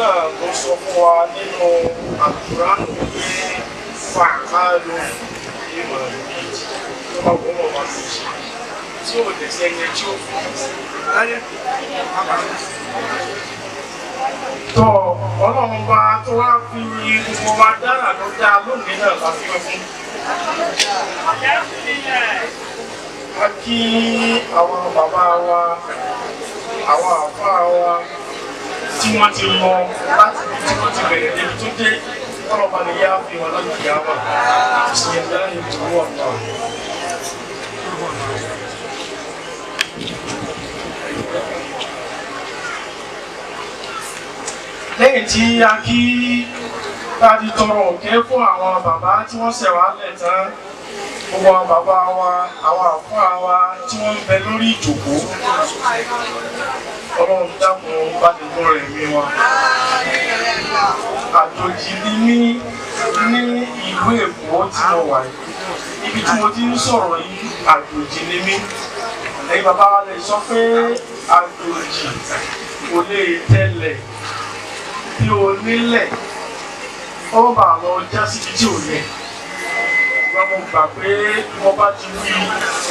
náà ló sọ fún wa nínú Àlùkùránì pé fàkàlù ìmọ̀ ìdí tó bá wọ́n wọ́n ló ṣe tí ò lè sẹ́ni tí ó fún un. Tọ́ Ọlọ́run bá tó wá fi gbogbo wa dára ló dá lónìí náà la fi fún. A kí àwọn bàbá wa, àwọn àfáà wa tí wọ́n ti lọ láti ibi tí wọ́n ti bẹ̀rẹ̀ débi tó dé, ọlọ́ba ni yá fi wọn lọ́dún ìyá wa. Bismillahi ọ̀nà. Lẹ́yìn tí a kí bá ti tọrọ òkè fún àwọn bàbá tí wọ́n ṣẹ̀ wá lẹ̀ tán, gbogbo àwọn bàbá wa, àwọn àfáà wa tí wọ́n ń bẹ lórí ìjòkó, Ọlọ́run dákun bá ti gbọ́ rẹ̀ mí wa. Àjòjì ni mí ní ìlú Èkó tí mo wà yìí, ibi tí mo ti ń sọ̀rọ̀ yìí, àjòjì ni mí. Ẹ̀yin bàbá wa lè sọ pé àjòjì kò lè tẹ̀lẹ̀ bí onílẹ̀, ó bá lọ já síbi tí ò yẹ. Wọ́n mú gbà pé wọ́n bá ti wí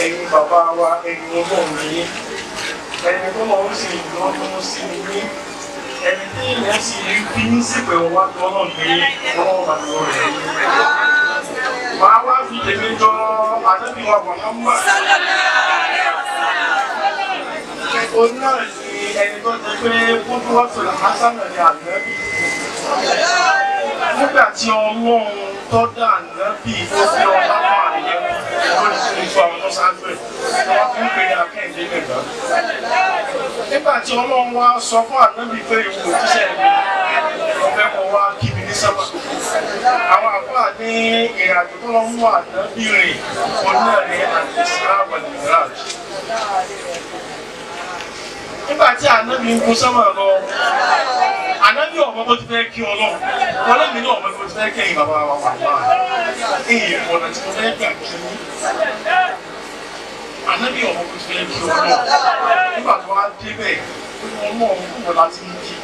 ẹ̀yin bàbá wa, ẹ̀yin Ọlọ́run ní, ẹni tó lọ́wọ́ sì lọ́dún sí ní, ẹni tí ilẹ̀ sì fi ń sìpẹ̀ wá lọ́nà ní ọlọ́run bá lọ rẹ̀. Màá wá fi tèmi jọ Ànábì wa Muhammad. Òun náà ni ẹni tó ti pé kúndúwọ́sọ̀ làásánà ní Ànábì. Nígbà tí Ọlọ́run tó dá Ànábì ó fi ọlá fún Ànábì lórí gbogbo àwọn tó ṣáájú ẹ̀. Wọ́n fi ń pè ní akẹ́hìndé gbẹ̀gbẹ́. Nígbà tí Ọlọ́run wá sọ fún Ànábì pé ìwò òjíṣẹ́ mi, mo fẹ́ kó wá kí mi ní sábà. Àwọn àfáà ní ìrìnàjò tó lọ mú Ànábì rìn, òun náà ní al-Isra wal-Miraj. Nígbà tí Ànábì ń gun sánmà lọ, Ànábì ọmọ bó ti fẹ́ kí Ọlọ́run, Ọlọ́run náà ọmọ bó ti fẹ́ kẹ́yìn bàbá wa wà wá. Èyí ọ̀nà tí mo fẹ́ gbà kí Ànábì ọmọ bó ti fẹ́ kí Ọlọ́run. Nígbà tó wá débẹ̀, Ọlọ́run kúrò láti ń kí.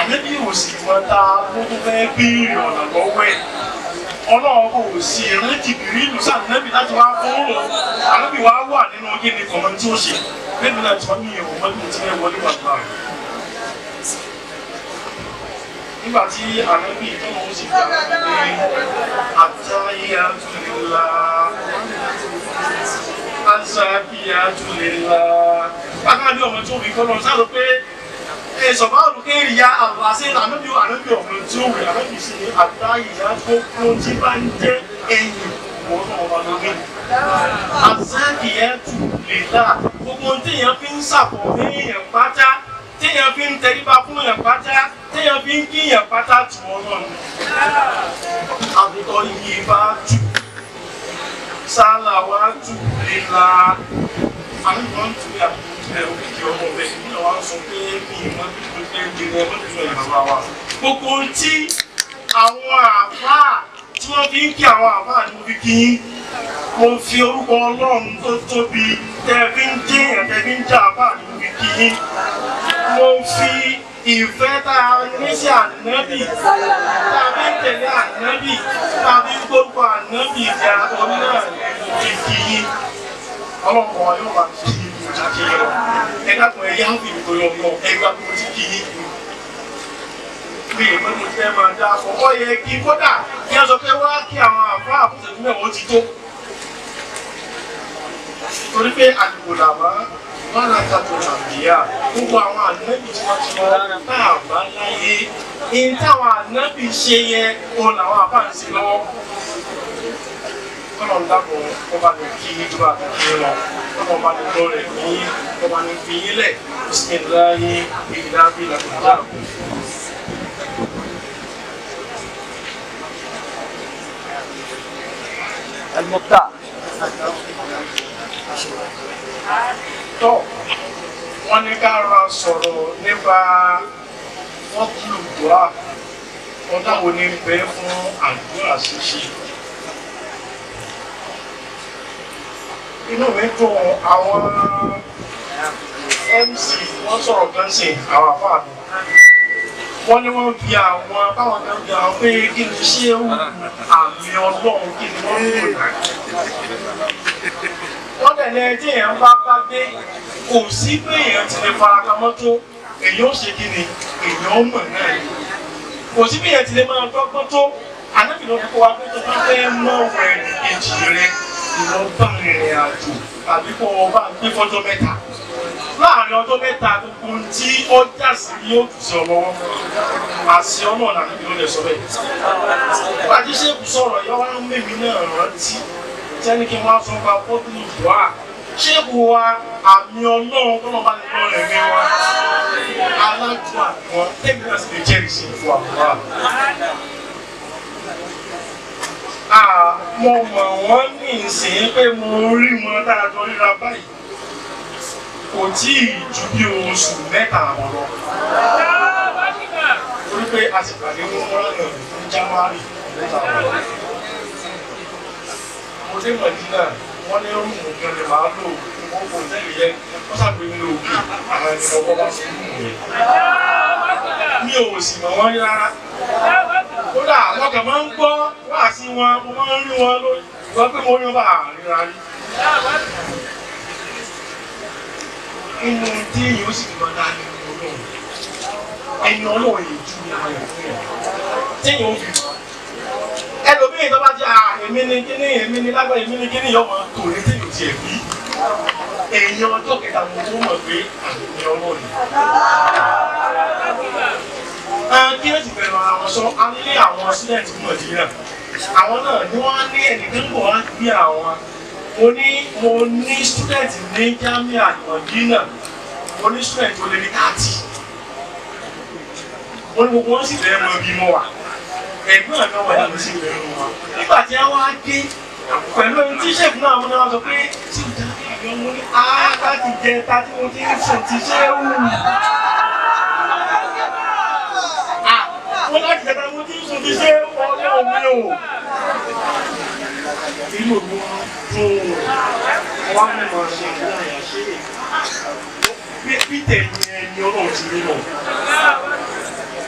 Ànábì ò sì mọ ta ló tó fẹ́ béèrè ọ̀nà lọ́wọ́ ẹ̀. Ọlọ́run kò sì rán Jìbìrìlù sànábì láti wá fún òun. Ànábì wá wà nínú kíni kọ̀mọ́ tí ó ṣe. Bẹ́ẹ̀ni náà tí wọ́n ní ìwọ̀n mọ́tò tí wọ́n wọlé wà náà. Nígbà tí Ànábì tó lọ́wọ́ sì gbà pé àtàyàtu lillah, àzàkìyàtu lillah. Bákan bí ọmọ tí ó fi kọ́ lọ sáà lọ pé sọ̀bá olùkéré ya àwọn àṣẹ Ànábì Ànábì ọmọ tí ó wù Ànábì sí ní àtàyàtu gbogbo tí bá ń jẹ́ ẹ̀yìn wọ́n náà wà lórí. Àzàkìyàtu lillah, gbogbo téèyàn fi ń sàpọ̀ léèyàn pátá, téèyàn fi ń tẹríba fún yàn pátá, téèyàn fi ń kíyàn pátá tù ọ́ náà ni. Àbùtọ̀ yìí bá tù sálà wá tù líla. Àwọn ìmọ̀ ń tù yà ẹ̀ òkìkí ọmọ bẹ́ẹ̀ nínú wa ń sọ pé mi ìmọ̀ tó fẹ́ jẹrẹ ẹ̀mọ́ tó yẹ bàbá wa. Gbogbo tí àwọn àfáà tí wọ́n fi ń kí àwọn àfáà ni mo fi kí yín. Mo fi orúkọ Ọlọ́run tó tóbi tẹ́ fi ń jẹ́yàn tẹ́ fi ń jà àfáà ni mo fi kí yín. Mo fi ìfẹ́ tá a ní sí Ànábì, tá a fi ń tẹ̀lé Ànábì, tá a fi ń gbórúkọ Ànábì ìjà oní náà ni mo fi kí yín. Ọlọ́run wa yóò bá ti kí mo ti kí yín lọ. Ẹ dákun ẹ yá fi mi torí ọlọ́ ẹ gbà bí mo ti kí yín. Mi ì mọ̀ mo ti fẹ́ máa dá aṣọ. Ó yẹ kí kódà kí wọ́n sọ pé wá kí àwọn àfáà fún ìṣẹ́jú mẹ́wàá ó ti tó. Torí pé àdìgbò làbá lọ́nà tàbí àbíyá gbogbo àwọn ànábì tí wọ́n ti lọ náà bá láyé ní táwọn ànábì ṣe yẹn òun làwọn àbá ń ṣe lọ́wọ́. Ọlọ́run dákun kó bá ní kí ìjọba àti kí lọ, kó bá ní lọ rẹ̀ ní kó bá ní fi yín lẹ̀ bisimilahi ìdábí làkúndà. المختار. Tọ́ wọ́n ní ká ra sọ̀rọ̀ nípa fọ́tìlù dùá, wọ́n dáwọ́ ní bẹ́ fún àdúrà ṣíṣe. Inú mi dùn àwọn MC wọ́n sọ̀rọ̀ kan sí àwọn àfáà mi. Wọ́n ní wọ́n fi àwọn báwọn kan fi àwọn pé kí ni ṣé àmì Ọlọ́run kí ni wọ́n ń lò náà. Wọ́n tẹ̀lé tí èèyàn bá bá dé kò sí pé èèyàn ti lè farapamọ́ tó èèyàn ó ṣe kí ni èèyàn ó mọ̀ náà ni. Kò sí bí èèyàn ti lè máa dọ́gbọ́n tó ànábì ló kó wa pé tó bá fẹ́ mọ̀ wẹ̀ kejì rẹ ìwọ bá rìnrìn àjò tàbí kó o bá gbé fọ́jọ́ mẹ́ta. Láàárín ọjọ́ mẹ́ta gbogbo ohun tí ó já sí yóò tù sí ọ lọ́wọ́. Àṣẹ ọlọ́run ànábì ló lè sọ bẹ́ẹ̀. Nígbà tí ṣéèkù sọ̀rọ̀ yọ wá ń mèmí náà rántí tẹ́ni kí wọ́n á sọ pa fọ́tún ìwà. Ṣéèkù wa àmì Ọlọ́run tó lọ́ bá lè lọ rẹ̀ mí wa. Aládùn àwọn tẹ́mi náà sì lè jẹ́rìí sí ìfọ̀ àbúrò. Mo mọ̀ wọ́n ní ìsìn pé mo rí wọn dáadọ́ ríra báyìí. Kò tí ì ju bí oṣù mẹ́ta àbọ̀ lọ. Torí pé a sì pàdé ní wọ́n náà ní January mẹ́ta àbọ̀ lọ. Mo dé Mọ̀dínà, wọ́n ní rúùmù kan lè máa lò wọ́n kò tẹ́lẹ̀ yẹn, wọ́n ṣàgbé mi lóògì, àwọn ẹni mo kọ́ bá sí rúùmù yẹn. Mi ò sì mọ̀ wọ́n rí rárá. Kódà wọ́n kàn máa ń gbọ́ wá sí wọn, mo máa ń rí wọn lórí, wọ́n pé mo rí wọn bá àríra rí. Inú tí èyí ó sì fi máa dá ní Ọlọ́run. Ẹni Ọlọ́run yìí ju ní ayọ̀ fún yẹn. Tí èyí ó fi mọ̀. Ẹlòmíì tó bá jẹ́ èmi ni kíní, èmi ni lágbàá, èmi ni kíní, yọ̀ máa tò ní téèyàn tiẹ̀ bí. Èèyàn ọjọ́ kẹta mo tó mọ̀ pé àmì Ọlọ́run. Kí ló ti bẹ̀rù àwọn sọ, a ní àwọn student Mọ̀dínà. Àwọn náà ni wọ́n á ní ẹnìkan bọ̀ wá gbé àwọn. Mo ní student ní Jamia Mọ̀dínà, mo ní student tó lé ní 30. Mo ní gbogbo wọn sì fẹ́ mọ bí mo wà. Ẹ̀gbọ́n mi wà yàtọ̀ sí ìbẹ̀rù wọn. Nígbà tí wọ́n á dé pẹ̀lú ẹni tí ṣèkú náà wọ́n sọ pé tí ò dáa kí mo ní láti jẹ ta tí mo ti ń sùn ti ṣe é wù. Mo láti jẹ ta tí mo ti ń sùn ti ṣe é wù ọlọ́run mi o. Inú mi dùn wá ní mo ṣe ìlànà ṣe bí tẹ̀yìn ẹni ọlọ́run ti rí lọ.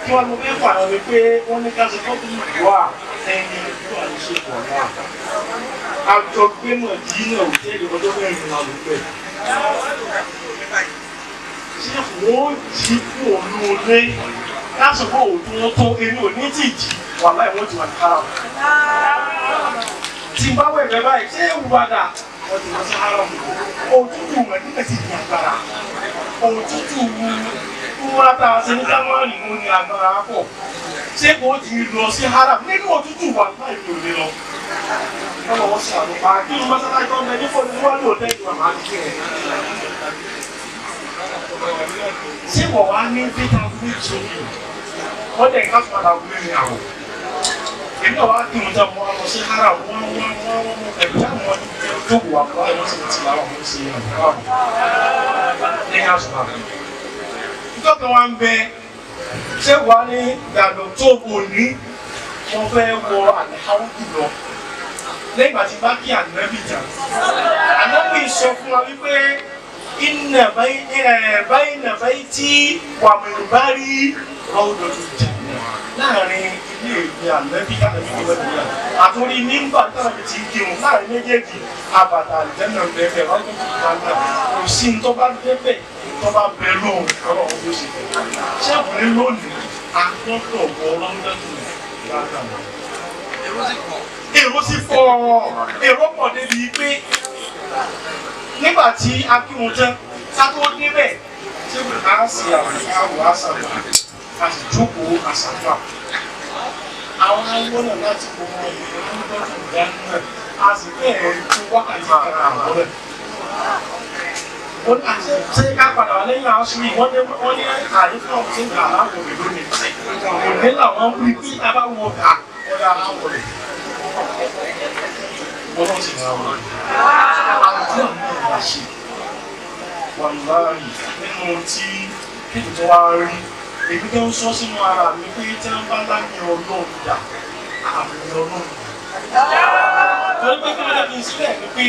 Kí wọ́n mú fẹ́ fà lọ ni pé wọ́n ní ká ṣe fọ́tò ìwà ẹni ìwà ní ṣe pọ̀ náà. Àjọ gbé Mọ̀dínà òtẹ́ẹ̀lì ọjọ́ mẹ́rin la ló bẹ̀. Ṣé wọ́n jí kú òun olé lásìkò òtún tó èmi ò ní tì jí wà láì wọ́n ti wà ní kára. Tí n bá wẹ̀ bẹ́ẹ̀ báyìí ṣé ewu padà wọ́n ti lọ sí haram. Òtútù Mọ̀dínà sì ní agbára. Òtútù wúrà tá a ṣe ní January ló ní agbára pọ̀. Ṣé kò ti lọ sí haram nínú òtútù wà láì mi ò lè lọ. Ọlọ́wọ́ sí àlùfáà kí ló mọ́sálásí tó ń bẹ ní fòlù wọ́n lò tẹ́lẹ̀ wà máa kí ẹ̀. Ṣé wọ́n wá ní bíta méjì wọ́n dẹ̀ ká fún ara wúlé ní àwọ̀. Èmi náà wá kí wọn jẹ́ wọn lọ sí haram wọ́n wọ́n wọ́n wọ́n ẹ̀rù táwọn jókòó wà fún àwọn sì ti làwọn ọmọ sí àlùfáà ní àṣùbà. Ìjọ kan wá ń bẹ ṣé wàá ní gbàdọ̀ tó kò ní wọ́n fẹ́ wọ àlùfáà lọ. Lẹ́yìn ìgbà tí bá kí ànábì jà ànábì sọ fún wa wípé inna bayna bayti wa minbari rawdatul jannah láàrin ilé ìgbé ànábì tàbí ìwé ìwé àtúrí mímbà tàbí ti kírun láàrin méjèèjì àbàtà àlùjánnà bẹ́ẹ̀ rawdatul jannah kò sí ní tó bá débẹ̀ tó bá bẹ lóhùn ọlọ́run ló ṣe fẹ́. Ṣé àbúrò lónìí agbọ́dọ̀ wọ rawdatul jannah? Èrò sì pọ̀, èrò pọ̀ débi pé nígbà tí akírun tán ká tó débẹ̀ tí a sì àwọn àṣàlùwà a sì jókòó àṣàlùwà. Àwọn awọ náà láti kó wọn ìlú lọ́dún ìdáná a sì bẹ́ẹ̀ tó wákàtí kan àwọn rẹ̀. Ṣé ká padà wà lẹ́yìn àwọn sùn yìí wọ́n ní àyè fún ọ̀hún sí ìgbà aláwọ̀ rẹ̀ lónìí. Òní làwọn wí bí a bá wọ ọ̀dà aláwọ̀ rẹ̀. Ọlọ́run sì ràn wọ́n. Àdúrà náà wá ṣe. Wàláhì nínú tí kéde tó wá rí. Èmi tó ń sọ sínú ara mi pé tí wọ́n bá lámì Ọlọ́run dà, àmì Ọlọ́run. Torí pé kí ló dé kí n sílẹ̀ ni pé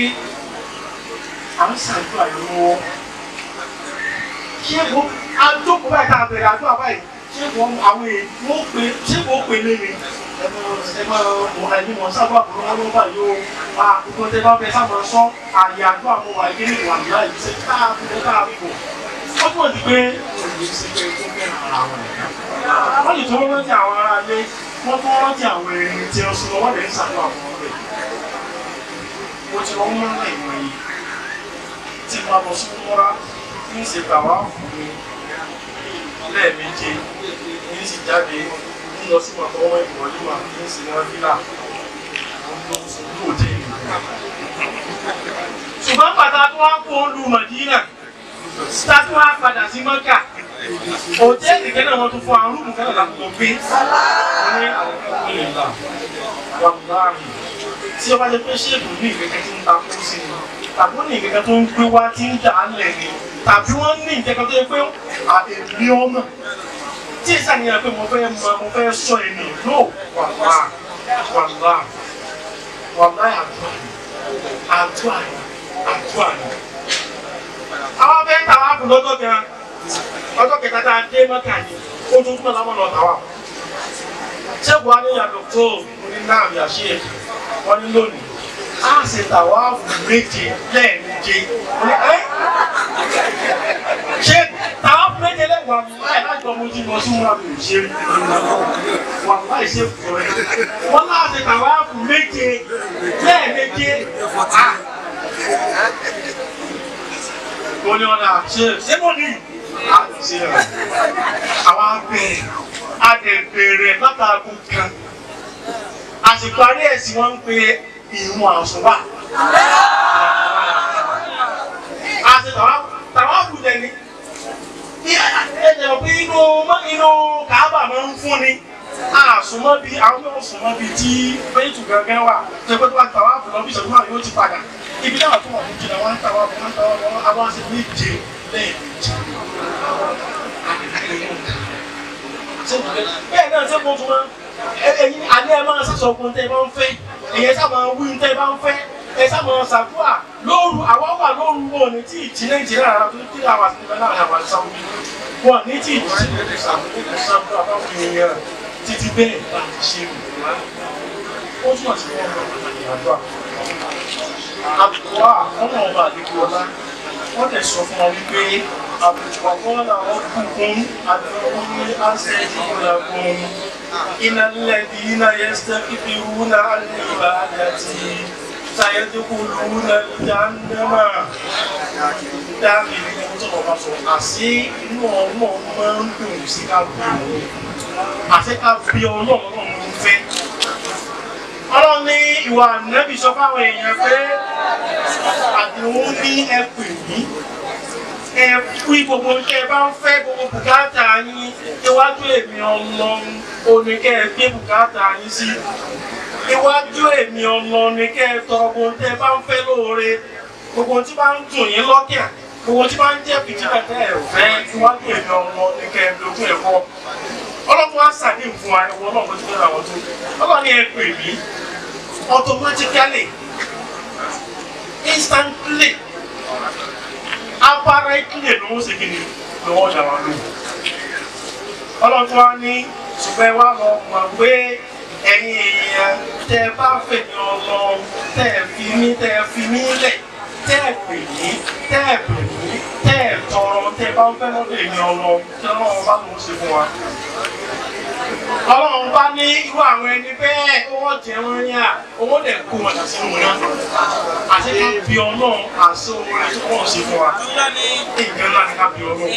à ń ṣàdúrà lọ́wọ́. Ṣé mo àjókòó báyìí tá a bẹ̀rẹ̀ àdúrà báyìí? Ṣé wọ́n àwọn èèyàn wọ́n pè ṣé wọ́n pè lé mi? Ẹ máa mọ ẹni mọ̀ sábà kúrò wọn lọ́wọ́ yóò wá gbogbo tẹ bá fẹ́ sábà sọ àyè àdó àwọn wà ilé ìwà ìlà ìṣe káàkiri káàkiri. Ó túmọ̀ sí pé òye ṣe pé tó fẹ́ràn ara wọn. Wọ́n lè tún rántí àwọn ará ilé, wọ́n tún rántí àwọn ẹni tí ó súnmọ́, wọ́n lè ń ṣàdúrà fún wọn bẹ́ẹ̀. Mo ti lọ mú ìmọ̀ yìí tí mo lọ sí múra ń ṣe tàwa fún mi lẹ́ẹ̀méje ń sì jáde ń lọ sí mọ̀tọ́ wọn ìwọlé mà ń sì náà fílà lóde. Ṣùgbọ́n pàtàkì wá kó lu Màdínà tàbí wá padà sí Mọ́kà òtẹ́ẹ̀lì kẹ́nà wọn tún fún àwọn rúùmù kẹ́nà láti lọ gbé ní alhamdulillah wàláhì tí ó bá jẹ́ pé ṣéèkù ní ìkẹ́kẹ́ tí ń ta kú sí ni tàbí ó ní ìkẹ́kẹ́ tó ń gbé wá tí ń dà á lẹ̀ ni tàbí wọ́n ní ìkẹ́kẹ́ tó yẹ pé èmi ọmọ tí ìsàníyàn pé mo fẹ́ mọ mo fẹ́ sọ ẹni no wàláhì wàláhì wàláhì àdúrà àdúrà àdúrà ni. Àwọn fẹ́ tàwa kù lọ́jọ́ kan ọjọ́ kẹta tá a dé Mọ́kà ni ojoojúmọ́ làwọn lọ tàwa. Ṣé buhari yàtọ̀ tó ní náà yà ṣe wọ́n ní lónìí a ṣe tàwa fún méje lẹ́ẹ̀méje ní ẹ́ ṣé tàwa fún méje lẹ́wà láì láti ọmọ ojú lọ sí wọn mi ò ṣe rí wà láì ṣe fún ẹ wọ́n náà ṣe tàwa fún méje lẹ́ẹ̀méje mo ní ọ̀nà ṣe ṣé mo ní àti rẹ̀ àwọn abẹ́rẹ́ adẹ̀bẹ̀rẹ̀ látàgùn kan àsìkò àrí ẹ̀sìn wọn ń pe ìrun àsùnbà àti tàwa kù jẹ ni ẹ̀jẹ̀ pé inú inú Kàábà máa ń fún ni àsùnmọ́ bí àwọn yóò sùnmọ́ bí tí bẹ́ẹ̀tù gangan wà ṣe pé tó bá tàwa kù lọ bí ìṣẹ́jú náà yóò ti padà ibi náà tó wà ní jìnnà wọn ń tàwa kù wọn ń tàwa kù àwọn àṣẹ méje lẹ́ẹ̀mejì bẹ́ẹ̀ náà ṣé mo tún máa ẹ̀yin alẹ́ ẹ máa sọ̀sọ̀ ogun tẹ́ ẹ máa ń fẹ́ ẹ̀yin sábà máa wí tẹ́ ẹ bá ń fẹ́ ẹ sábà máa ṣàdúrà lóru àwọn wà lóru wọn ní tí ìjì Nàìjíríà rárá tó tí àwọn àti nígbà náà àwọn àti sáwọn wọn ní tí ìjì ṣàdúrà bá fi yẹn títí bẹ́ẹ̀ bá ti ṣe wù ó túmọ̀ sí wọn lọ pàtàkì àdúrà àdúrà ọmọ ọba àdìgbò ọlá wọ́n tẹ̀ sọ fún wa wípé وقال ربكم ادعوني أستجب لكم إن الذين يستكبرون عن عبادتي سيدخلون جهنم داخلين. Àṣé inú Ọlọ́run máa ń dùn sí ká bí òun, àṣé ká bí Ọlọ́run ló ń fẹ́. Ọlọ́run ní ìwà Ànábì sọ fáwọn èèyàn pé àdéhùn ní ẹ pè mí, ẹ wí gbogbo tẹ ẹ bá ń fẹ́, gbogbo bùkátà yín iwájú èmi Ọlọ́run òní kẹ́ ẹ gbé bùkátà yín sí, iwájú èmi Ọlọ́run ní kẹ́ ẹ tọrọ gbogbo tẹ ẹ bá ń fẹ́ lóore, gbogbo tí bá ń dùn yín lọ́kàn, gbogbo tí bá ń jẹ́ fìtílà tẹ́ ẹ fẹ́, iwájú èmi Ọlọ́run ní kẹ́ ẹ lójú ẹ̀ kọ́. Ọlọ́run wá sàdéhùn fún wa, ẹ̀wọ̀n Ọlọ́run tó fẹ́ràn àwọn tó Ọlọ́run ní ẹ pè mí automatically, instantly, apparently ló ń ṣe kí ni ló wọ́n ṣàwọn lò. Ọlọ́run tó wá ní ṣùgbọ́n ẹ wá lọ mọ̀ pé ẹ̀yin èèyàn tẹ́ ẹ bá fèmí Ọlọ́run tẹ́ ẹ fi mí lẹ̀ tẹ́ ẹ pè mí tẹ́ ẹ pè mí tẹ́ ẹ tọrọ tẹ́ ẹ bá ń fẹ́ lọ́dọ̀ èmi Ọlọ́run tí Ọlọ́run bá lòún ṣe fún wa. Ọlọ́run bá ní irú àwọn ẹni bẹ́ẹ̀ owó jẹ wọ́n yá owó dẹ̀ kó wọn dà sínú náà. Àti ká bí Ọlọ́run àṣẹ owó rẹ̀ tó pọ̀ sí fún wa. Nǹkan ńlá ni ká bí Ọlọ́run.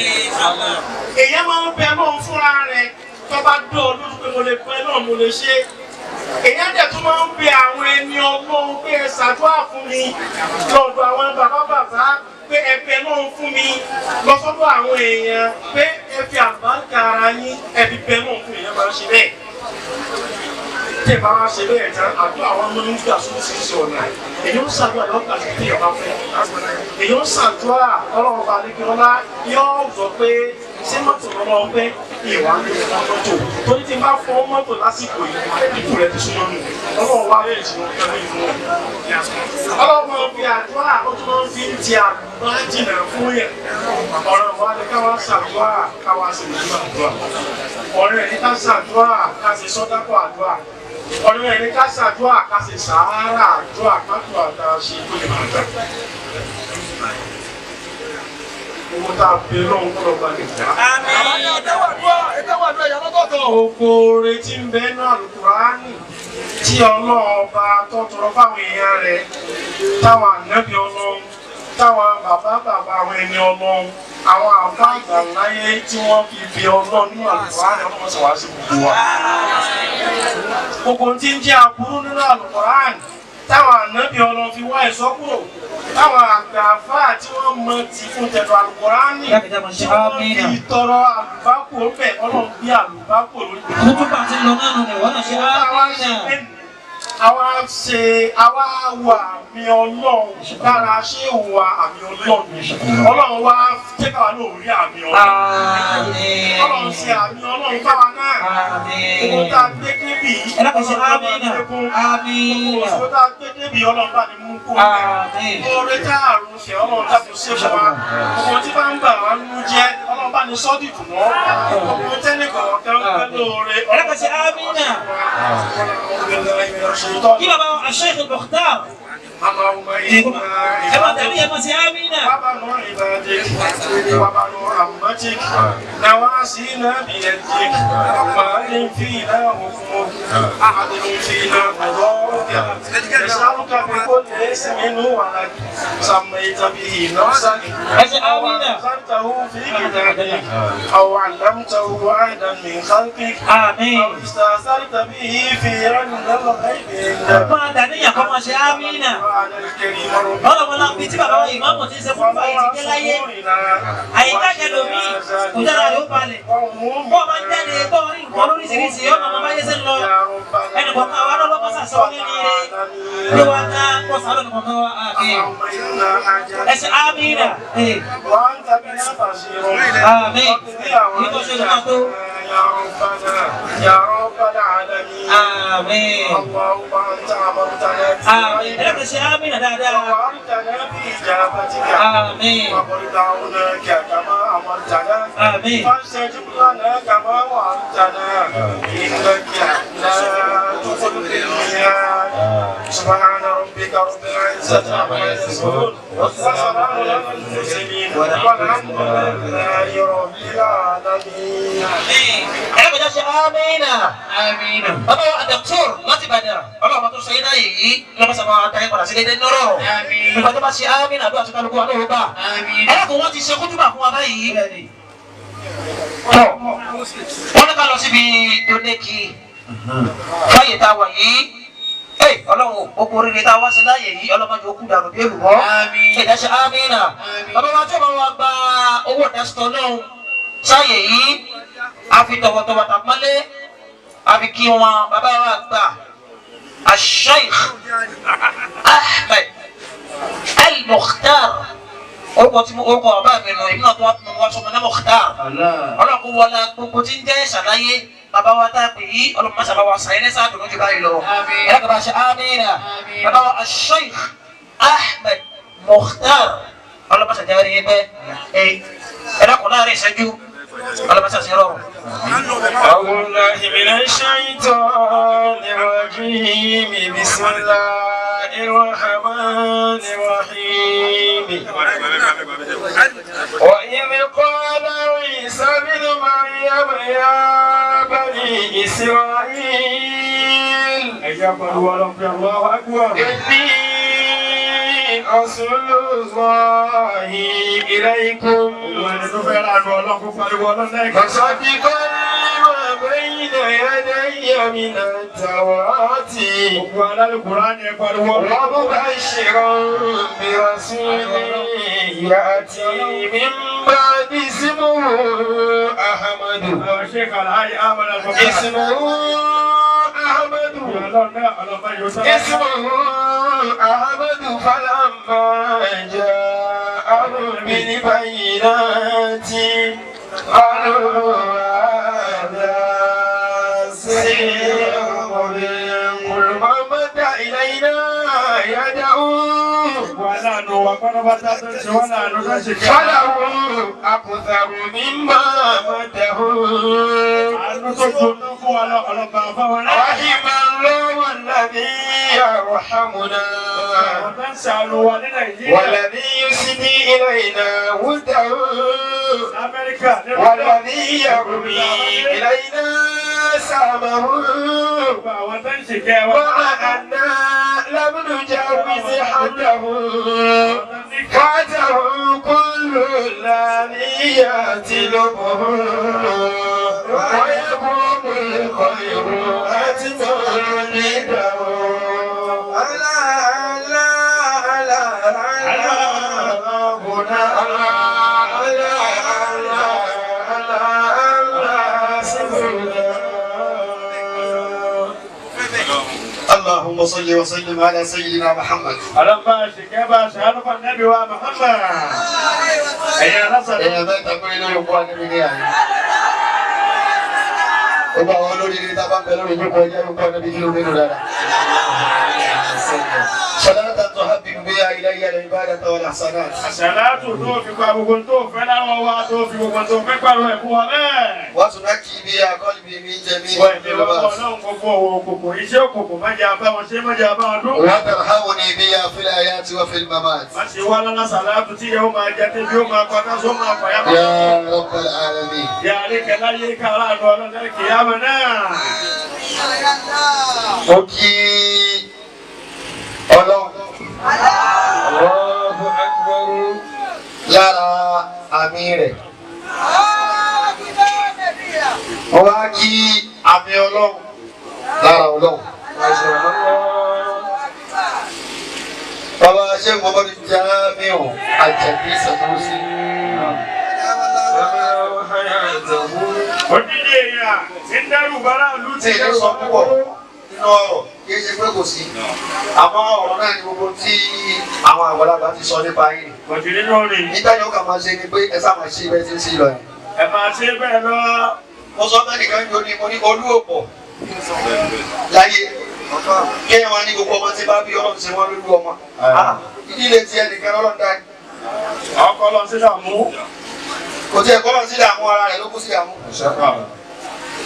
Èèyàn máa ń bẹ Ọlọ́run fúnra rẹ̀ tó bá dán ọ lójú pé mo lè bẹ Ọlọ́run mo lè ṣe. Èèyàn dẹ̀ tún máa ń bẹ àwọn ẹni Ọlọ́run pé ẹ ṣàdúrà fún mi lọ́dọ̀ àwọn bàbá bàbá pé ẹ bẹ Ọlọ́run fún mi lọ sọ́dọ̀ àwọn èèyàn pé ẹ fi àlùbáríkà ara yín ẹ fi bẹ Ọlọ́run fún èèyàn máa ń ṣe bẹ́ẹ̀. Tẹ́ bá wá ṣe bẹ́ẹ̀ tán àdúrà àwọn ọmọ ń gbà sóríṣiríṣi ọ̀nà. Èyí ń ṣàdúrà yóò gbà sí téèyàn bá fẹ́. Èyí ń ṣàdúrà Ọlọ́run bá lékè ọlá yóò sọ pé Ṣé mọ́tò lọ́wọ́ pé ìwà ń lè fọ́ mọ́tò? Torí tí n bá fọ́ mọ́tò lásìkò yìí, ikú rẹ̀ ti súnmọ́ mi. Ọlọ́run wá lè jìnnà pẹ̀lú ìfún wọn. Ọlọ́run máa ń fi àdúrà, ó tún máa ń fi ń ti àdúrà jìnnà fún yẹn. Ọ̀rọ̀ wa ni ká wá ṣàdúrà, ká wá sí ìlú àdúrà. Ọ̀rẹ́ ẹ̀ ní ká ṣàdúrà, ká ṣe sọ́dákọ̀ àdúrà. Ọ̀rẹ́ ẹ̀ ní ká ṣàdúrà, ká ṣe sàárà àdúrà, ká tó àdá ṣe kó lè máa gbà. Owó tá a bẹ lọ́hùn kọ́ lọ́ba lè gbà. Oko oore tí ń bẹ nínú Àlùkùránì tí ọlọ́ọ̀ba tó tọrọ fáwọn èèyàn rẹ̀, táwọn ànábì Ọlọ́run, táwọn bàbá bàbá àwọn ẹni Ọlọ́run, àwọn àbá àgbà láyé tí wọ́n fi bí Ọlọ́run nínú Àlùkùránì, Ọlọ́run sì wá sí gbogbo wa. Gbogbo tí ń jẹ́ aburú nínú Àlùkùránì táwọn ànábì Ọlọ́run fi wá ẹ̀sọ́ kúrò, táwọn àgbà àfáà tí wọ́n mọ ti fún tẹ̀dọ̀ Àlùkùránì tí wọ́n fi tọrọ àlùbákò ń bẹ̀, Ọlọ́run gbé àlùbákò lórí. Kútúbà ti lọ náà nù ní wọ́n náà ṣe ámínà. Àwa ṣe àwa wà àmì Ọlọ́run lára, ṣé wà àmì Ọlọ́run, Ọlọ́run wá jẹ́ káwa náà rí àmì Ọlọ́run. Àmín. Ọlọ́run ṣe àmì Ọlọ́run fáwa náà. Gbogbo Àmín. tá a gbé débì yìí, Ẹ dákun ṣe Ọlọ́run bá ámínà. lékún. Àmín. Gbogbo tá a gbé débì, Ọlọ́run bá ní mú kó. Àmín. Oore tá àrùn ṣe, Ọlọ́run dákun ṣe fún wa. Gbogbo tí bá ń bà wá nínú jẹ́, Ọlọ́run bá ní sọ́dì dùn wọ́n. Gbogbo tẹ́nì kọ̀ọ̀kan fẹ́ lóore. Ẹ dákun ṣe ámínà. Kí bàbá wa Sheikh Mukhtar. اللهم إنا Ẹ máa tẹ̀lé, ẹ máa ṣe ámínà. وبنو عبادك وبنو عمتك نواسينا بيدك، مال فينا حكمك، عدل فينا قضاؤك، نسألك بكل اسم هو لك سميت به نفسك أو أنزلته في كتابك أو علمته أحدا من خلقك Àmín. أو استأثرت به في علم الغيب عندك. Máa dàníyàn kọ́ máa ṣe ámínà. Ọlọ́run náà bí tí bàbá wa ìmáàmù ti ṣe fún báyìí ti dé láyé. Àyíká jẹlòmíì kò jára rẹ̀ ó balẹ̀. Bọ́ ọ bá ń jáde tó rí nǹkan lóríṣiríṣi, ọmọ ọmọ báyé ṣe ń lọ. Ẹnì kọ̀ọ̀kan wa lọ́lọ́ kọ́ sàṣọ ní ní ire. Bí wa ká kọ́ sàlọ́ ní kọ̀ọ̀kan wa àmín. Ẹ ṣe ámínà. Ee. وأنت بنا بصير. Àmín. Èyí tó ṣe ló máa tó. يا ربنا يا رب العالمين. Àmín. اللهم أنت أمرتنا Àmín. Ẹ dákun ṣe ámínà dáadáa. ووعدتنا بإجابتك. Àmín. وقد دعوناك كما أمرتنا. Àmín. فاستجب لنا كما وعدتنا، إنك لا تخلف الميعاد. سبحان ربك رب العزة عما يصفون، وسلام على المرسلين، والحمد لله رب العالمين. Àmín. Ẹ dákun ṣe ámínà. Àmín. Bàbá wa Dr. láti Ìbàdàn, ọlọ́run tó ṣe iná yìí lọ́mọ sábà dáyé padà sí dédé nọ́rọ̀. Àmín. Ìgbà tó bá ṣe ámínà, àdúrà tó kálukú wa lóò bá. Àmín. Ẹ dákun, wọ́n ti ṣe kútúbà fún wa báyìí. Tọ́ wọ́n ní ká lọ síbi donéki fáyè tá a wà yìí. Ẹ Ọlọ́run, oko oríire tá a wá sí láàyè yìí, ọlọ́mọdé ó kú dànù bí èlùbọ́. Àmín. Ìdá ṣe ámínà. Àmín. Bàbá wa tó bá wa gba owó ìdásítọ̀ náà sáyè yìí, a fi tọ̀wọ̀tọ̀wọ̀ tàpọ́nlé, a fi kí wọn, bàbá wa gbà Sheikh Ahmed El Mukhtar, orúkọ tí mo orúkọ bàbá mi nù, èmi náà tó wá mo wá sọmọ ní Mukhtar. Ọlọ́run wọlé gbogbo tí ń jẹ́ ṣàlàyé bàbá wa tá a pè yí, ọlọ́run má sábà wa sàyẹn lẹ́sà dùnú jù báyìí lọ. Àmín. Ẹ̀rọ kaba ṣe amínà. Àmín. Bàbá wa Sheikh Ahmed Mukhtar, ọlọ́run má sàjẹ́ rí bẹ́ẹ̀ ẹ̀rọ kò láàrin ìṣẹ́jú, ọlọ́run má sàṣẹ rọrùn. أعوذ بالله من الشيطان الرجيم، بسم الله الرحمن الرحيم. وإذ قال عيسى ابن مريم يا بني إسرائيل إني رسول الله إليكم مصدقا لما بين يدي من التوراة ومبشرا برسول يأتي من بعد اسمه أحمد، اسمه أحمد، اسمه أحمد. فلما جاءهم بالبينات قالوا هذا سحر مبين كل من مد إلينا يده Gbogbo aláàánú wa pátápátá tó ń ṣe wá láàánú tó ń ṣe kẹ́. فله أكثر مما مده. Àánú tó gbóná fún wa lọ ọlọ́ba fáwọn náà. رحم الله الذي يرحمنا Àwọn tó ń ṣàánú wa ní Nàìjíríà. والذي يسدي إلينا وده Amẹ́ríkà nínú والذي يرمي إلينا سامه gbogbo àwọn tó ń ṣèkẹ́ wa. مع أنا لم نجاوز حده فاته كل الذي يطلبه ويقوم الخير أتمنى. ألا ألا ألا ألا ربنا ألا ألا ألا ألا ألا سبحانه. اللهم صل وسلم على سيدنا محمد. Ọlọ́ba ṣèkẹ́ bá ṣàánú fún Ànábì wa Muhammad. Ẹ̀yin alásàdé. Èèyàn mẹ́ta péré lórí òkú àníbi ní àyè. Gbogbo àwọn olóríire tá a bá ń bẹ lórí ìjókòó ẹjẹ́ òkú àníbi kí ló nínú dáadáa. صلاة تحبب بها إلي العبادة والإحسانات. Àṣàlátù tó fi pa gbogbo tó fẹ́ láwọn wa tó fi gbogbo tó fẹ́ pàrọ̀ ẹ̀kú wa bẹ́ẹ̀. وتنكي بها قلبي من جميع Wọ́n ẹ̀mí wa kọ́ الظلمات. ọlọ́run gbogbo òwò òkùnkùn iṣẹ́ òkùnkùn má jẹ́ abá wọn ṣe má jẹ́ abá wọn dún. وترحمني بها في الآيات وفي الممات. Má ṣe wá lọ́lá sàlátù tí yóò máa jẹ tẹ́bí ó máa kọjá só máa fàyà máa. يا رب العالمين. Yàrá kẹlá yé kára àánú ọlọ́run kìyàmù náà. Mo kí Ọlọ́run Allahu akbar. lára àmì rẹ̀. Mo wá kí àmì Ọlọ́run lára Ọlọ́run. Masha Allah. Bàbá ṣé mo bá mi Jamiu Àjàdí Sanusi. Odidi èèyàn ti ń dẹ́rù bàrà ìlú Tí ìlú sọ púpọ̀ nínú ọ̀rọ̀ kì í ṣe pé kò sí. Àmọ́ ọ̀rọ̀ náà ni gbogbo tí àwọn àgbàlagbà ti sọ nípa yìí. Kọ̀jù nínú rìn. Nígbà yóò kà máa ṣe ni pé ẹ sáà máa ṣe ibẹ̀ tí ń ṣe lọ yẹn. Ẹ máa ṣe bẹ́ẹ̀ lọ. Mo sọ bẹ́ẹ̀ nìkan yóò ní mo ní olú òpọ̀ láyé. Kí ẹ máa ní gbogbo ọmọ tí bá bí Ọlọ́run ṣe wọ́n lójú ọmọ. Ìdílé ti ẹnìkan lọ́lọ́run dá. Ọkọ lọ sí dààmú. Kò tí ẹ kọ́ lọ́run sí ìdààmú ara rẹ̀ ló kú sí ìdààmú.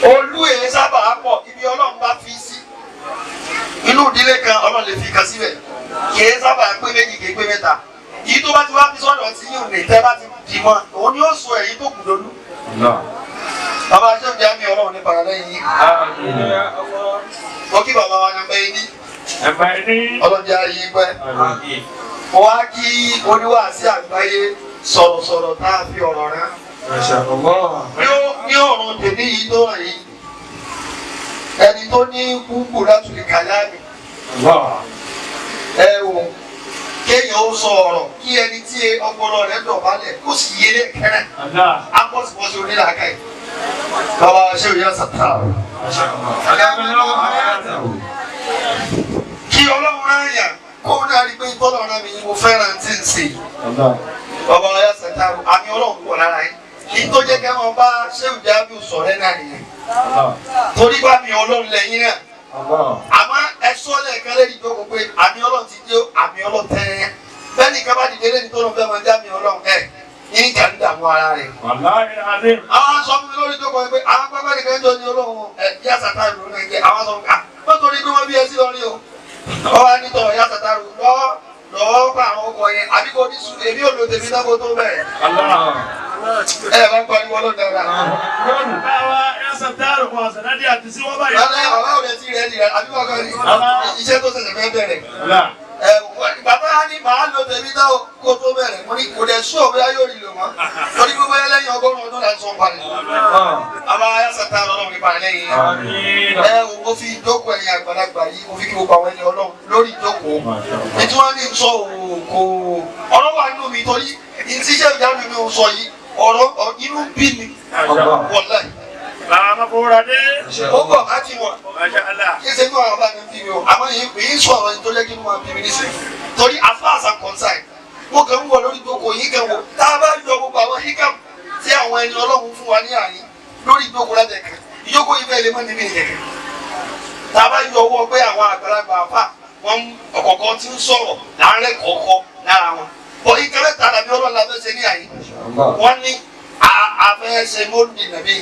Olú èyí sábà pọ̀ ibi Ọlọ́run bá fi sí. Inú ìdílé kan Ọlọ́run lè fi kan síbẹ̀. Kìí sábà pé méjì kìí pé mẹ́ta. Èyí tó bá ti wá fi sọ́dọ̀ tí yóò lè tẹ́ bá ti dì mọ́, òun ni ó sọ èyí tó kù lólú. Bàbá Ṣéun Jamiu Ọlọ́run ní paralẹ́ yìí. Mo kí bàbá wa nàmbẹ́ yìí ní Ẹ̀fà ẹni. Ọlọ́run jẹ́ ayé pẹ́. Mo wá kí oníwàásí àgbáyé sọ̀rọ̀sọ̀rọ̀ tá a fi ọ̀rọ̀ rán. Ní ọ̀run tèmi yìí tó ràn yìí, ẹni tó ní kúkú láti lè kàlámì. Ẹ wò kéèyàn ó sọ ọ̀rọ̀ kí ẹni tí ọpọlọ rẹ̀ dọ̀bálẹ̀ kó sì yé lẹ́kẹ̀rẹ́. Akọ́sibọ́sí onílàákàyè. Bàbá ṣé òye sàtà. Kí Ọlọ́run rán yàn kó náà rí pé tọ́lọ̀ rán mi ni mo fẹ́ràn tí ń sè. Bàbá ọ̀yà sàtà àmì Ọlọ́run pọ̀ lára yín. Kí tó jẹ́ kí wọ́n bá Ṣéun Jamiu sọ̀rẹ́ náà nìyẹn. Torí bá mi Ọlọ́run lẹ́yìn náà. Àmọ́ ẹ sọ lẹ́ẹ̀kan lẹ́yìn ìjókòó pé àmì Ọlọ́run ti dé àmì Ọlọ́run tẹ́rẹ́. Bẹ́ẹ̀ni ká bá dìde lẹ́ni tó lọ fẹ́ máa já mi Ọlọ́run ẹ̀ ní kà ń dààmú ara rẹ̀. Àwọn sọ fún mi lórí ìjókòó yẹn pé àwọn pápá nìkan jọ ní Ọlọ́run ẹ̀ yá sàtà ìlú náà jẹ́ àwọn sọ fún mi mọ́tò ní bí wọ́n bí ẹ sí lọ rí o. Wọ́n wá ní tọ̀ yá sàtà ìlú lọ́wọ́ lọ́wọ́ pa àwọn ọkọ̀ yẹn àbí kò ní sùn èmi ò lò tèmi náà kó tó bẹ̀rẹ̀. Ẹ bá ń pariwo Ọlọ́run dára. Báwa ẹ sàtàrù wọn àṣàdádì àti sí wọ́n báyìí. Lálẹ́ bàbá ò lè ti rẹ̀ nìyẹn àbí wọ́n kọ́ ni iṣẹ́ tó ṣẹ̀ṣẹ̀ fẹ́ bẹ̀rẹ̀. Bàbá ní màá lo tèmi náà kó tó bẹ̀rẹ̀ mo ní kò dẹ̀ sún òbí ayé òrì lò mọ́ torí gbogbo ẹlẹ́yìn ọgọ́rùn-ún ọdún là ń sọ parẹ́. Bàbá ayé sàtà Ọlọ́run ní parẹ́ lẹ́yìn. Ẹ wo mo fi ìjókòó ẹ̀yin àgbàlagbà yìí mo fi kí gbogbo àwọn ẹni Ọlọ́run lórí ìjókòó. Ètò wọn ní sọ òkò ọ̀rọ̀ wà nínú mi torí ìtíṣẹ́ ìjánu mi ò sọ yìí ọ̀rọ̀ inú bí mi wọ̀láì. Làwọn afọwọ́ra dé. Ó bọ̀ láti wọ̀. Masha Allah. Kí ṣe fún àwọn bá mi ń bí mi o, àmọ́ èyí sọ ọ̀rọ̀ yìí tó jẹ́ kí inú máa bí mi nísìnyí. Torí as far as I'm concerned, mo kàn ń wọ̀ lórí ìjókòó yìí kan wò. Tá a bá yọ gbogbo àwọn hikam tí tí àwọn ẹni Ọlọ́run fún wa ní àyín lórí ìjókòó látẹ̀kẹ́ ìjókòó yìí fẹ́ẹ́ lè mọ́ níbí nìkẹ́kẹ́. Tá a bá yọ ọwọ́ pé àwọn àgbàlagbà àfà wọn ọ̀kọ̀ọ̀kan ti ń sọ̀rọ̀ láàárẹ̀ kọ̀ọ̀kan lára wọn. Bọ̀ ìkẹrẹ́ ta làbí Ọlọ́run la fẹ́ ṣe ní àyín. Wọ́n ní a fẹ́ ṣe mọ́lùdì nàbí,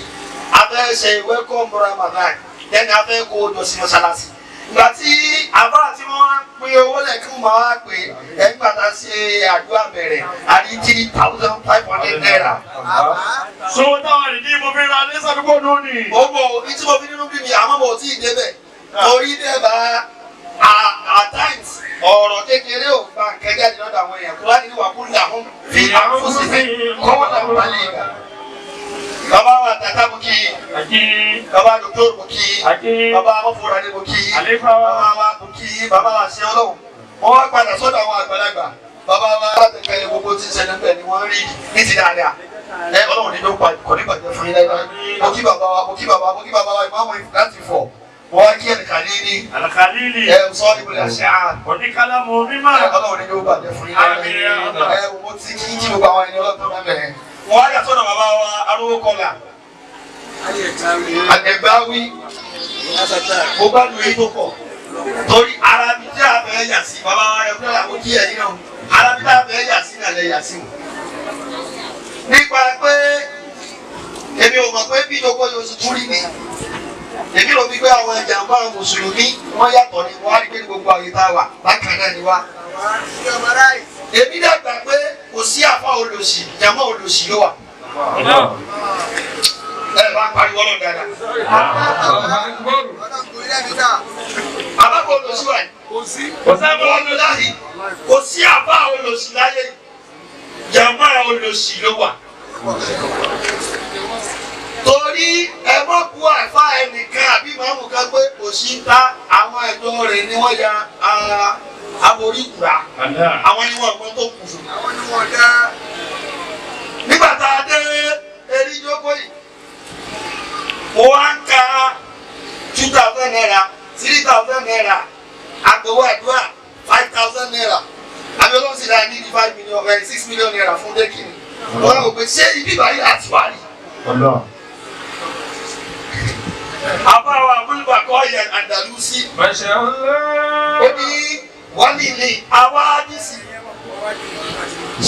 a fẹ́ ṣe welcome Ramadan, then a fẹ́ kó o jọ sí mọ́ṣáláṣí. Ìgbà tí àbá tí wọ́n á pín owó lẹ́kùn máa wá pé ẹgbà tá a ṣe àdúrà bẹ̀rẹ̀ a ní 3,500 naira. So táwọn ìdí mo fi ra ní sàdúgbò lónìí. Ó bọ̀ ní tí mo fi nínú bí mi àmọ́ mo tí ì débẹ̀ torí dẹ́ba at times ọ̀rọ̀ kékeré ò gba nǹkan jáde lọ́dọ̀ àwọn èèyàn kúrò ní wà kúrò làwọn fi àfúnṣe kọ́wọ́ làwọn bá lè gbà. Bàbá wa tata mo kí bàbá dòkítọ́rù mo kí bàbá amọ̀fúnra mo kí bàbá wa mo kí bàbá wa ṣe ọlọ́run. Wọ́n wá padà sọ́dọ̀ àwọn àgbàlagbà bàbá wa látẹ̀kẹ́ gbogbo tí ń ṣẹlẹ̀ bẹ́ẹ̀ ni wọ́n rí ní ti dáadáa. Ẹ ọlọ́run ní ló pa kò ní bàjẹ́ fún yín láíláí. Mo kí bàbá wa mo kí bàbá mo kí bàbá wa ìmáàmù láti fọ̀. Mo wá kí ẹnìkàlíní Àlàkàlílì. ẹ sọ ibùdó àṣà. Oníkálámù mímọ́. Ọlọ́run ní ló bàjẹ́ fún yín láíláí. Ẹ mo ti kí kí gbogbo àwọn ẹni ọlọ́run tó máa bẹ̀rẹ̀. Wọ́n á yà sọ́dọ̀ bàbá wa arówó kọlà. Àgbẹ̀gbáwí mo bá lu èyí tó pọ̀ torí ara mi tí a fẹ́ yà sí bàbá wa rẹ̀ fúnra mo kí ẹ̀yin náà ara mi tí a fẹ́ yà sí náà lẹ yà sí o. Nípa pé èmi ò mọ̀ pé bí ìjókòó yóò tún rí ni èmi rò wípé àwọn ìjàmbá mùsùlùmí wọ́n yàtọ̀ ni wọ́n á rí pé ní gbogbo àyè tá a wà bákan náà ni wá. Èmi dàgbà pé kò sí àfa olòṣì jàmọ́ olòṣì ló wà. Ẹ bá pariwo lọ dáadáa. Àbábọ̀ olòṣì wà yìí. Kò sábà Wọ́n lọ láyé. Kò sí àfa olòṣì láyé. Jàmọ́ olòṣì ló wà. Torí ẹ mọ̀ bu àfa ẹnìkan àbí màmú kan pé òṣì ń ta àwọn ẹ̀dọ́ rẹ̀ ni wọ́n ya aborí kura. Àwọn ni wọ́n gbọ́n tó kù fún. Nígbà tá a dé eríjókòó yìí, mo wá ń ka 2,000 naira, 3,000 naira, àgbowó àdúrà 5,000 naira. Abiola sì ra ní 5 million 6 million naira fún dẹ́kìnì. Wọ́n rò pé ṣé ibi báyìí àti wá rí. Àbáwá Abúlùbà kọ́ yẹn Àndàlúsí. Masha Allah. Ó ní wọ́n ní ilé àwa àdìsí.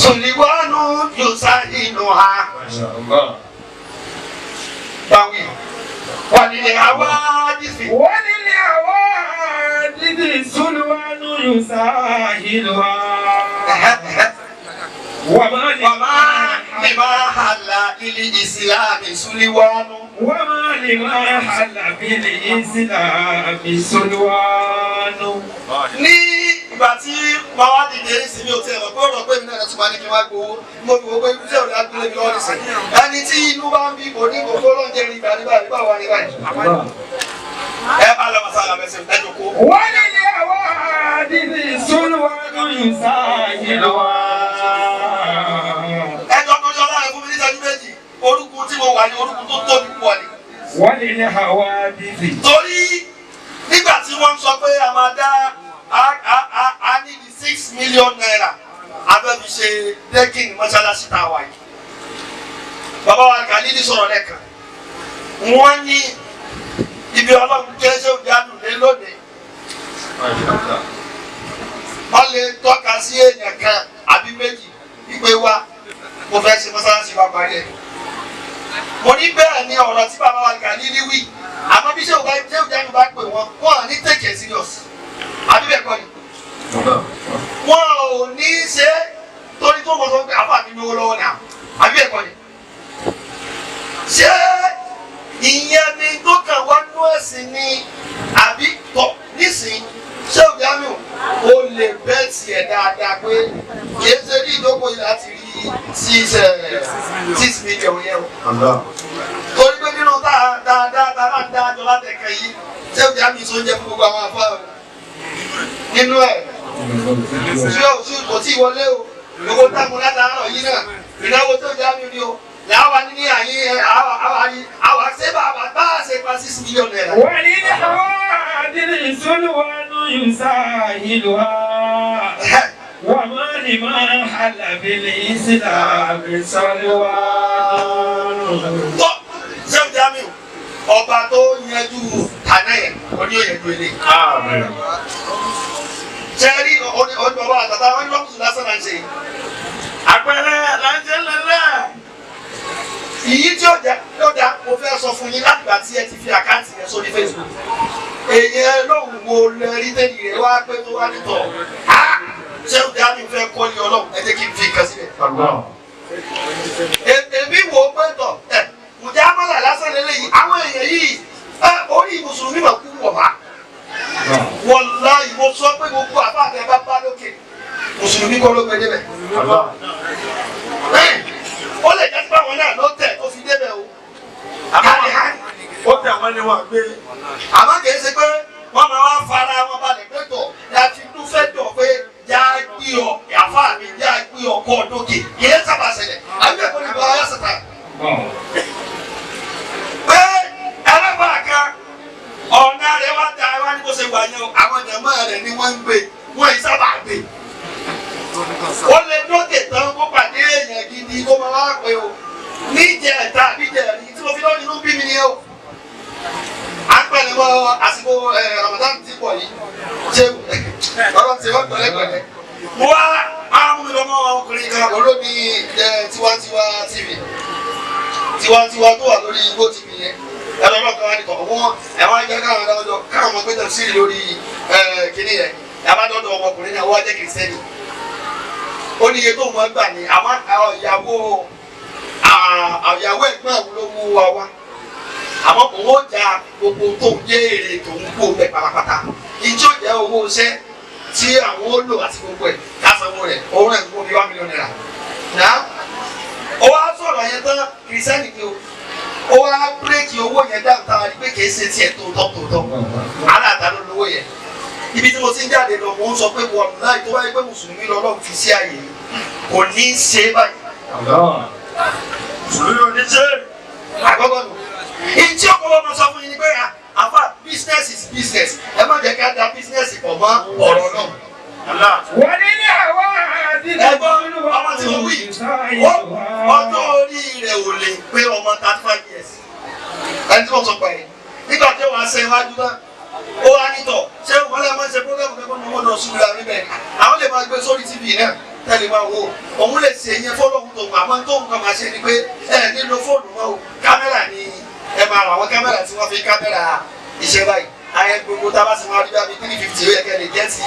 Sùlìwánú yóò inú ha. Masha Allah. Báwí. Wọ́n ní ilé àwa àdìsí. Wọ́n ní àwádìí Sulwanu yusahiluha. Wàmá Wàmá lè máa hàlà ilé ìsìlámì Sùlìwánú. Wàmá lè máa hàlà bílí ìsìlámì Sulwanu. Ní ìgbà tí màá wá dìde ìsinmi ò tiẹ̀ mọ̀ pé ọ̀rọ̀ pé mi náà tún máa ní kí n wá gbowó mo fi wò pé irú iṣẹ́ òde agbélé mi lọ́wọ́ nísìnyí. Ẹni tí inú bá ń bí kò ní kókó lóúnjẹ rí ìgbà nígbà nígbà wà ní báyìí. Ẹ bá lọ masala mẹsẹ̀ ẹ jòkó. Wọ́n ní àwádìí Sulwanu yusahiluha. Ẹ jọ tó yọ láàrin fún mi ní ìṣẹ́jú méjì orúkú tí mo wà ní orúkú tó tóbi púpọ̀ ni. Wọ́n ní àwádìí. Torí nígbà tí wọ́n ń sọ pé a máa dá a ní di 6 million naira a fẹ́ fi ṣe dẹ́kìn mọ́ṣáláṣí tá a wà yìí. Bàbá wa Kàlílì sọ̀rọ̀ lẹ́ẹ̀kan. Wọ́n ní ibi ọlọ́run jẹ́ ṣé òjá dùn lé lónìí. Wọ́n lè tọ́ka sí èèyàn kan àbí méjì wípé wá mo fẹ́ ṣe mọ́ṣáláṣí wa parí ẹ̀. Mo ní bẹ́ẹ̀ ni ọ̀rọ̀ tí bàbá wa Kàlílì wí àmọ́ bí ṣé òjá dùn bá pè wọ́n wọ́n à ní take it serious àbí bẹ́ẹ̀ kọ́ ni. Wọ́n ò ní ṣe é torí tó wọ́n sọ pé àfà mi lówó lọ́wọ́ náà àbí bẹ́ẹ̀ kọ́ ni. Ṣé ìyẹn ni tó kàn wá nú ẹ̀sìn ni àbí tọ̀ nísìnyí ṣé òbí àmì ò lè bẹ́ẹ̀ tiẹ̀ dáadáa pé kì í ṣe ní ìdókòwò yìí láti rí 6 million yẹn o. Torí pé nínú dáadáa tá a máa ń dá àjọ látẹ̀kẹ́ yìí ṣé òbí àmì sọ oúnjẹ fún gbogbo àwọn afá o nínú ẹ̀ ṣé o ṣé kò tí ì wọlé o gbogbo táwọn látàárọ̀ yìí náà ìnáwó tó jẹ́ àmì ni o làwa ní àyín àwa ní àwa ṣé bàbá bá a ṣe pa 6 million naira. Wọ́n ní àwádìí Sulwanu yusahiluha. Wàmá لمن حل بالإسلام سلوان. Tó Ṣéwù Jamiu, ọba tó yanjú tàná yẹn oní yóò yanjú ilé. Ṣé rí oní bàbá àtàtà wọn ní lọ́kùsùn lásán náà ń ṣe. Àpẹẹrẹ là ń ṣe lẹ́lẹ́. Ìyí tí ó jẹ yóò dá, mo fẹ́ sọ fún yín láti gbà tí ẹ ti fi account yẹn sórí Facebook. Èyàn lóhùn wo lẹ́rí tẹ́lẹ̀ rẹ̀ wá pé tó wá nítọ̀. Ṣéwù Jamiu fẹ́ kọ́lé Ọlọ́run, ẹ jẹ́ kí n fi nǹkan sílẹ̀. Èmi wò ó pé tọ̀ ẹ̀ ǹjẹ́ amọ́là lásán lélẹ́yìí, àwọn èèyàn yìí ẹ orí mùsùlùmí mà kú wọ̀ wá. Wàláhì, mo sọ pé gbogbo àbá àti ẹ̀bá bá lókè, mùsùlùmí kọ́ ló gbé débẹ̀. Ó lè jẹ́ pé àwọn náà ló tẹ̀ tó fi débẹ̀ o. Káàdì hàn. Ó tẹ̀ wọ́n ní wọ́n gbé. Àmọ́ kì í ṣe pé wọ́n máa wá fara wọn balẹ̀ pé tọ̀ láti dúfẹ́ dọ̀ pé já gbé ọ àfa mi, já gbé ọ kọ́ dókè, kì í sábà ṣẹlẹ̀. Àbí ẹ̀kọ́ ni bàbá yà sàtà. Pé ẹlẹ́gbàá kan ọ̀nà rẹ̀ wá da wá ní bó ṣe wà yẹn o, àwọn jàmáà rẹ̀ ni wọ́n ń gbé, wọ́n yìí sábà gbé. Ó lè dókè tán kó pàdé èèyàn gidi kó máa wá pé o níjẹ̀ ẹ̀ta níjẹ̀ ẹ̀rí tí mo fi lọ́ọ́ nínú bí mi ni o. À ń pẹ̀lẹ́ mọ́ àsìkò Ramadan ti pọ̀ yìí, ṣé ọ̀rọ̀ ti wọ́n pẹ̀lẹ́pẹ̀lẹ́. Mo wá máa mú mi lọ mọ́ ọkùnrin kan olómi Tiwantiwa TV, Tiwantiwa tó wà lórí Igbó TV yẹn, ẹ̀rọ ọlọ́kan wá ní kọ̀ wọ́n ẹ̀ wá jẹ́ káwọn ọ̀dọ́ káwọn ọmọ gbé tẹ̀síìrì lórí kínní yẹn. Ẹ̀ bá dọ́dọ̀ ọmọkùnrin náà, wọ́n á jẹ́ Christian. Ó ní iye tó wọ́n gbà ní àmọ́ ìyàwó ẹ̀gbọ́n àwọn ló mú wa wá, àmọ́ òun ó ja gbogbo tó ń jẹ́ èrè tó ń kó bẹ́ẹ̀ pátápátá, ìjọ jẹ́ owó iṣẹ́ tí àwọn ó lò àti gbogbo ẹ̀ kásánwó rẹ̀, òun rẹ̀ gbogbo bíi ₦1 million. Náà ó wá sọ̀rọ̀ yẹn tán, Christian ni o, ó wá break owó yẹn dáhùn táwa rí pé kìí ṣe tiẹ̀ tòótọ́ tòótọ́, aláàtá ló lówó yẹn. Ibi tí mo ti ń jáde lọ, mo ń sọ pé wàláhì, tó báyìí pé mùsùlùmí lọ́lọ́run fi sí àyè yìí, kò ní í ṣe báyìí. Mùsùlùmí ò ní ṣe. Àkọ́kọ́ nù. Ìtí ọkọ̀ wọn sọ fún yín ni pé àfà, business is business, ẹ má jẹ́ ká da business pọ̀ mọ́ ọ̀rọ̀ náà. وللعوادل. Ẹ̀gbọ́n ọmọ tí mo wí, ọjọ́ orí rẹ̀ ò lè pé ọmọ 35 years. Ẹni tí wọ́n sọ pa yẹn nígbà tí wọ́n á ṣe iwájú náà, ó wá nítọ̀ ṣé wọ́n lè máa ń ṣe program kẹ́kọ̀ọ́ ní wọ́n lọ sùúrù la níbẹ̀, àwọn lè máa gbé sórí TV náà tẹ́lẹ̀ máa wò, òun lè ṣe yẹn fọlọ́hún tó àmọ́ tó nǹkan máa ṣe ni pé ẹ nílò fóònù mọ́ o, kámẹ́rà ni ẹ máa rà, àwọn kámẹ́rà tí wọ́n fi kámẹ́rà iṣẹ́ báyìí ayẹ gbogbo tá a bá sì máa rí bá mi 350, ó yẹ kẹ́ lè jẹ́ ti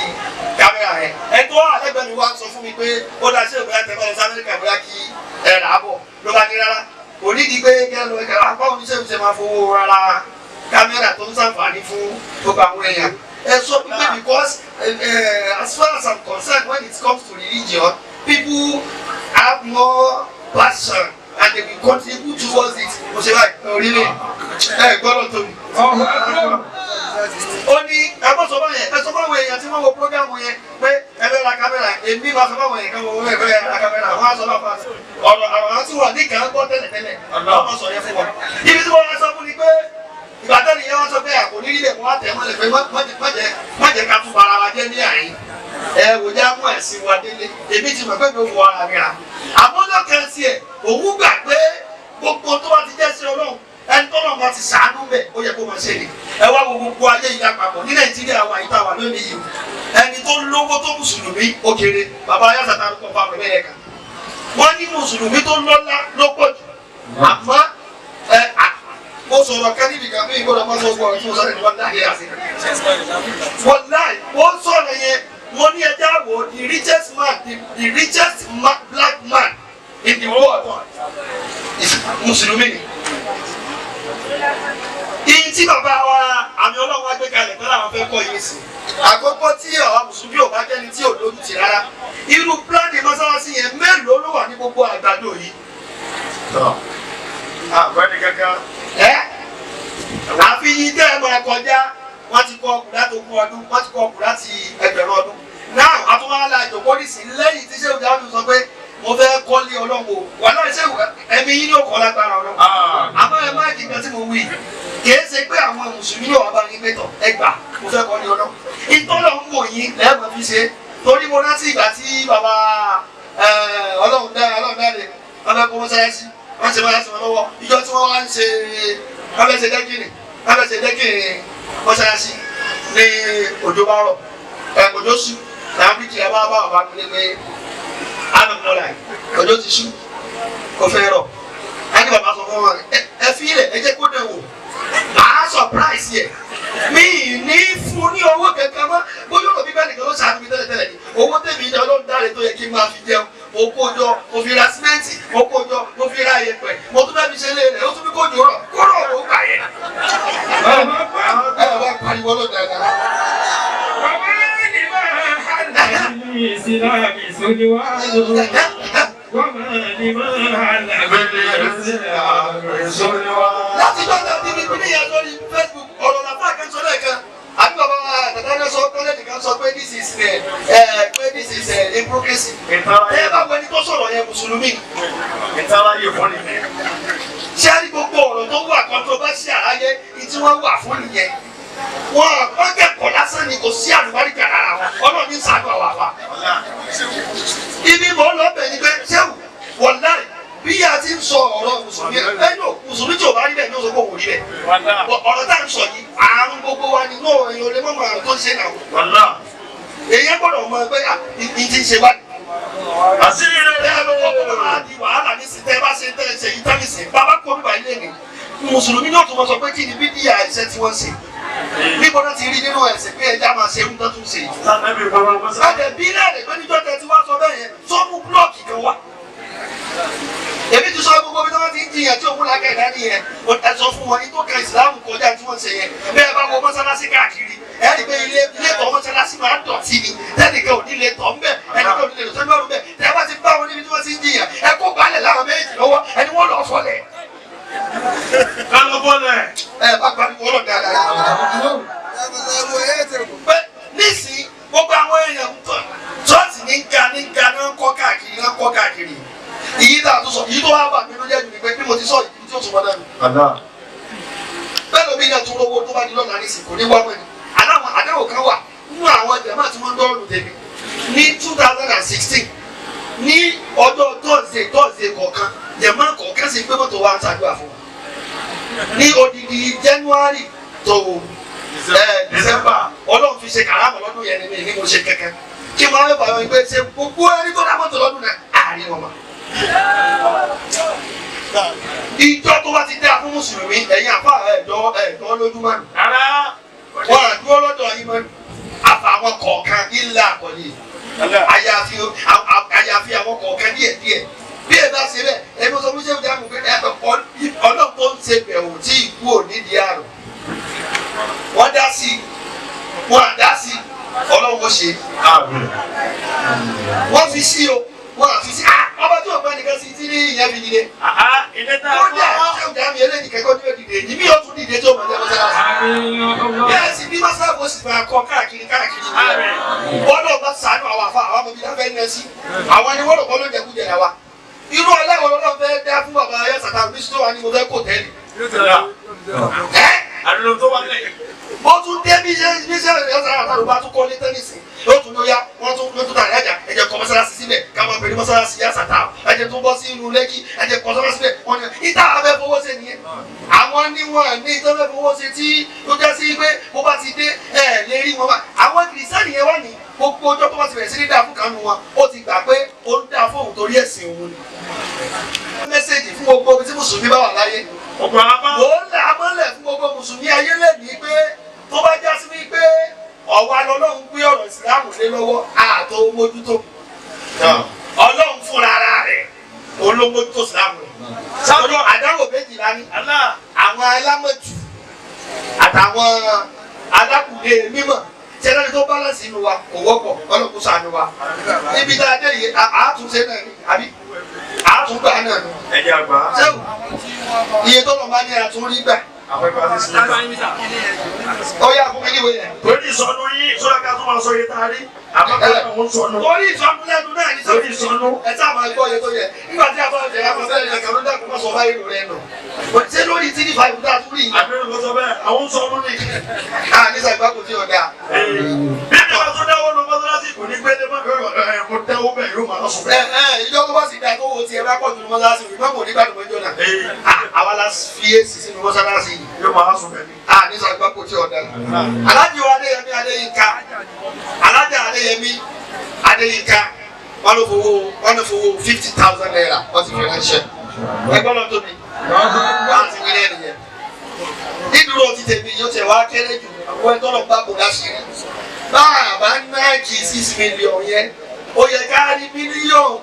kámẹ́rà yẹn. Ẹ tó àlẹ́gbẹ̀ẹ́ mi wá sọ fún mi pé ó dá sí ìbúra tẹ́ bá lọ sí Amẹ́ríkà bóyá kí ẹ rà á bọ̀, ló bá ní rárá, kò nídìí pé kẹ́ lọ kẹ́ apá oníṣẹ́ ìṣe máa fowó rárá kámẹ́rà tó ń ṣàǹfààní fún gbogbo àwọn èèyàn. Ẹ sọ pé because as far as I'm concerned, when it comes to religion, people have more passion and they will contribute towards it. Mo ṣe báyìí orílẹ̀ ẹ gbọ́dọ̀ tóbi. Ó ní ẹ bọ́ sọ fún yẹn, ẹ sọ fún àwọn èèyàn tí wọ́n wo program yẹn pé ẹ fẹ́ ra kámẹ́rà. Èmi máa sọ fún àwọn èèyàn kan wọ́n fẹ́ ra kámẹ́rà, wọ́n á sọ fún ọ̀rọ̀ àwọn tí wọ́n ní kàn án gbọ́ tẹ́lẹ̀tẹ́lẹ̀, wọ́n sọ yẹn fún wọn. Ibi tí wọ́n sọ fún ni pé ìgbà tẹ́lẹ̀ yẹn, wọ́n sọ pé àkò ní lílẹ̀, wọ́n á tẹ̀ mọ́lẹ̀ pé má jẹ́ ká tún bara wa jẹ́ ní àyín, ẹ wò já mú ẹ̀sìn wa délé. Èmi ti mọ̀ pé mi ò fọ ara mi rà, àmọ́jọ́ kan tiẹ̀ òun gbà pé gbogbo tó bá ti jẹ́ sí Ọlọ́run, ẹni tó lọ́n bá ti sàánú bẹ̀, ó yẹ kó máa ṣe ni. Ẹ wá wo gbogbo ayé yìí lápapọ̀ ní Nàìjíríà wa yìí tá a wà lónìí yìí, ẹni tó lówó tó mùsùlùmí ó kéré. Bàbá ayásàtà ló kọ́ fún àwọn ẹ̀rẹ́ kan, wọ́n ní mùsùlùmí tó lọ́lá ló pọ̀ jù. Àmọ́ ẹ mo sọ̀rọ̀ kan níbi kan bí ìgbọ́dọ̀ mọ́ sọ́gbọ́n ọ̀rọ̀ tí mo sọ̀rọ̀ ní wọ́n láyé àti wọ́n láì wọ́n sọ̀rọ̀ yẹn, wọ́n ní ẹja wo the richest man, the richest black man in the world is mùsùlùmí ni. Ìyí tí bàbá wa àmì Ọlọ́run wá gbé kalẹ̀ tán làwọn fẹ́ kọ́ yìí sí. Àkọ́kọ́ tí àwa mùsùlùmí ò bá jẹ́ni tí ò lójú tì rárá. Irú plan mọ́sálásí yẹn mélòó ló wà ní gbogbo àgbàdo yìí? Àgbẹ̀ni kankan. Ẹ́ àfi yìí tẹ́ ẹ máa kọjá, wọ́n ti kọ́ ọkùnrin láti 20 ọdún, wọ́n ti kọ́ ọkùnrin láti 1000 ọdún. Náà àtúwọ́n á la ìjòkó nísìn lẹ́yìn tí Ṣéwù Jáde sọ pé mo fẹ́ kọ́lé Ọlọ́run o. Wà náà Ṣéwù, ẹ̀mí yín ní òkọ́ lágbára Ọlọ́run. Àmọ́ ẹ má kí nǹkan tí mo wí. Kìí ṣe pé àwọn mùsùlùmí yóò wá bá yín pé tọ̀ ẹ gbà, mo fẹ́ kọ́lé Ọlọ́run. Ìtọ́lọ̀ ń wò yín lẹ́ẹ̀mọ́ fi ṣe. Torí mo rántí ìgbà tí bàbá mítìn mọ́ṣáláṣí ní òjò bá rọ̀ ẹ òjò ṣú làwọn bíríkì ẹ bá bá bàbá mi lé pé ànàmọ́là òjò ti ṣú kò fẹ́ rọ̀ ẹni bàbá sọ fún wọn ẹ fi ilẹ̀ ẹ jẹ́ kó dẹ̀ wò màá surprise yẹ mi ní fún ní owó kankan mọ́ bóyá ọ̀rọ̀ bíbẹ́ nìkan ló ṣàánú mi tẹ́lẹ̀tẹ́lẹ̀ ni owó tèmi ìjà ọlọ́run dáre tó yẹ kí n máa fi jẹun mo kó jọ mo fi ra símẹ́ǹtì mo kó jọ mo fi ra yẹ̀pẹ̀ mo tún bẹ́ẹ̀ fi ṣe lé rẹ̀ ó tún fi kó jò rọ̀ kó rọ̀ ó gbà yẹn. Ẹ wá pariwo ló dáadáa. Láti jọ́ ta ti fi pínlẹ̀ yẹn lórí Facebook ọ̀rọ̀ làbá kan sọ lẹ́ẹ̀kan àbí bàbá tàtà náà sọ tọ́lẹ̀tì kan sọ pé this is pé this is hypocrisy. Ẹ bá wọ ẹni tó sọ̀rọ̀ yẹn mùsùlùmí. Ìtàláyé fún nìyẹn. Ṣé a rí gbogbo ọ̀rọ̀ tó wà controversial ayé ní tí wọ́n wà fún nìyẹn? Wọ́n kẹ́kọ̀ọ́ lásán ni kò sí àlùbáríkà lára wọn. Ọlọ́run ní ṣàánú àwọn àfa. Ibi mò ń lọ bẹ̀ ni pé ṣéwù wọ̀láì bí a ti ń sọ ọ̀rọ̀ mùsùlùmí ẹnu mùsùlùmí tí ò bá rí bẹ́ẹ̀ ni ó sọ pé òun rí bẹ́ẹ̀. Ọ̀rọ̀ tá à ń sọ yìí àrùn gbogbo wa ni náà èèyàn ò lè mọ̀mọ́ àrùn tó ń ṣe náà. Èèyàn gbọ́dọ̀ mọ̀ pé ìdí ń ṣe wá. Àṣírí rẹ̀ Ẹ lọ wọ́n máa di wàhálà ní sìn tẹ́ bá ṣe tẹ́ ṣe yìí tán nísìn bàbá kó bíbá ilé ni mùsùlùmí náà tún mọ sọ pé kí ni bídíà iṣẹ́ tí wọ́n ṣe níbo náà ti rí nínú ẹ̀sìn pé ẹja máa ṣe ń tán tún ṣe yìí. Sànẹ́bí gbogbo mọ́sá. Ẹ̀dẹ̀ bí lẹ́rìí pé níjọ́ tẹ tí wọ́n sọ bẹ́ẹ̀ yẹn tó mú búlọ́ọ̀kì kan wá. Èmi ti sọ gbogbo bí wọ́n ti ń jiyàn tí òun làákà ìdání yẹn ẹ sọ fún wọn ní tó kan ìsìláàmù kọjá tí wọ́n ṣe yẹn bẹ́ẹ̀ bá wọ mọ́sálásí káàkiri ẹ rí i pé ilé tọ́ mọ́sálásí máa ń dọ̀tí ni tẹ́nìkan ò ní lè tọ́ ńbẹ̀ ẹnìkan ò ní lè tọ́ ńbẹ̀ tẹ́ bá ti bá wọn níbi tí wọ́n ti ń jiyàn ẹ kó balẹ̀ láwọn méjì lọ́wọ́ ẹni wọ́n lọ fọlẹ̀. Kálọ̀ bọ́lẹ̀. Ẹ bá pariwo ọlọ́ dáadáa. Pé nísìnyí gbogbo àwọn èèyàn ṣọ́ọ̀ṣì ní ga ní ga náà ń kọ́ káàkiri náà ń kọ́ káàkiri. Ìyí tá a tún sọ ìyí tó wá bà mí ló jẹ́ jù ní pé bí mo ti sọ ìyí tí ó tún wọ́n náà nù. Bẹ́ẹ̀ lómi náà tún lówó tó bá di lọ́la nísìnyí kò ní wá mọ́ ni. Aláwọ̀ àdéhùn kan wà nínú àwọn jàmáà tí wọ́n ń dọ́ọ̀lù tèmi ní 2016 ní ọjọ́ Thursday kọ̀ọ̀kan jàmáà kọ̀ọ̀kan sì gbé mọ́tò wa ń ṣàdúrà fún wọn. Ní odidi January tó December Ọlọ́run fi ṣe kàrámọ̀ lọ́dún yẹn ni mi ní mo ṣe kẹ̀kẹ́ kí wọ́n á bá wọn gbé ṣe gbogbo ẹni tó dá mọ́tò lọ́dún náà àárín wọn mọ́. Ìjọ tó bá ti dá fún mùsùlùmí ẹ̀yin àfa ẹ̀dọ́ ẹ̀dọ́ lójúmọ́ nù. Wọ́n á dúró lọ́dọ̀ yín mọ́ nù. Àfa àwọn kọ̀ọ̀kan ilé àkọ́lé àyàfi àwọn kọ̀ọ̀kan díẹ̀ díẹ̀. Bí ẹ bá ṣe bẹ́ẹ̀ ẹni sọ fún ṣéwù jáàmù pé ọlọ́run tó ń ṣe bẹ̀wò tí ìkú ò nídìí àrùn. Wọ́n dá sí i, wọ́n á dá sí i, ọlọ́run ó ṣe. Wọ́n fi sí o, wọ́n á fi sí i. Ọba tí òun bá nìkan sí ti ní ìyẹn fi dìde. Ilé tá a Kódà ṣéwù jáàmù eléyìí kẹ́kọ̀ọ́ tí ó dìde, ìbí yóò tún dìde tí ó mọ̀ ní mọ́sálásí. Bẹ́ẹ̀ sì bí mọ́sálásí ó sì máa kọ́ káàkiri káàkiri. Bọ́lá ọba ṣàánú àwọn àfa àwọn ọmọ bíi láfẹ́ ń sí. Àwọn ni wọ́n rò kọ́ ló jẹ kújẹ náà wa. Irú ọlẹ́wọ̀n lọ́dọ̀ fẹ́ dá fún bàbá ayé sàtà bí sọ́wọ́ ni mo fẹ́ kó tẹ́lẹ̀. Àdúró tó wà lẹ́yìn. Ó tún dé bí ṣe bí ṣe ẹ̀yọ́ sàtà ló bá tún kọ́ ní tẹ́nìsì. Ó tún ló yá wọ́n tún ló tún tà lájà ẹ̀jẹ̀ kọ́ mọ́sálásí síbẹ̀ ká máa pèrè mọ́sálásí yá sàtà ẹ̀jẹ̀ tún bọ́ sí inú Lẹ́kì ẹ̀jẹ̀ kọ́ mọ́sálásí síbẹ̀ wọ́n ní ìta abẹ́ fowó ṣe nìyẹn. Àwọn níwọ̀n ní ìtọ́ fẹ́ fowó ṣe tí ó já sí pé bó bá ti dé ẹ̀ lè rí wọn bá. Àwọn kìrìsìtẹ́nì yẹn wà ní gbogbo ọjọ́ tó bá ti bẹ̀rẹ̀ sí ní dáa fún kanu wọn ó ti gbà pé ó ń dáa fóun torí ẹ̀sìn òun ni. Mẹ́sẹ̀gì fún gbogbo ibi tí mùsùlùmí bá wà láyé. Ọ̀pọ̀ àbá. Ó là á mọ́lẹ̀ fún gbogbo mùsùlùmí ayé lẹ́nìí pé tó bá já sí wípé ọ̀wá lọ́lọ́run gbé ọ̀rọ̀ ìsìláàmù lé lọ́wọ́ àtò mójútó. Ọlọ́run fúnra ara rẹ̀ òun ló mójútó ìsìláàmù rẹ̀. Sábà àdáwò méjìlá ní àwọn alámọ̀jù àtàwọn alákùnrin mímọ̀ tẹ́lẹ̀ tó bálánsì inú wa kò wọ́pọ̀ ọlọ́kùn ṣàánú wa. Ibi tá a dé yìí àátúnṣe náà ni àbí àátúngbà náà ni. Ẹ̀jẹ̀ àgbà. Sẹ́wù iye tó lọ bá ní àtúnrí gbà. Àwọn ìgbà ti sinmi. Ó yà fún mi níwèé yẹn. Torí ìsọnù yín sọ́dọ̀ ká tó máa sọ iye tá a rí. Àbábá àwọn sọnù. Torí ìsọnù lẹ́nu náà ní Torí ìsọnù. Ẹ sáà máa gbọ́ iye tó yẹ. Nígbà tí a bá jẹ àwọn ọ̀sẹ̀ yẹn kàló dàkú má sọ báyìí lò rẹ̀ nù. Ṣé lórí tí ní fàìfù tá a tún rí yìí? Àbẹ̀rẹ̀ ló sọ bẹ́ẹ̀, àwọn sọnù ni. À ní sàgbà kò tí ò dáa. Bí ẹni bá tún dáwọ́ lọ mọ́sálásí kò ní gbélé mọ́. Mo dáwọ́ bẹ́ẹ̀ yóò máa sùn Ẹ bẹ́ẹ̀. ẹ ìjọ tó bá sì dáa tó wo tiẹ̀ bá pọ̀ jù ní mọ́sálásí ìgbà kò ní gbàdúgbò jọ náà. Àwa la fi èsì sínú mọ́sálásí yìí. Yóò máa sùn bẹ́ẹ̀ ni. À ní sàgbà kò kò tí ọ̀dà. Alájì wa Adéyẹmí Adéyínká, Alájà Adéyẹmí Adéyínká, wọ́n ló fowó 50,000 naira wọ́n ti fi ránṣẹ́. Ẹgbọ́n lọ tóbi. Láti wílẹ̀ nìyẹn. Dídúró ti tèmi yóò tẹ̀ wá kéré jù àwọn ẹgbọ́n lọ bá kò láṣìírí. Bá a bá náàkì 6 million yẹn, ó yẹ ká rí mílíọ̀nù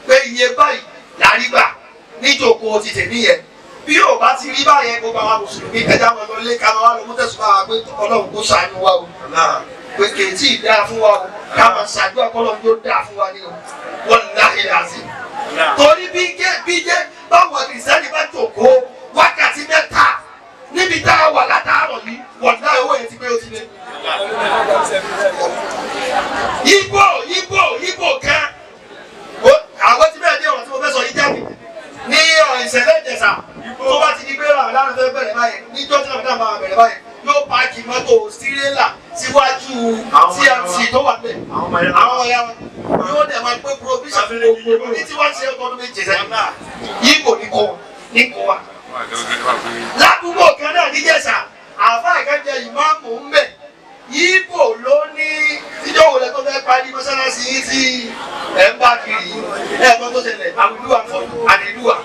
pé iye báyìí lárígbà níjókòó ti tèmi yẹn. Bí yóò bá ti rí báyẹn gbogbo àwọn mùsùlùmí ẹja wọn lọ lé ká máa wá lọ mú tẹ̀sùn bá wa pé Ọlọ́run kó ṣàánú wa o. Pé kì í tí ì dáa fún wa o, ká máa ṣàdúrà kọ́lọ́run yóò dáa fún wa ní o. Wọ́n láhìí láti. Torí bí jẹ́ báwọn kìrìsìtẹ́nì bá jókòó wákàtí 3 níbi tá a wà látàárọ̀ yìí, wọ́n dá owó yẹn ti pé ó ti lé. Ibo kan àwọn tí bẹ́ẹ̀ dé ọ̀rọ̀ tí mo fẹ́ sọ yìí jáde ní ìṣẹ̀lẹ̀ Ìjẹ̀ṣà tó bá ti di pé Ramadan fẹ́ bẹ̀rẹ̀ báyìí níjọ́ tí Ramadan máa bẹ̀rẹ̀ báyìí yóò páàkì mọ́tò tirẹ́là síwájú TMC tó wà nílẹ̀ àwọn ọ̀ya wọn yóò dẹ̀ máa gbé provision fún gbogbo ní tí wọ́n ṣe ọdún méje sẹ́yìn yíbo ní kó wa. Ládùúgbò kan náà níjẹ̀ṣà àáfàá kan jẹ ìmáàmù ń bẹ̀ yíbo ló ní tíjọ́ wo lẹ tó fẹ́ parí mọ́sálásí yín tí ẹ̀ ń bá kiri ẹ̀ gbọ́n tó ṣẹlẹ̀ àwùjọ àdìdúwà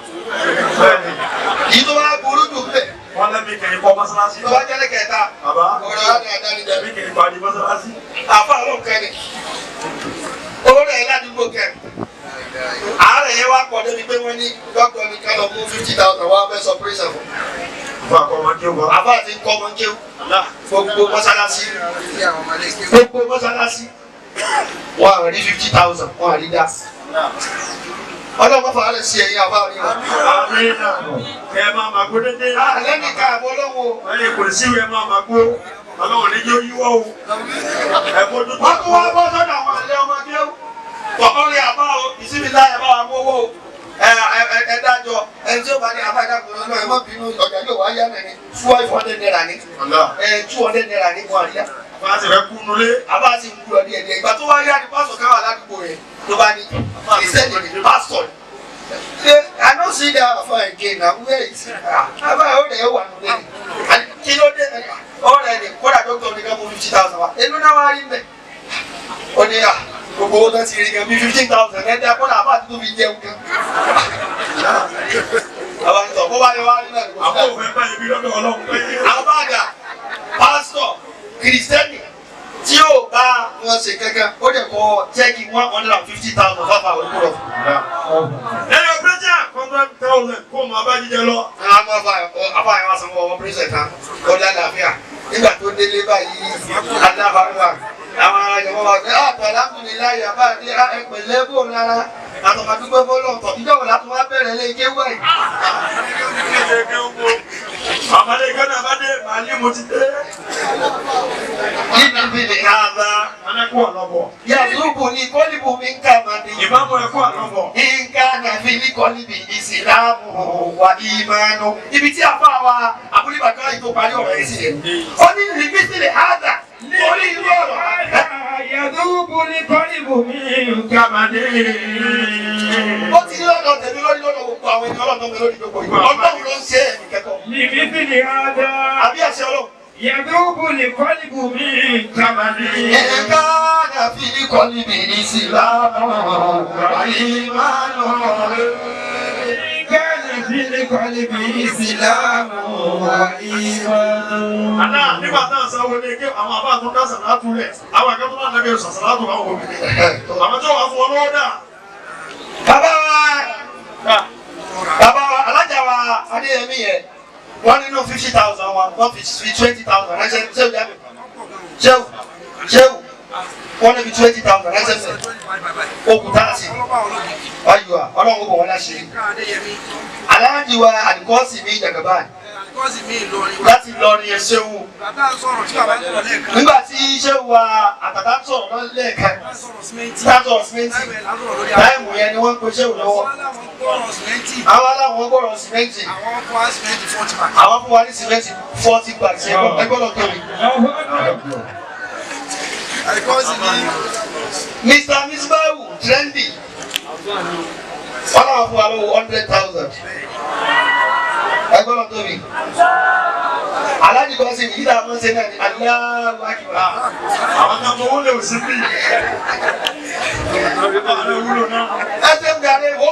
yìí tó wá burú jù bẹ̀. Wọ́n lẹ́bi kìí kọ́ mọ́sálásí. Tó bá jẹ́lẹ̀ kẹta. Bàbá ọ̀rọ̀ àdáni jẹ́. Lẹ́bi kìí parí mọ́sálásí. Àfa ọlọ́run kẹ́ni. Owó rẹ̀ ládùúgbò kẹ́ni. Àárẹ̀ yẹn wá pọ̀ débi pé wọ́n ní dókítà ní ká lọ mú 50,000 wá fẹ́ sọ pírẹ́sà fún. Àfa kọ́ ọmọ kéwù. Àfa àti kọ́ ọmọ kéwù. Gbogbo mọ́sálásí. Gbogbo mọ́sálásí. Wọ́n á rí 50,000 wọ́n á rí dá. Ọlọ́run fà á lè ṣe ẹ̀yin àbá rí wọn. Ẹ máa ma gbó dédé. Alẹ́ nìkan àbọ̀ ọlọ́run o. Ẹyẹ kò sí ẹ máa ma gbó. Ọlọ́run ní yóò yíwọ́ o. Ẹ bójú tó. Wọ́n tún wá bọ́ sọ́dọ̀ àwọn àlẹ́ ọmọ kéwù. Kọ̀ọ̀kan àbá o, ìsinmi láyé bá wa mówó o. Ẹ dájọ́ ẹni tí ó bá ní àbá ìdákùnrin náà ẹ má bínú ọjà yóò wá yá nìyẹn. 500 naira ní. 200 naira ní wọn àríyá. Àbá ti fẹ́ kú nulẹ̀. Àbá ti ń kú lọ díẹ̀ díẹ̀. Ìgbà tó wá yá ni pásọ̀ káwà ládùúgbò rẹ̀ ló bá ní ìsẹ́yìn ní pásọ̀. I no see that afa again na where is he? Àbá ó rẹ̀ wà nulẹ̀ ni. Kí ló dé? Ọ̀rẹ́ ni kódà dókítà ní ká mú 50,000 wá. Èló náà wá rí mbẹ̀. Ó ní à gbogbo owó tó ti rí gan bí 15,000 ẹ̀dá kódà àbá àti tó fi jẹun gan. Àbá ń sọ bó bá yẹ wá rí náà. Àbó òfin bá ibi lọ́dọ̀ Ọlọ́run pé. Àwọn àgbà pásítọ̀ kìrìsìtẹ́nì tí yóò bá wọn ṣe kankan ó dẹ̀ kọ jẹ́kì 150,000 fáfá òkú lọ. Ẹyọ pírẹ́sì 100,000 kó o máa bá jíjẹ lọ. Àwọn afọ àyẹ̀wò àsanwó ọmọ pírẹ́sì tán ó lálàáfíà nígbà tó délé báyìí alábàárà àwọn ará ìjọba wa pé àtọ̀ alhamdulilayi àbá àdé ẹ̀pẹ̀lẹ́ bò rárá àtọ̀mọ̀dúpẹ́ fọlọ́ tọ̀ ìjọba láti wá bẹ̀rẹ̀ lé ike wáyé. Àmàlẹ́ Gánà bá dé, màálí mo ti dé. Nínú bíbí àbá. Ẹlẹ́kùn àlọ́bọ̀. Yàtúbù ní kọ́líbù mi ń kà máa ní. Ìbámu ẹ̀kọ́ àlọ́bọ̀. Nǹka nàfi ní kọ́líbì ìsìlámù wà ìmánu. Ibi tí a fà wá abúlé bàtà yìí tó parí ọ̀rọ̀ yìí sí yẹn. Ó ní ìrísílẹ̀ hádà orí irú ọ̀rọ̀. Yàtúbù ní kọ́líbù mi ń kà máa ní. Ó ti ní lọ́dọ̀ tẹ̀mí lórí lọ́dọ̀ gbogbo àwọn ènìyàn ọlọ́dọ̀ mi lórí gbogbo yìí. Ọlọ́run ló ń ṣe ẹ̀mí kẹ́kọ̀ọ́. Ìrísílẹ̀ hádà. Àbí àṣẹ Ọlọ́run. Yàtúbù ní kọ́líbù mi ń kà máa ní. Nǹka nàfi ní kọ́líbì ìsìlámù wà ìmánu. Nǹka nàfi ní kọ́líbì ìsìlámù wà ìmánu. Àná nígbà náà sanwó ní ike àwọn àbá àtúndá sàlátù rẹ̀ àwọn akẹ́kọ̀ọ́ náà nàbẹ̀ sàlátù àwọn òbí. Àwọn tí wọ́n fún wọn lọ́wọ́ dà. Bàbá wa alájà wa Adéyẹmí yẹn wọ́n nínú 50,000 wa wọ́n fi 20,000 ránṣẹ́ ṣéwù jáde ṣéwù ṣéwù wọ́n ní fi 20,000 ránṣẹ́ sẹ̀ okùn táàsì ayọ̀ ọlọ́run kò wọ́n láṣẹ. Aláàjì wa àdìkọ́sì mi jàgàbá láti lọrin ẹ ṣéwù nígbà tí ṣéwù wa àtàtà sọ̀rọ̀ lẹ́ẹ̀kan sátọ̀ sìmẹ́ntì táìmù yẹn ni wọ́n ń pe ṣéwù lọ́wọ́ àwọn aláwọ̀ gbọ́dọ̀ sìmẹ́ntì àwọn fún wa ní sìmẹ́ntì 40 bags ẹgbọ́n lọ tóbi. Mr. Misbahu trendy wọ́n náà fún wa lọ́wọ́ 100,000 ẹgbọ́n lọ tóbi. Aláàjì kan ṣe yìí làwọn ṣe náà ní Allahu Akbar. Àwọn kan fowó lè sí bí. Àwọn wúlò náà. Ẹ ṣe ń darí wo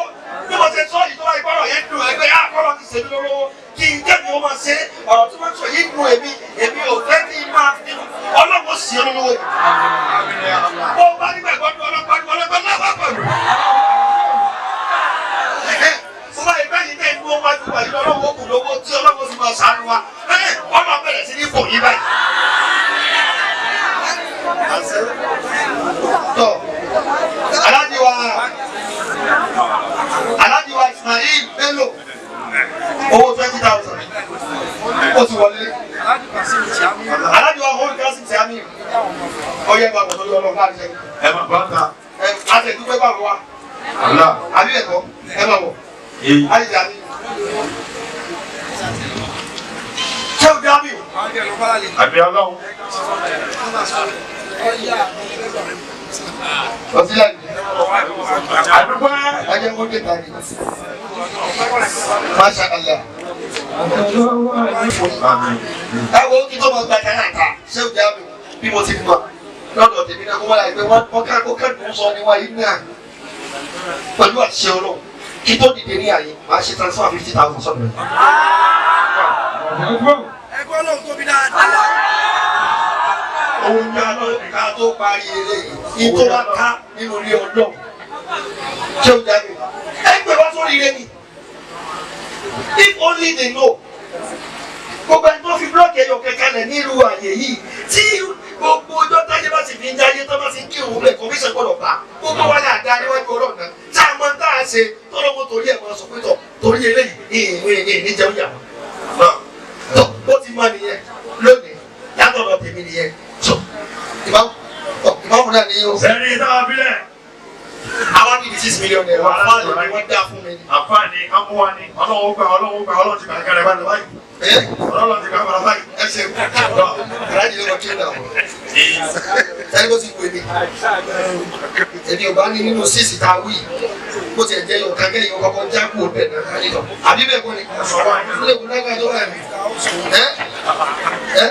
bí mo ṣe sọ yìí tó bá ìgbọ́rọ̀ yẹn dùn ẹgbẹ́ àkọ́rọ̀ ti ṣèlú lọ́wọ́ kí n jẹ́ mi ó máa ṣe ọ̀rọ̀ tí wọ́n sọ yìí dùn èmi èmi ò fẹ́ kí n máa fi ọlọ́wọ́ sí ọ lọ́wọ́ yìí. Bó o bá nígbà ìgbọ́dún ọlọ́pàá ní ọlọ́pàá náà pẹ̀lú. Mo bá ìgbà yìí náà dúró wájú wa yìí ọlọ́wọ́ kù lówó tí ọlọ́wọ́ sì máa ṣàánú wa. Ọlọ́ bẹ̀rẹ̀ sí ní kò yí báyìí. Tọ́ Aláàjì wa Ismail Bello owó 20,000 ó ti wọlé. Aláàjì wa Mohamed Kasim Tiami ó yẹ gbàgbọ́ tó lọ́wọ́ láti ṣe. Ẹ máa bá ta. Ẹ àti ẹ̀dúpẹ́ gbàgbọ́ wa. Àbí ẹ̀kọ́ ẹ máa bọ̀. Aláàjì Tiami. Ṣé o dábì? Àbí Ọlọ́run. Ọtí láti. Àdúgbò. Ẹ jẹ́ kó dé ta ni. Masha Allah. Ẹ wo kí tó máa gba káràtà ṣé o dábì bí mo ti mọ̀ lọ́dọ̀ tèmi náà kó wọ́n láì pé wọ́n ká kó kẹ́dùn sọ ni wọ́n yìí náà pẹ̀lú àṣẹ Ọlọ́run kí tó dìde ní àyè máa ṣe transfer 50,000 sọ́dọ̀. Ẹgbẹ́ Ọlọ́run tóbi dáadáa. Òun ní Ọlọ́run ká tó parí eré yìí tó bá ká nínú ilé Ọlọ́run ṣé o dábì ẹgbẹ́ wá sórí ire ni if only they know gbogbo ẹni tó fi búlọ́ọ̀kì ẹyọ kẹkẹ lẹ̀ nílùú àyè yìí tí gbogbo ọjọ́ táyé bá sì fi ń jáyé tó bá sì ń kí òun lẹ̀ kọmíṣẹ̀ gbọ́dọ̀ bá gbogbo wa náà dá níwájú Ọlọ́run náà tá a mọ tá a ṣe tọ́lọ́wọ́ torí ẹ̀ máa sọ pé tọ̀ torí eléyìí ìwé ìní jẹun yàrá tó bó ti mọ nìyẹn lónìí látọ̀dọ̀ tèmi nìyẹn tó ìbámu náà ní o. Sẹ́ni táwa bílẹ̀. Àwa ní 6 million naira fáàlì ni wọ́n dá fún mi ni. Àfáàní amúwani Ọlọ́run gbà Ọlọ́run gbà Ọlọ́run ti gbà kẹrẹ bá lọ báyìí. Ọlọ́run ti gbà bàrà báyìí. Ẹ ṣe aláàjì ló lọ kí ẹ dà wọ. Ẹni bó ti wù mí. Èmi ò bá ní nínú sísì tá a wí. Bó tiẹ̀ jẹ́ yóò kágẹ́ yóò kọ́kọ́ já kú òbẹ̀ náà ká nílò. Àbí bẹ́ẹ̀ kọ́ ni. Ó lè kú lágbára tó wà mí. Ẹ ẹ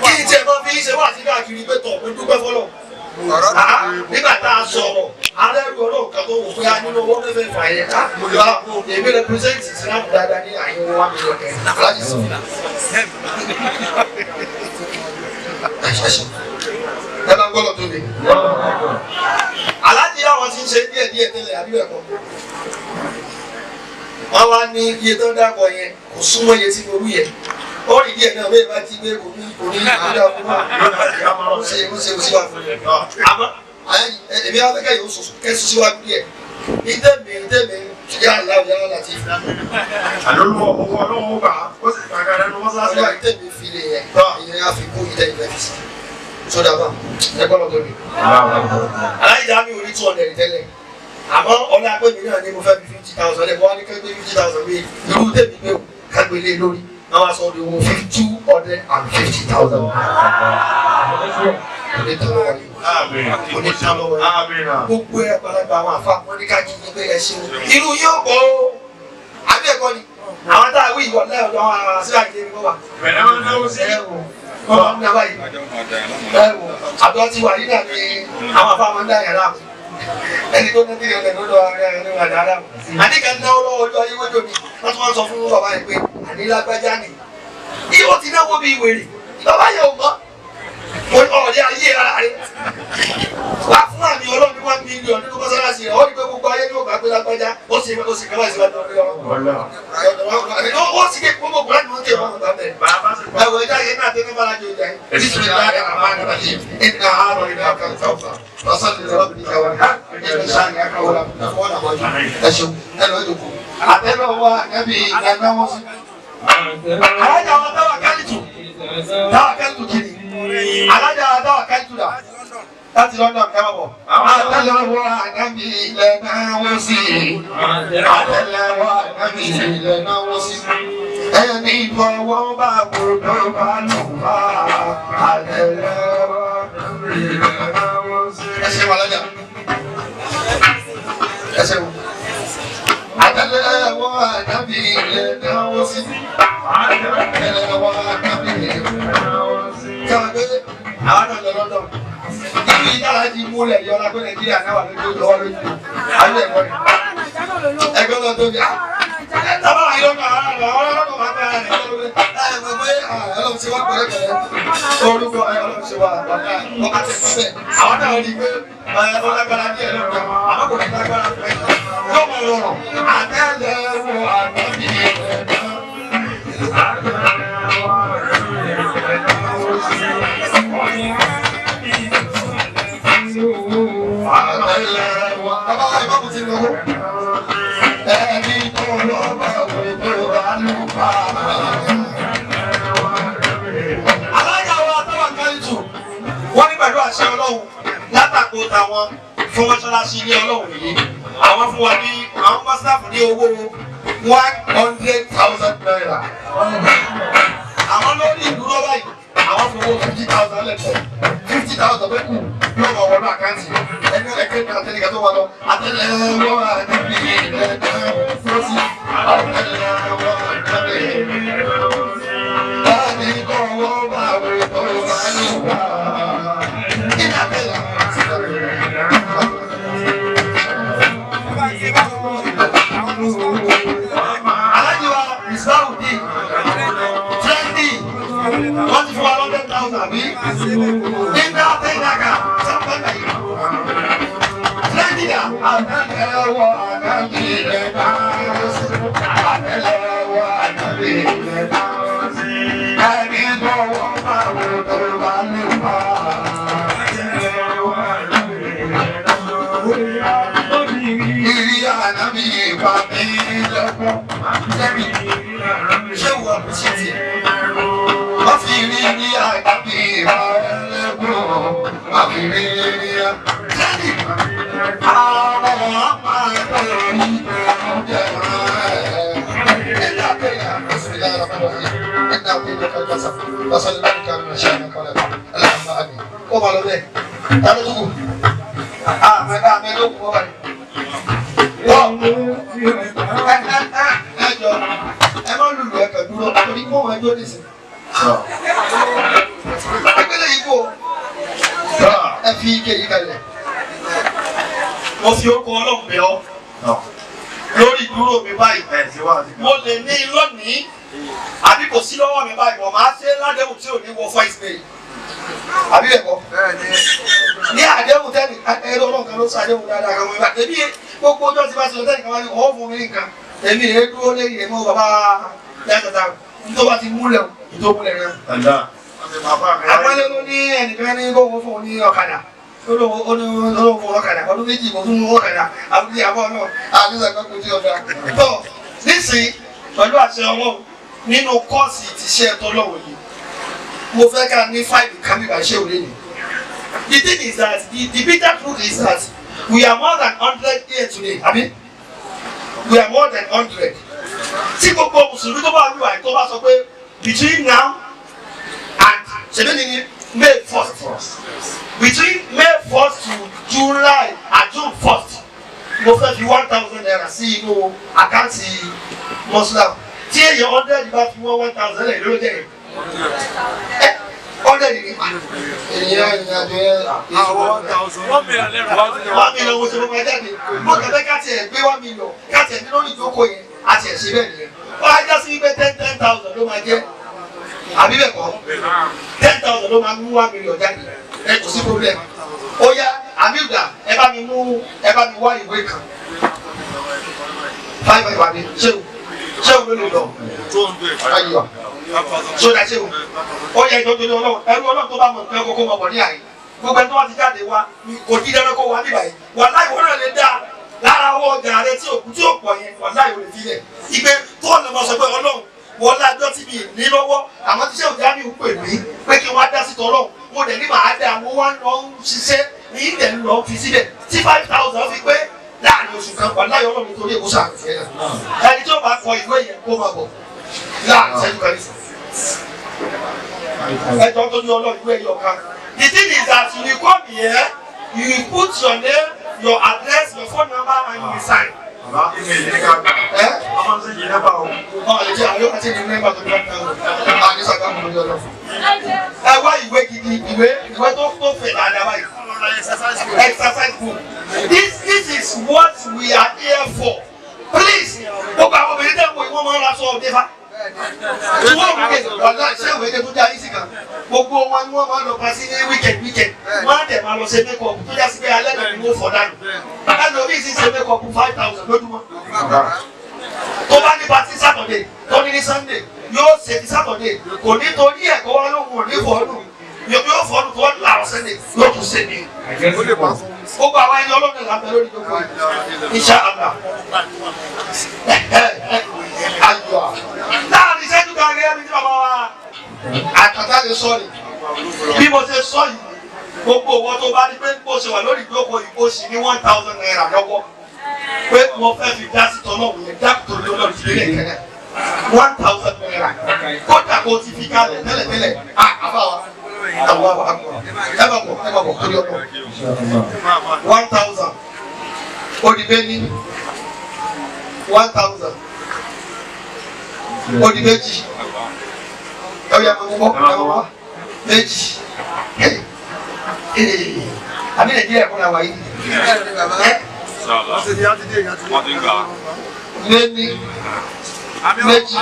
kí n tiẹ̀ máa fi ṣe wá sí káàkiri pé tọ̀ mo dúpẹ́ fọlọ́. Nígbà tá a sọ̀rọ̀ alẹ́rú ọlọ́run kan tó wò pé a nínú owó mẹ́fẹ̀ẹ́ fà yẹn ká èmi rẹpírẹsẹ̀ntì Islam dáadáa ní àyẹ̀wò wa mílíọ̀nù kẹrin aláàjì sí. Ẹ bá ń gbọ́dọ̀ tóbi. Aláàjì àwọn ti ń ṣe díẹ̀ díẹ̀ tẹ́lẹ̀ àbí ẹ̀kọ́. Wọ́n wá ní iye tó ń dàpọ̀ yẹn kò súnmọ́ iye tí mo wí yẹn. Ó rí díẹ̀ náà bẹ́ẹ̀ bá ti gbé kò ní kò ní ìdá fún wa. Ó ṣe ó ṣe ó ṣe wà fún mi. Àmọ́ èmi á fẹ́ kẹ́ yóò sọ̀sọ̀ kẹ́sù síwájú díẹ̀. Ìtẹ̀mí ìtẹ̀mí yà láwù yà láti fi. Àlólùwọ̀ owó Ọlọ́run gbà ó sì gbà kẹrẹ ní mọ́sálásí. Ọlọ́run ìtẹ̀mí fi lè yẹn ìyẹn á fi kó ìtẹ̀ ìfẹ́ fi sí. Sódà bá ẹ gbọ́dọ̀ tóbi. Aláìjà mi ò ní 200 tẹ́lẹ̀. Àmọ́ ọlá pé mi náà ní mo fẹ́ fi 50,000 lẹ̀ mo wá ní kẹ́gbẹ́ 50,000 mi irú tèmi gbé o kágbé lé lórí. Wọ́n wá sọ di owó 250,000. Gbogbo ẹ àgbàlagbà àwọn àfa wọn ní ká kí yín pé ẹ ṣeun. Irú yóò bọ̀ o. Àbí ẹ̀kọ́ ni àwọn tá a wí ìwọ lẹ́yìn ọ̀dọ̀ àwọn ará sí àgbẹ̀ ni wọ́n wà. Bẹ̀rẹ̀ máa ń náwó sí. Ẹ wò wọ́n máa ń ná báyìí. Ẹ wò àbúrò ti wà yìí náà ni àwọn àfa máa ń dá yàrá mu. Ẹni tó ní tíri ọ̀lẹ̀ lọ́dọ̀ ara rẹ̀ ló wà dáadáa. Àní kan náwó lọ́wọ́ ọjọ́ ayé wọ́jọ́ mi. Wọ́n tún wá sọ fún bàbá yẹn pé àní lágbájá ni. Ìwọ ti náwó bíi wèrè. Bàbá yẹn ò mọ̀. Ọ̀rẹ́ ayé ara rẹ̀. Wà fún àmì Ọlọ́run ní 1 million nínú mọ́sálásí rẹ̀. Ó ní pé gbogbo ayé ní ògbà pé lágbájá. Ó sì ó sì kọ́lá ìsìnkú ọ̀rọ̀. Ó sì ké gbogbo kúrẹ́ ní wọ́n ké wọn gbà bẹ́ẹ̀. Ẹ wọ ẹja yẹn náà tẹ́lẹ̀ bá lájọ ìjà yẹn. Bismillahi rahmani rahim. Inna a'tayna al-kawthar. Fasalli li rabbika wanhar. Inna shani'aka huwal abtar. Ẹ ṣeun, ẹ lọ ìdókòwò. Àtẹ́lọ́wọ́ ànábì ìdáná wọn sí. Alájà wa táwa kálítù. Táwa kálítù kiri. Alájà wa táwa kálítù dà. Láti London ẹ máa bọ̀. Àtẹ́lẹwọ́ ànábì ilẹ̀ náà wọ́n sí. Àtẹ́lẹwọ́ ànábì ilẹ̀ náà wọ́n sí. Ẹni fọwọ́ bá gbọdọ̀ bá lù wá. Àtẹ́lẹwọ́ ànábì ilẹ̀ náà wọ́n sí. Ẹ ṣe wà lọ́jà. Ẹ ṣe wò. Àtẹ́lẹwọ́ ànábì ilẹ̀ náà wọ́n sí. Àtẹ́lẹwọ́ ànábì ilẹ̀. Àwọn náà lọ London. Ibi ìdára ti múlẹ̀ yọ ọlá pé Nàìjíríà náà wà lójú lọ́wọ́ lójú. Àlú ẹ̀kọ́ ni. Ẹgbẹ́ lọ tóbi. Tábà wà lọ́nà àwọn ọlọ́dún máa ń bá rẹ̀ lọ́wọ́. Ẹ mọ̀ pé Ọlọ́run ṣe wá pẹ̀lẹ́pẹ̀lẹ́. Orúkọ Ọlọ́run ṣe wá ọba tẹ̀ fún bẹ́ẹ̀. Àwọn náà rí i pé ó lágbára díẹ̀ lọ́dọ̀ àmọ́ kò ní lágbára fún ẹ. Yóò mọ̀ rọrùn. Àtẹ̀lẹ́wọ̀ àtẹ̀bí ẹ̀ Bàbá wa ìbámu ti lọ. Ẹni tó lọ́ba òkú àlùfà. Alága wa táwọn kan tù, wọ́n ní pẹ̀lú àṣẹ Ọlọ́run látàkó táwọn fún mọ́ṣáláṣí ilé Ọlọ́run yìí. Àwọn fún wa ní àwọn mọ́ṣáláṣí ní owó 100,000 naira. Àwọn lórí ìdúró báyìí, àwọn fún owó 50,000 lẹ́tọ̀ọ́. 50,000 bẹ́ẹ̀ kù yóò máa wọnú àkáǹtì ẹni ẹgbẹ́ ní àtẹnìkà tó wà lọ àtẹlẹwọ àtẹbí ẹ̀ẹ́dẹ́gbẹ́sì àtẹlẹwọ àtẹbí láti kọ́ wọ́n bá wò tó bá lù wá. Kí ni àtẹlẹ? Aláàjì wa Misbahudeen trendy wọ́n ti fún wa 100,000 àbí? Iná àtẹ̀yìnàkà sábà yìí. Trendy dà. Àtẹ̀lẹ́wọ̀ ànábì ẹ̀dá. Àtẹ̀lẹ́wọ̀ ànábì ẹ̀dá. Ẹni tó wọ́n bá wò tó bá lè wá. Ìrì ànábì ìpa mi lẹ́kún. Jẹ́mi, ṣé wọ́n ṣe tiẹ̀? Wọ́n fi rí ní àgbàbí ìwà ẹlẹ́gùn, wọ́n fi rí ní àgbàbí. Àwọn ọmọ ẹgbẹ́ yìí ń jẹ́ إلا بنا بسم الله الرحمن الرحيم إنا أعطيناك الكوثر فصل لك من شأنك ولا اللهم آمين. Ó máa lọ bẹ́ẹ̀. Ta ló tún kù? Àmì àmì ló kù wọ́n wà ní. Ẹ jọ ẹ má lùlù ẹ kàn dúró torí kó wọn ẹjọ́ nìsín. Ẹgbẹ́lẹ̀ yìí kú o. Ẹ fi ike yìí kalẹ̀. Mo fi okun Ọlọ́run bẹ̀ ọ́ lórí ìdúró mi báyìí. Mo lè ní lónìí àbí kò sí lọ́wọ́ mi báyìí, wọ́n máa ṣe ládéhùn tí ò ní wọ voice mail. Àbí bẹ́ẹ̀ kọ́? Ní àdéhùn tẹ́lẹ̀ ẹ̀rọ ọlọ́run kan ló sọ àdéhùn dáadáa kan wọ́n bá èmi gbogbo ọjọ́ tí bá ti lọ tẹ́lẹ̀ kan wá ní ọ̀hún fún mi ní nǹkan. Èmi rèé dúró lẹ́yìn rẹ̀ mọ́ bàbá yàtọ̀tà tó bá ti múlẹ̀ tó múlẹ̀ náà. Àpẹẹrẹ ló ní ẹnìkan ní kó wọ́n fún un ní ọ̀kadà. Olówó fún ọ̀kadà ọdún méjì mo fún ọ̀kadà àbúlé àbọ̀ náà àbísà kan kò tí ọ̀dà. Tọ́ nísìnyí pẹ̀lú àṣẹ Ọlọ́run nínú kọ́ọ̀sì ìtìṣẹ́ tọ́lọ́wọ̀ yìí mo fẹ́ ká ní fáìlì kan bí bàṣẹ́ òde ni. The thing is that the bitter truth is that we are more than 100 here today, abi? We are more than 100. Tí gbogbo Mùsùlùmí tó bá wíwà tó bá sọ pé between now and ṣèlú ni May 1st between May 1st to July and June 1st mo fẹ́ fi 1,000 naira sí inú àkáǹtì Muslim tí èèyàn 100 bá fi wọ́n 1,000 naira ló jẹ́ yẹn. 100 ni ènìyàn ìrìnàjò yẹn. 1 million wo ṣe mo máa jáde mo kàn fẹ́ ká tiẹ̀ gbé 1 million ká tiẹ̀ ní lórí ìjókòó yẹn àti ẹ̀ ṣe bẹ́ẹ̀ nìyẹn. Wọ́n á já sí wípé 10,000 ló máa jẹ́ àbí bẹ́ẹ̀ kọ́ 10,000 ló máa mú 1 million jáde ẹ kò sí problem. Ó yá àmìlùdà ẹ bá mi mú ẹ bá mi wá ìwé kan 5 5 àbí ṣéwù ṣéwù ló lè lọ ayọ̀ sódà ṣéwù ó yẹ ìjọ torí Ọlọ́run ẹrú Ọlọ́run tó bá mọ nǹkan kókó mọ̀ bọ̀ ní àyè gbogbo ẹni tó bá ti jáde wá kò dín dandan kó wá níbà yìí wà láì wọ́n náà lè dá lára ọwọ́ ọjà rẹ tí òkú tí ò pọ̀ yẹn wà láì wọ́n lè fi lẹ̀ ìgbé tó ọ̀nà mọ̀ sọ pé Ọlọ́run wọ́n lájọ́ tí mi ní lọ́wọ́ àmọ́ tí sẹ́wọ̀n jáde ń pè mí pé kí wọ́n á dá sí tọ́lọ́ mo dẹ̀ ní màá dá mo wá lọ ń ṣiṣẹ́ ní ilẹ̀ ń lọ fi síbẹ̀ tí 5,000 fi pé láàrin oṣù kan wà láyọ̀ Ọlọ́run nítorí èkó sàrùn fẹ́ náà ẹni tí ó bá kọ ìwé yẹn kó máa bọ̀ láàrin ìṣẹ́jú kan nísìnyí ẹjọ́ tó ní Ọlọ́run ìwé yìí ọ̀kan. The thing is that you will come here, you will put your name, your address, your phone number and you will sign. Ọmọ sí yìí nẹ́bà o. Ọ̀ lè jẹ́ àyọ̀ àti ìdí nẹ́bà tó ní 5,000. Àní sàgámù lórí ọlọ́. Ẹ wá ìwé gidi, ìwé tó fẹ̀ dáadáa báyìí. Exercise book. This is what we are here for. Please, gbogbo àwọn obìnrin tẹ̀ wọ ìwọ́n máa ń ra aṣọ òde fa. Tí wọ́n wù kẹ́ ọ̀la ṣé ìwé tó dá yìí sí kan. Gbogbo wọn ni wọ́n máa ń lọ pa sí ní weekend. Wọ́n á dẹ̀ máa lọ ṣe make-up tó já sí pé alẹ́ náà ni wọ́n fọ̀ dànù. Ẹlòmíì sì ṣe make-up 5,000 lójúmọ́. Tó bá ní party Saturday, tó ní ní Sunday, yóò ṣe ti Saturday. Kò ní torí ẹ̀kọ́ wá lóhùn ò ní fọ́ọ̀nù. Yóò fọ́ọ̀nù tó làwọn Sunday yóò tún ṣe ní. Gbogbo àwọn ẹni ọlọ́run là ń bẹ lórí ìjókòó yìí. Insha Allah. Ayọ̀. Láàrin ìṣẹ́jú kan gẹ́gẹ́ bí tí bàbá wa àtàtà lè sọ ni. Bí mo ṣe sọ yìí, gbogbo owó tó bá ní pé bó ṣe wà lórí ìjókòó yìí, ó sì ní 1,000 naira lọ́wọ́. Pé mo fẹ́ fi dá sí tọ́lọ́wù yẹn dákòtò lórí ọlọ́run ti lé kẹ́lẹ́. 1,000 naira. Kódà kó ti fi kalẹ̀ tẹ́lẹ̀tẹ́lẹ̀. Àbá wa. Àwọn àwọn àgbà. Ẹ bá bọ̀ torí ọ̀pọ̀. 1,000. Odìbẹ́ ní 1,000. Odi méjì. Ẹ yà máa wọ́ ẹ wọ́ méjì. Àbí Nàìjíríà kọ́ la wà yìí. Méní méjì.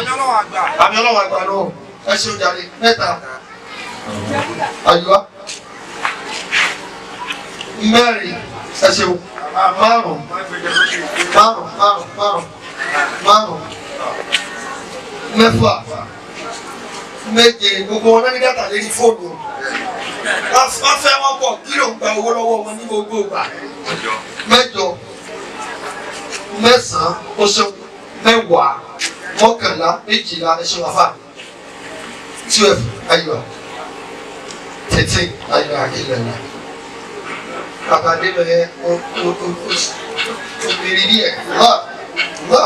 Àmì ọlọ́wọ́ àgbà lọ. Ẹ ṣeun jàre mẹ́ta. Àyùwá. Mẹ́rin ẹ ṣeun. Márùn márùn márùn márùn márùn mẹ́fà méje. Gbogbo wọn náà ní dátà lórí fóònù. Wọ́n fẹ́ wọn pọ̀ kí ló ń gba owó lọ́wọ́ wọn ní gbogbo ìgbà. Mẹ́jọ mẹ́sàn-án oṣù mẹ́wàá mọ́kànlá méjìlá ẹṣin wàfà 12 ayọ̀ 13 ayọ̀ àkìlẹ̀ kàkà débẹ̀ yẹn obìnrin díẹ̀ wá wá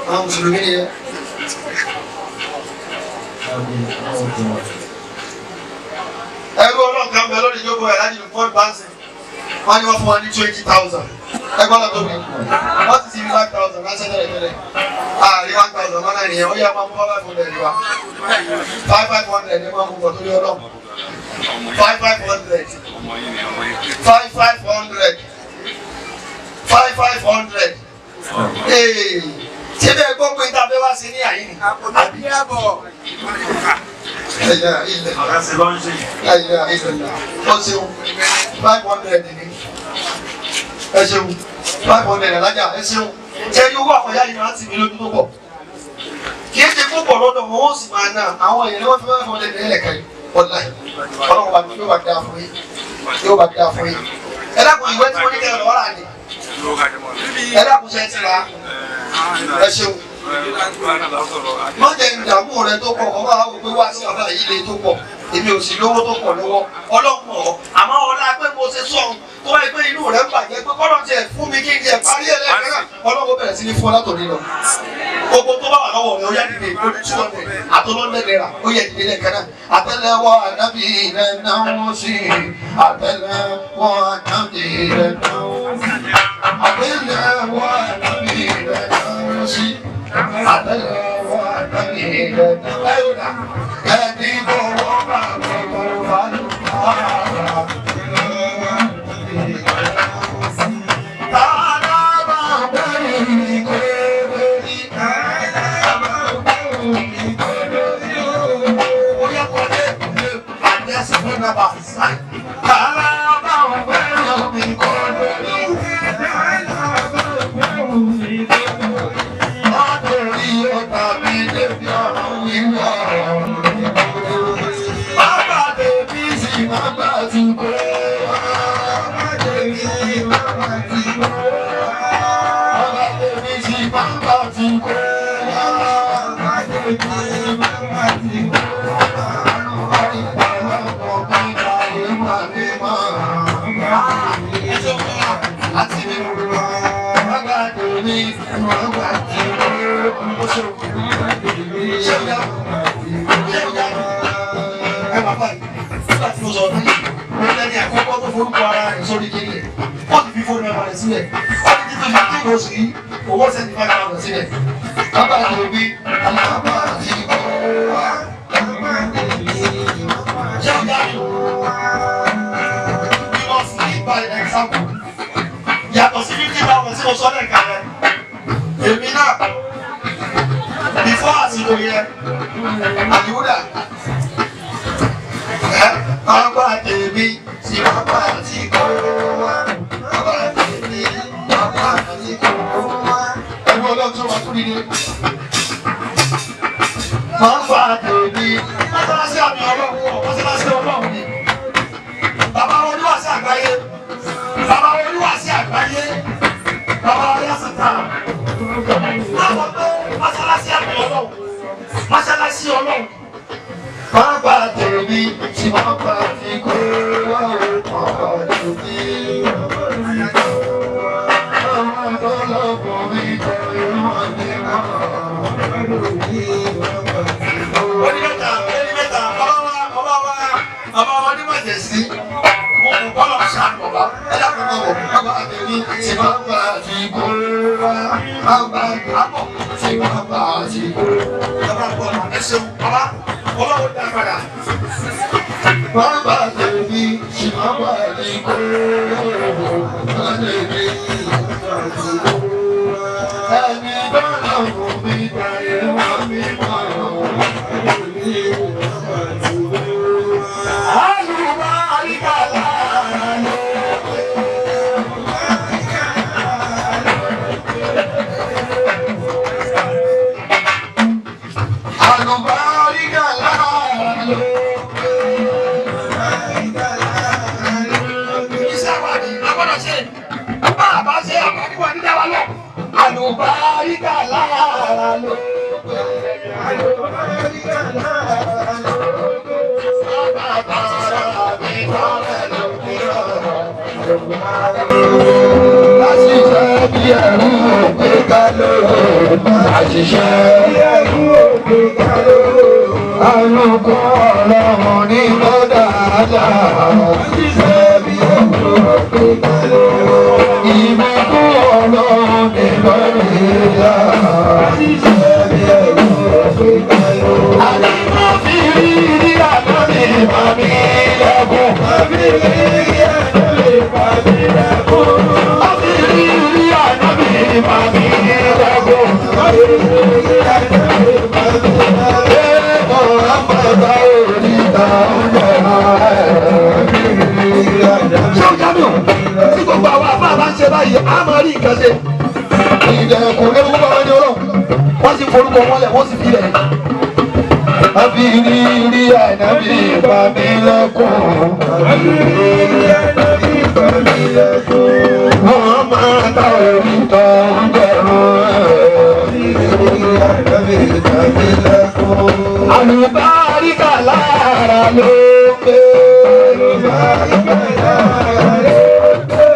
àwọn mùsùlùmí ni yẹn. Ẹrú ọlọ́run kan bẹ lórí ìjókòó ẹ̀ láti Lukman Bansi. Wọ́n ní wọ́n fún wa ní 20,000. Ẹgbọ́n náà tóbi. Wọ́n ti fi 5,000 ránṣẹ́ tẹ́lẹ̀ tẹ́lẹ̀. Ààrí 1,000 mọ́nà nìyẹn. Ó yẹ máa mú 500 wá. 5,500 ní máa mú bọ̀ torí ọlọ́run. 5,500. 5,500. 5,500. Ee, ṣé bẹ́ẹ̀ gbọ́ pé tá a fẹ́ wá sí ní àyín ni? Ẹ̀yà ilẹ̀. Ẹ̀yà ilẹ̀. Ó ṣeun 500 ni. Ẹ ṣeun 500 alájà ẹ ṣeun. Ṣé yóò wà fọyá yìí máa ń tì mí lójú tó pọ̀? Kì í ṣe púpọ̀ lọ́dọ̀ wọn ó sì máa ná àwọn èèyàn ni wọ́n fi 500 nílẹ̀ kan yìí. Ọ̀la ọlọ́run bá yóò bá dáa fún yín. Yóò bá dáa fún yín. Ẹ dákun ìwé tí mo ní kẹrin lọ́wọ́ rà ni. Ẹ dákun ṣe ti rà. Ẹ ṣeun. Má jẹ́ ìdààmú rẹ tó pọ̀, ọba àwọn òpin wá sí ọba yìí lè tó pọ̀. Èmi ò sì lówó tó pọ̀ lọ́wọ́. Ọlọ́pọ̀ àmọ́ ọlá pé mo ṣe sọ̀hún tó wáyé pé inú rẹ̀ ń bàjẹ́ pé kọ́lọ́ tiẹ̀ fún mi kí n tiẹ̀ parí ẹ̀ lẹ́ẹ̀kan náà. Ọlọ́wọ́ bẹ̀rẹ̀ sí ní fún ọ látòní lọ. Gbogbo tó bá wà lọ́wọ́ rẹ̀ ó yá dìde ó ní 200 àtọ́lọ́ndẹ̀ náírà ó yẹ dìde lẹ́ẹ̀kan náà. Àtẹ́lẹwọ́ ànábì rẹ̀ náwó sí. Àtẹ́lẹwọ́ ànábì rẹ̀ náwó sí. Àtẹ́lẹwọ́ ànábì rẹ̀ náwó sí. Àtẹ́lẹwọ́ ànábì rẹ̀ náwó sí. Ẹni bọ̀wọ́ bá gbogbo balùwà. Tààlà bá bẹ̀rù ìkórè. Tààlà bá bẹ̀rù ìkórè. Ó yẹ kó dé àdẹ́sí fún nàbà sáì. Tààlà bá bẹ̀rù ìkórè. Tààlà bá bẹ̀rù ìkórè. Látòrí ọ̀tá mi débi ọ̀run wíwọ̀. Bàbá tèmi sì bàbá ti kó. Bàbá tèmi sì bàbá ti kó. Bàbá tèmi sì bàbá ti kó. Bàbá tèmi sì bàbá ti kó. Bàbá tèmi bàbá ti kó. Ó ti fi fóònù ẹ̀rọ rẹ̀ sílẹ̀. Ó ti ti tó fi kéèyàn oṣù yìí. Owó sẹ́ni fẹ́ ká lọ síbẹ̀. Bàbá mi àbá àti kó wá. Ṣé ọ̀gá mi? We must lead by example. Yàtọ̀ sí 50,000 tí mo sọ lẹ́ẹ̀kan rẹ̀. Èmi náà before àsìkò yẹn, àdìwúdà. Bàbá tèmi tí bàbá ti kó wá. Bàbá tèmi bàbá ti kó wá. Ẹ̀rù ọlọ́run tó wà tún nílé. Bàbá tèmi mọ́sálásí àmì ọlọ́run wọ̀ mọ́sálásí ọlọ́run ni. Bàbá oníwàásí àgbáyé. Bàbá oníwàásí àgbáyé. Bàbá oníwàásí àwọn pé mọ́sálásí àmì ọlọ́run mọ́sálásí ọlọ́run. Bàbá tèmi tí bàbá ti kó wá o, bàbá tèmi bàbá ti kó wá. Àwọn ọlọ́kùn mi jẹ́ ìwọ̀n ní bàbá tèmi bàbá ti kó wá. Ó ní mẹ́ta, ó ní mẹ́ta, bàbá wa, bàbá wa, bàbá wa ní màjèsí. Mo kò bọ́lọ̀ ṣàánú bàbá, ẹ dákun mọ̀ wọ̀, bàbá tèmi tí bàbá ti kó wá. Bàbá àbọ̀ tí bàbá ti kó wá. Bàbá àbọ̀ ẹ ṣeun, bàbá ọlọ́run dá padà. Bàbá tèmi tí bàbá ti kó wá. Bàbá tèmi bàbá ti kó wá. Ẹni bọ́lá fún mi tàyé wá mi mọ̀ ọ́. Bàbá tèmi bàbá ti kó wá. Àlùbáríkà láàánú. Àlùbáríkà láàánú. Iṣẹ́ wa ni a gbọ́dọ̀ ṣe. Bá a bá ṣe àbáríwá ní dáwà lọ. Àlùbáríkà láàánú. Àlùbáríkà láàánú. Sábà bàrà mi bàrà lókè Àṣìṣe bí ẹrú ògbé ká lóró. Àṣìṣe bí ẹrú ògbé ká lóró. Àlùkò ọlọ́run ní bọ́dà ájà. Àṣìṣe bí ẹrú ògbé ká lóró. Ìbùkún ọlọ́run ní bọ́dà ájà. Àṣìṣe bí ẹrú ògbé ká lóró. Àdìmọ́ fi rí rí àná mi màmí lẹ́kùn. Màmí rí àná mi màmí lẹ́kùn. Ṣé o jábìọ̀? Tí gbogbo àwọn àbá bá ń ṣe báyìí, a máa rí nǹkan ṣe. Ìdẹ̀kùn ní gbogbo àwọn ẹni ọlọ́run. Wọ́n sì forúkọ wọn lẹ̀, wọ́n sì fi lẹ̀. Àbí rí rí ànábì bá mi lẹ́kùn. Àbí rí rí ànábì bá mi lẹ́kùn. Wọ́n máa ta orí tọ́ ń bẹ̀rù. Àbí rí rí ànábì bá mi lẹ́kùn. Àlùbáríkà lára ló pé. Àlùbáríkà lára ló pé.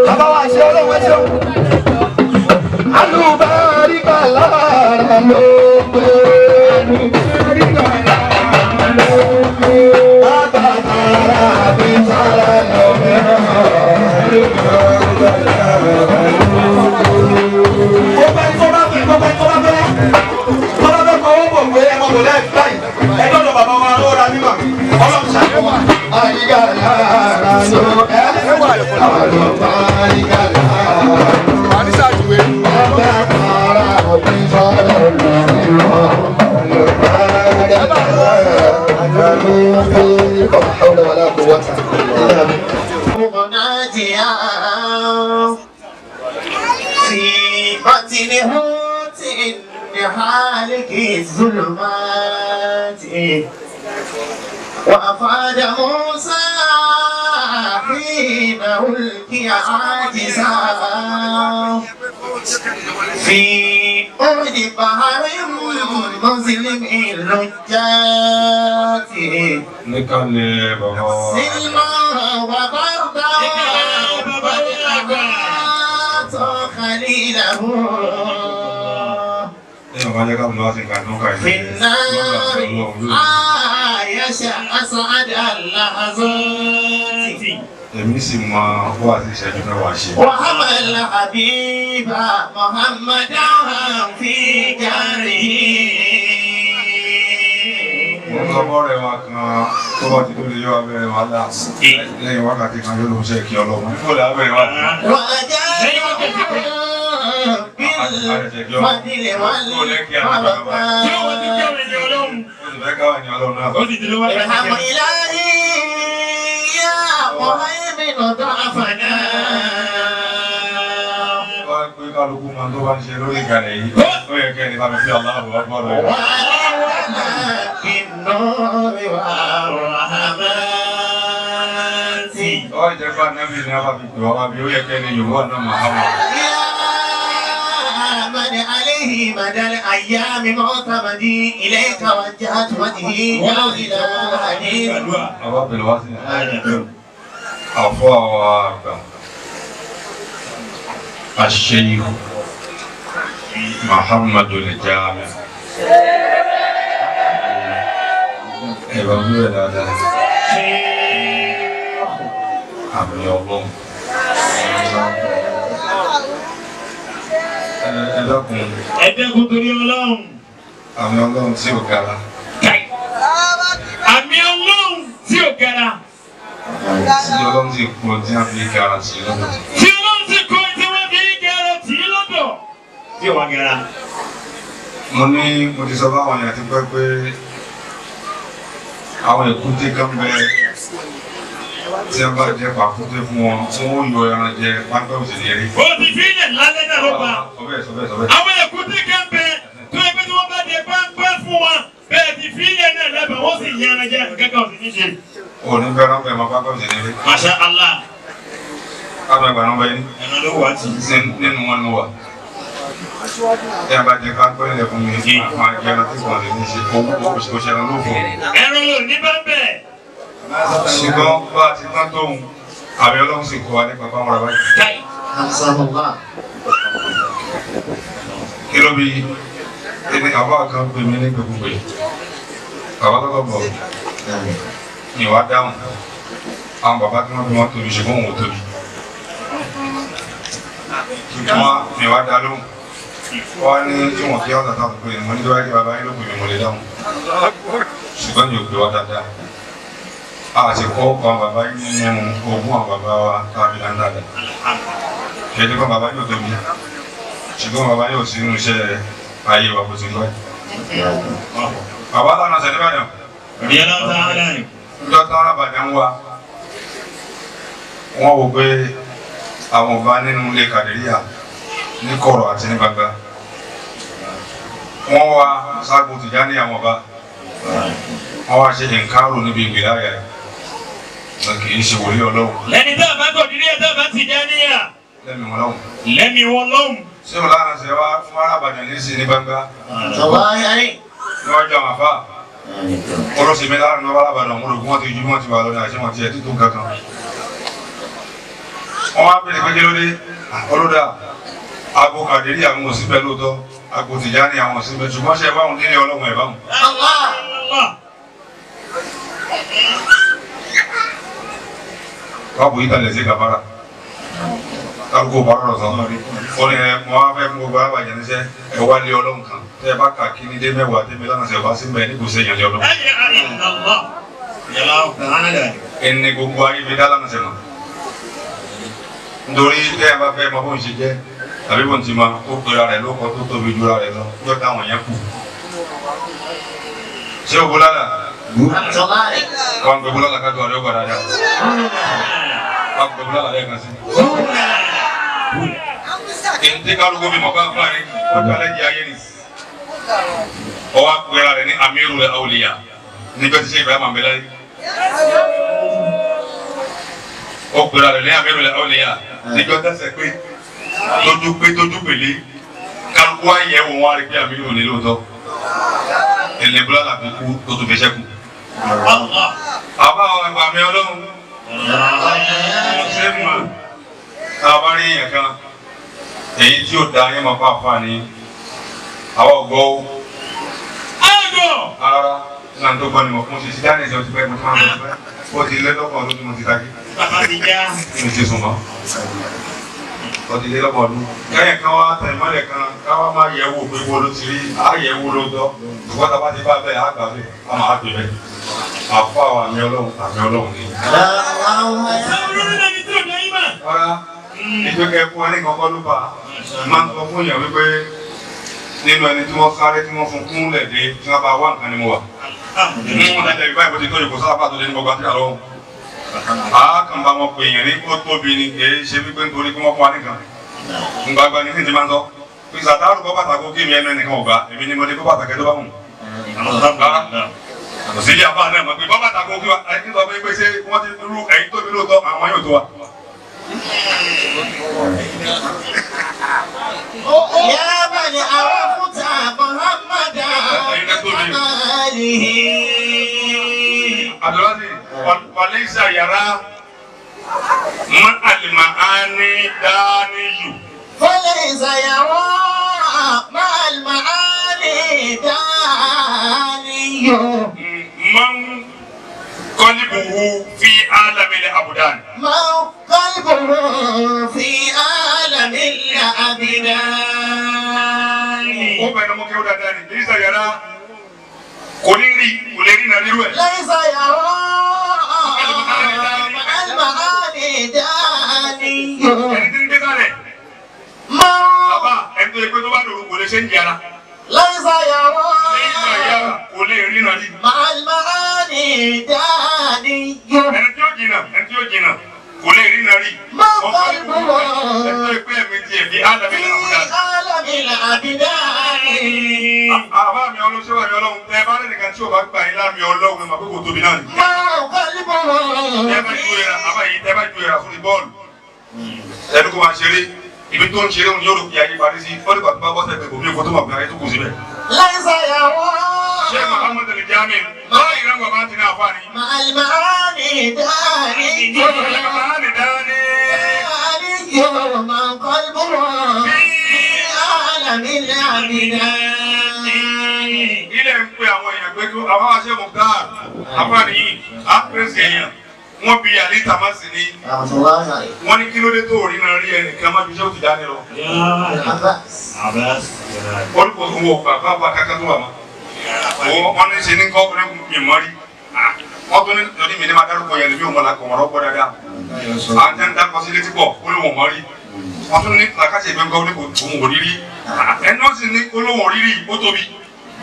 Bàbá wa ṣe ọlọ́run ẹ ṣeun. Àlùbáríkà lára ló pé. Àlùbáríkà lára ló pé. Bàbá tààrà mi sára lọ mẹ́ràn. Àlùbáríkà lára ló pé. Gbogbo ẹni tó bá fẹ́, gbogbo ẹni tó bá fẹ́, tó bá fẹ́ kọ́ owó bò pé ẹ mọ̀ bò lẹ́ẹ̀ báyìí. Ẹ dọ́dọ̀ bàbá wa ló ra mímọ̀. Ọlọ́run ṣàánú wa. Àlùbáríkà lára ló pé. Àlùbáríkà lára ló pé. Bàbá tààrà mi sára lọ mẹ́ràn. Àlùbáríkà lára ló pé. La hawla wala quwwata illa billah. مناديا في بطن حوت لحالك الظلمات وأفاد موسى حين ألقي عاجزا في أرض بحر مظلم اللجات Níkàlẹ̀ bàbá wa. سلما وبردا وأحاط خليله Ní ọ̀gá jẹ́ káàbùlù wá sí nǹkan tó ń kà في ilé. النار عايش أسعد اللحظات Èmi sì mọ wá sí ìṣẹ́jú mẹ́wàá ṣe. وحمل الحبيب محمدا في جاره. Mo sọ bọ́ọ̀rẹ̀ wa kan tó bá ti lórí yóò abẹ́rẹ́ wa lá. Lẹ́yìn wákàtí kan yóò lóun ṣe kí ọlọ́run. Níbo lè abẹ́rẹ́ wa dùn? وجاء بالفضل Tí ó wọ́n ti والبركات. jẹ́ òun ẹni ọlọ́run. Ó sì fẹ́ káwọn ènìyàn ọlọ́run náà. Ó sì ti lówó ارحم إلهي يا مهيمن ضعفنا. Wọ́n á pé kálukú máa tó bá ń ṣe lórí ìkàlẹ̀ yìí. Ó yẹ kẹ́ ẹni bá mi fi Allahu Akbar rẹ̀. وعلمنا بالنور والرحمات. Ó jẹ́ pé ànábì ni a bá fi pè wá wá bí ó yẹ kẹ́ ẹni Yorùbá náà máa há wọn. يا من عليه مدى الأيام معتمدي إليك وجهت وجهي يا إلهي. Bàbá bẹ̀rẹ̀ wá sí àfọ́ àwọn àgbà. Aṣ-Shaykh Muhammadu al-Jami. Ẹ bá wúlò dáadáa. Àmì ọlọ́run. Ẹ dákun, Ẹ dẹ́kun torí ọlọ́run. àmì ọlọ́run tí ò gara. Káì. Àmì ọlọ́run tí ò gara. Tí ọlọ́run sì kú tí a fi gara sí lọ́dọ̀. Tí ọlọ́run ti kọ́ tí wọ́n fi gara tì í lọ́dọ̀. Tí ò wá gara. Mo ní mo ti sọ fáwọn èèyàn ti pẹ́ pé àwọn èkúté kan bẹ tí a bá jẹ pàkúté fún wọn tí wọn yọ ẹran jẹ pápẹ́ òsì ní rí. Ó ti fi ilẹ̀ lálẹ́ náà ló pa. Sọ bẹ́ẹ̀ sọ bẹ́ẹ̀ sọ bẹ́ẹ̀. Àwọn èkúté kan bẹ tó ẹgbẹ́ tí wọ́n bá jẹ páńpẹ́ fún wọn. Bẹ́ẹ̀ ti fi ilẹ̀ náà lẹ́bàá wọ́n sì yan ẹran jẹ kankan òsì ní ṣe. Òní fẹ́ràn fẹ́ mọ pápẹ́ òsì ní rí. Masha Allah. Káàmì ẹgbàá náà bẹ ní Ẹran ló wà tì. nínú wọn ni wà. Tí a bá jẹ pápẹ́ ilẹ̀ fún mi, máa jẹ ẹran tí kò lè ní ṣe owó òṣèlú ló fò. Ẹran ló ní bá bẹ́ẹ̀. Ṣùgbọ́n bá a ti tán tóun, àmì ọlọ́run sì kó wa nípa báwọn ará báyìí. Káì. Kí ló bí ẹni àbá kan pè mí ní gbogbo bàbá lọ́lọ́ bọ̀ ní wàá dáhùn àwọn bàbá tí wọ́n fi wọ́n tóbi ṣùgbọ́n òun ò tóbi wọ́n ní wàá dá lóhùn wọ́n ní tí wọ́n fi ọ̀tà táwọn pè mí ní tó bá yẹ bàbá yín ló pè mí mo lè dáhùn ṣùgbọ́n mi ò pè wá dáadáa a sì kọ́ ọkọ̀ àwọn bàbá yín nínú ogún àwọn bàbá wa tàbí dáadáa kí ẹni kọ́ bàbá yóò tóbi ṣùgbọ́n bàbá yóò sí inú iṣẹ́ ayé wa kò sí lọ́yìn. Bàbá lánàá sẹ́ni bàdàn. Radiyallahu ta'ala anhu. Níjọ́ tán arábàdàn ń wá. Wọ́n wò pé àwọn ọba nínú ilé Kàdíríyà ní kọ̀rọ̀ àti ní gbangba. Wọ́n wá ságo Tìjání àwọn ọba. Wọ́n wá ṣe ìǹkárò níbi ìgbéláyà ẹ̀. Wọ́n kì í ṣe wòlíì Ọlọ́run. Lẹ́ni tá a bá kọ̀ dídí ẹ̀ tá a bá Tìjàníyà. Lẹ́mi wọn lọ́hùn. Lẹ́mi wọn lọ́hùn. Ṣé o lánàá ṣe wá fún arábàdàn ní sí ní gbangba? Níwájú àwọn àfáà. Olóṣèlú láàrin lọ́wọ́ alábàdàn wọn lògùn wọn ti ju bí wọ́n ti wà lọ́dún àti wọn ti ẹ̀ títún kankan. Wọ́n wá bèrè pé kí ló dé? Olódà aago Kàdírí àwọn ò síbẹ̀ lóòótọ́, aago Tìjání àwọn ò síbẹ̀ ṣùgbọ́n ṣe báwọn nílé ọlọ́run ẹ̀ báwọn. Allah. Káàbù yìí kalẹ̀ sí kàfàrà. Kálukú bá rọrọ̀ sọ. Ó ní ẹ mọ wá fẹ́ mú gbogbo alábàjẹ́ níṣẹ́ ẹ wá lé ọlọ́run kan. Tẹ́ ẹ bá kà kí ní dé mẹ́wàá tẹ́mi lánàá ṣe ọba síbẹ̀ ní kò sí èèyàn lé ọlọ́run. La ilaha illallah. Radiyallahu ta'ala. Ẹni gbogbo ayé fi dá lánàá ṣe mọ̀. Nítorí tẹ́ ẹ bá fẹ́ mọ bóun ṣe jẹ́ tàbí bóun ti mọ ó pera rẹ̀ lóko tó tóbi jura rẹ̀ lọ yóò dáwọn yẹn kù. Ṣé o bọ́lá Wọ́n gbé bọ́lá ká tó àdó gbàdá dáa. Wọ́n gbé bọ́lá lẹ́ẹ̀kan sí. Èntè kálukú mi mọ̀ bá fún àrí ọjọ́ alẹ́ jẹ́ ayé ni. Ọwọ́ apẹ̀rẹ̀ rẹ̀ ní Amiru Awliya níjọ́ tí ṣe Ibrahim Abẹ́lá yìí. Ó pẹ̀rẹ̀ rẹ̀ ní Amiru Awliya níjọ́ tẹ̀sẹ̀ pé tójú pé tójú pèlé kálukú wa yẹ wọn wá rí pé Amiru ní lóòótọ́. Ẹ̀lẹ́ bọ́lá làbí kú tó tún fi ṣẹ́kù. Allah. Àbá àwọn ẹgbàá mi ọlọ́run. Mo ṣe mọ̀ tá a bá rí èèyàn kan èyí tí ó da yẹn máa fà fà ní àwa ò gbọ́ ó Àgọ̀. rárá Nígbà tó gbọ́ ni mo fún ṣe dáná ìṣẹ́ òtún pẹ́ mo ti máa ń lọ pẹ́. Ó ti lé lọ́pọ̀ ọdún tí mo ti tají. Bàbá ti já. Mi ti sùn mọ́. Ó ti lé lọ́pọ̀ ọdún. Kẹ́yìn kan wá tẹ̀ mọ́lẹ̀ kan káwá máa yẹ̀ wò pé wo ló ti rí á yẹ̀ wò ló tọ́. Ṣùgbọ́n tá a bá ti bá bẹ́ẹ̀ á gbà bẹ́ẹ̀ á máa gbé bẹ́ẹ̀. Àfọ àwọn àmì ọlọ́run àmì ọlọ́run ni. Sáwọn olórí náà ní tí ò ní ayé mà. Rárá, ìjọ kẹ fún wa ní kankan ló fà á. Máa ń sọ fún èèyàn wípé nínú ẹni tí wọ́n sáré tí wọ́n fún kúnlẹ̀ dé tí wọ́n bá wá nǹkan ni mo wà. Mú ọ̀dájà ìgbà ìbò ti tó ìkó sábà tó lé ní gbogbo àti àlọ́. A kàn bá wọn pè èèyàn ní kó tóbi ni kì í ṣe wípé nítorí kí wọ́n fún wa nìkan. Ngbàgbà ni ti máa ń sọ. Pé Sàtárù bọ́ bàtà kó kí mi ẹnu ẹnìkan ò gbà, èmi ni mo lè bọ́ bàtà kẹ́ tó bá wù. Kò sí ilé àbá náà mọ̀ pé bọ́ bàtà kó kí wa, ẹni sọ pé ṣé wọ́n ti rú ẹ̀yìn tóbi lóòótọ́ àwọn yóò tó wa. يا من عرفت محمدا بكماله Abdulwazi, walisa yàrá ma alimaani daniyu. فليس يرى مع المعاني داني Man kọ́líbuhu fi alamil abudan. من قلبه في عالم الأبدان Ó bẹ̀rẹ̀ mọ́ kí ó dáadáa ni, lisa yàrá kò ní rí kò lè rí nà rírú ẹ̀. ليس يرى مع المعاني داني Ẹni tí ń gbé sálẹ̀, من bàbá ẹni tó yẹ pé tó bá dòru kò lè ṣe ń jara. ليس يرى Lisa yàrá kò lè rí nà rí. مع المعاني داني Ẹni tí ó jìnà, ẹni tí ó jìnà kò lè rí nà rí. من قلبه Ẹni tó yẹ pé ẹ̀mí tiẹ̀ fi alamil في abudan. عالم الأبدان Àbá mi ọlọ́run ṣé wà mí ọlọ́run tẹ bá lẹ́nìkan tí ò bá gbà yín láàmì ọlọ́run ẹ̀ máa pé kò tóbi náà ni. من قلبه Tẹ bá ju ẹ̀rà àbá yìí tẹ bá ju ẹ̀rà sórí bọ́ọ̀lù. Ẹnu kò máa ṣeré ibi tó ń ṣeré òun yóò rò pé ayé parí sí ó nígbà tó bá bọ́sẹ̀ pé kò mí kó tó mọ̀ pé ayé tó kù síbẹ̀. ليس يرى Ṣé Muhammad al-Jami lọ́ọ̀ ìran bàbá ti ní àfáàní? مع المعاني داني Màá dání. علي من قلبه في عالم الأبدان Ilé ń pe àwọn èèyàn pé kí àwọn àṣẹ Mukhtar àfáàní yìí á pèsè èèyàn. Wọ́n bi Ali Tamasi ní wọ́n ní kí ló dé tó rí náà rí ẹnìkan má ju iṣẹ́ òtí dání lọ. Abbas. Orúkọ tó wọ bàbá bá kankan tó wà mọ́. Wọ́n ní ṣe ní kọ́ ní mi mọ́ rí. Wọ́n tún ní lórí mi ní máa dárúkọ yẹn lómi òun la kò wọ́n rọ́pò dáadáa. Àwọn tẹ́ ń dákọ sí létí pọ̀ ó lóun mọ́ rí. Wọ́n tún ní làkàṣe ìgbẹ́ ńkọ́ ní kò òun ò rí rí. Ẹni wọ́n sì ní ó lóun ò rí rí ó tóbi.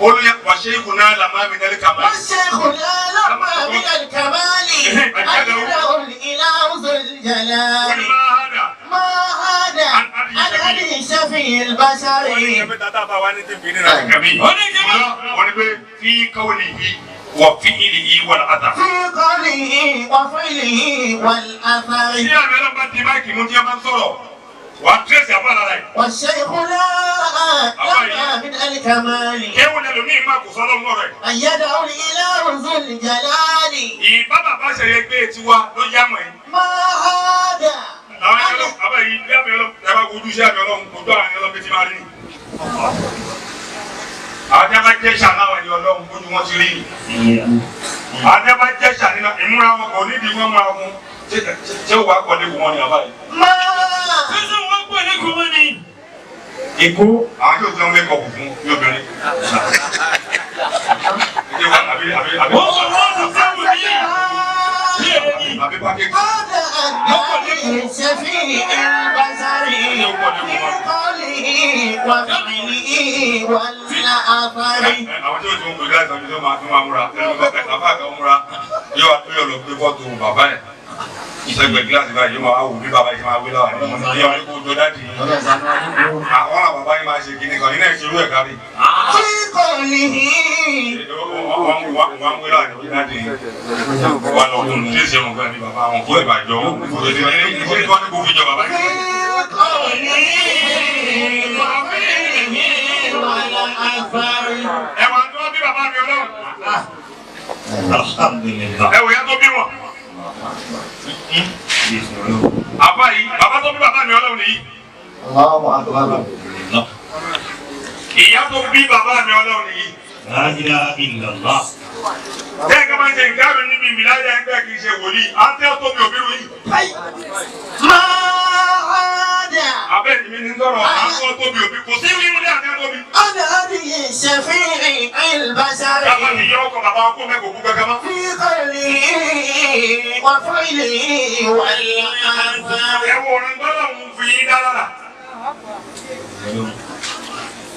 Ó lóye wàṣẹ́ ìkù náà làmá mi nẹ́lẹ́ kàmá. والشيخ لا لما من الكمال أجره الإله ذو Wọ́n ní الجلال máa hádà. ما هذا عن أبي شفيع البشر Wọ́n ní kẹ́mẹ́ta tá a bá wa ní tí n fi ní ra kẹ́mí. Wọ́n ní pé fi kawli yìí wọ fi ìlì yìí wal athar. في قوله وفعله والأثر Tí àmì ọlọ́pàá ti máìkì mú tí a máa ń sọ̀rọ̀, wà á tírèsì àbá lára ẹ̀. والشيخ لا لما من الكمال Kéwù lẹ́nu ní ìmọ̀ kò sọ́lọ́ mọ́ rẹ̀. أيده الإله ذو الجلال Ìbá bàbá ṣe yẹ gbé tiwa ló yá mọ̀ ẹ́. ما هذا Àwọn ẹni ọlọ́run àbá yìí bí àmì ọlọ́run ẹ bá wojú sí àmì ọlọ́run ojú àwọn ẹni ọlọ́run bí ti máa rí ni. Àwọn tí a bá jẹ́ ṣà láwọn ẹni ọlọ́run ojú wọn ti rí ni. Àwọn tí a bá jẹ́ ṣà nínú ìmúra wọn kò nídìí wọn múra wọn. Ṣé wàá kọ́ lé wọn ni àbá yìí? ما Sísè wọn pè ní kùmọ́ ni. Èkó àwọn yóò tún mẹ́kọ̀ọ̀pù fún ní obìnrin. Ṣé wà àbí àbí àbí Wọ́n wọ́n wọ́n ti sẹ́wù ní. Bí èrè ni. àbí pákéjì. هذا النبي شفيع البشر في قوله وفعله والأثر Àwọn tí o tún pè láìsàn tí o máa tún máa múra ẹnu bá bẹ bàbá kan múra yóò wá yóò lọ gbé fọ́tò bàbá ẹ̀ ìṣẹ́gbẹ̀ gíláàsì báyìí yóò máa wò bí bàbá yìí máa wí láwà ní ọmọdé yóò wá ní kó jọ dáàdì yìí. Àwọn àwọn bàbá yìí máa ṣe kíní kan iná ìṣerú ẹ̀ kárí. في قوله Wọ́n wí láwà ní dáàdì yìí. Wọ́n lọ kún tí ìṣerun gan ni bàbá wọn kó ìbàjọ́ wọn. Ìṣe tí wọ́n ní kó fi jọ bàbá في yìí. قوله وفعله والأثر Ẹ̀wọ̀n tí wọ́n bí bàbá mi ọlọ́run. Alhamdulillah. Ẹ̀wọ̀n yẹn tó bí wọn. Àbá yìí, bàbá tó bí bàbá mi ọlọ́run nìyí. Ìyá tó bí bàbá mi ọlọ́run nìyí. La ilaha illallah. Bẹ́ẹ̀ ká máa ń ṣe nǹkan níbi ìwìláyà ẹgbẹ́ kì í ṣe wòlíì. À ń tẹ́ tóbi òbí rú yìí. ما عاد Abẹ́ mi ní sọ̀rọ̀ à ń tọ́ tóbi òbí. Kò sí wíwú ní àtẹ́ tóbi. أنا أبي شفيع البشر Káwọn ti yọ ọkọ̀ bàbá ọkọ̀ mẹ́kọ̀ọ́ kú kankan mọ́. في قوله وفعله والآثار Ẹ wo orin gbọ́dọ̀ ń fi yín dá lára.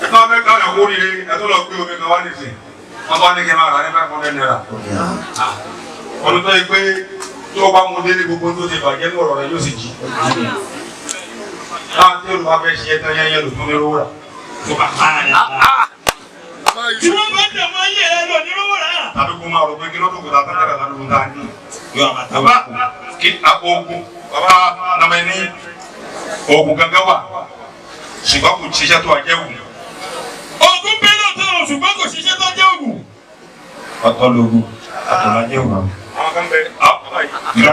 Ẹ bá fẹ́ káwọn ẹ̀kọ́ rire ẹ tó lọ gbé omi kan wá nìsín. Wọ́n bá ní kí n máa rà ní ₦500. Ọdún tó yẹ pé tó o bá mú délé gbogbo tó ti bàjẹ́ ní ọ̀rọ̀ rẹ yóò sì jí. Táwọn tí olùwà fẹ́ ṣe ẹtọ́ yẹn yẹn lò fún mi rówó rà. Tí wọ́n bá dẹ̀ mọ́ ayé rẹ lọ ní rówó rà. Tàbí kó máa rò pé kí ló tó kò tá a tán lóhun tá a ní. Bàbá kí oògùn bàbá nàmẹ́ ní oògùn gangan wà ṣùgbọ́n kò ṣiṣẹ́ tó àjẹwò. Ògùn bẹ́ẹ̀ lóòótọ́ ṣùgbọ́n kò ṣiṣẹ́ tó jẹ́ ògùn. Ọ̀tọ̀ lóògùn, ọ̀tọ̀ lájẹ̀wò. Àwọn kan bẹ bàbá yìí.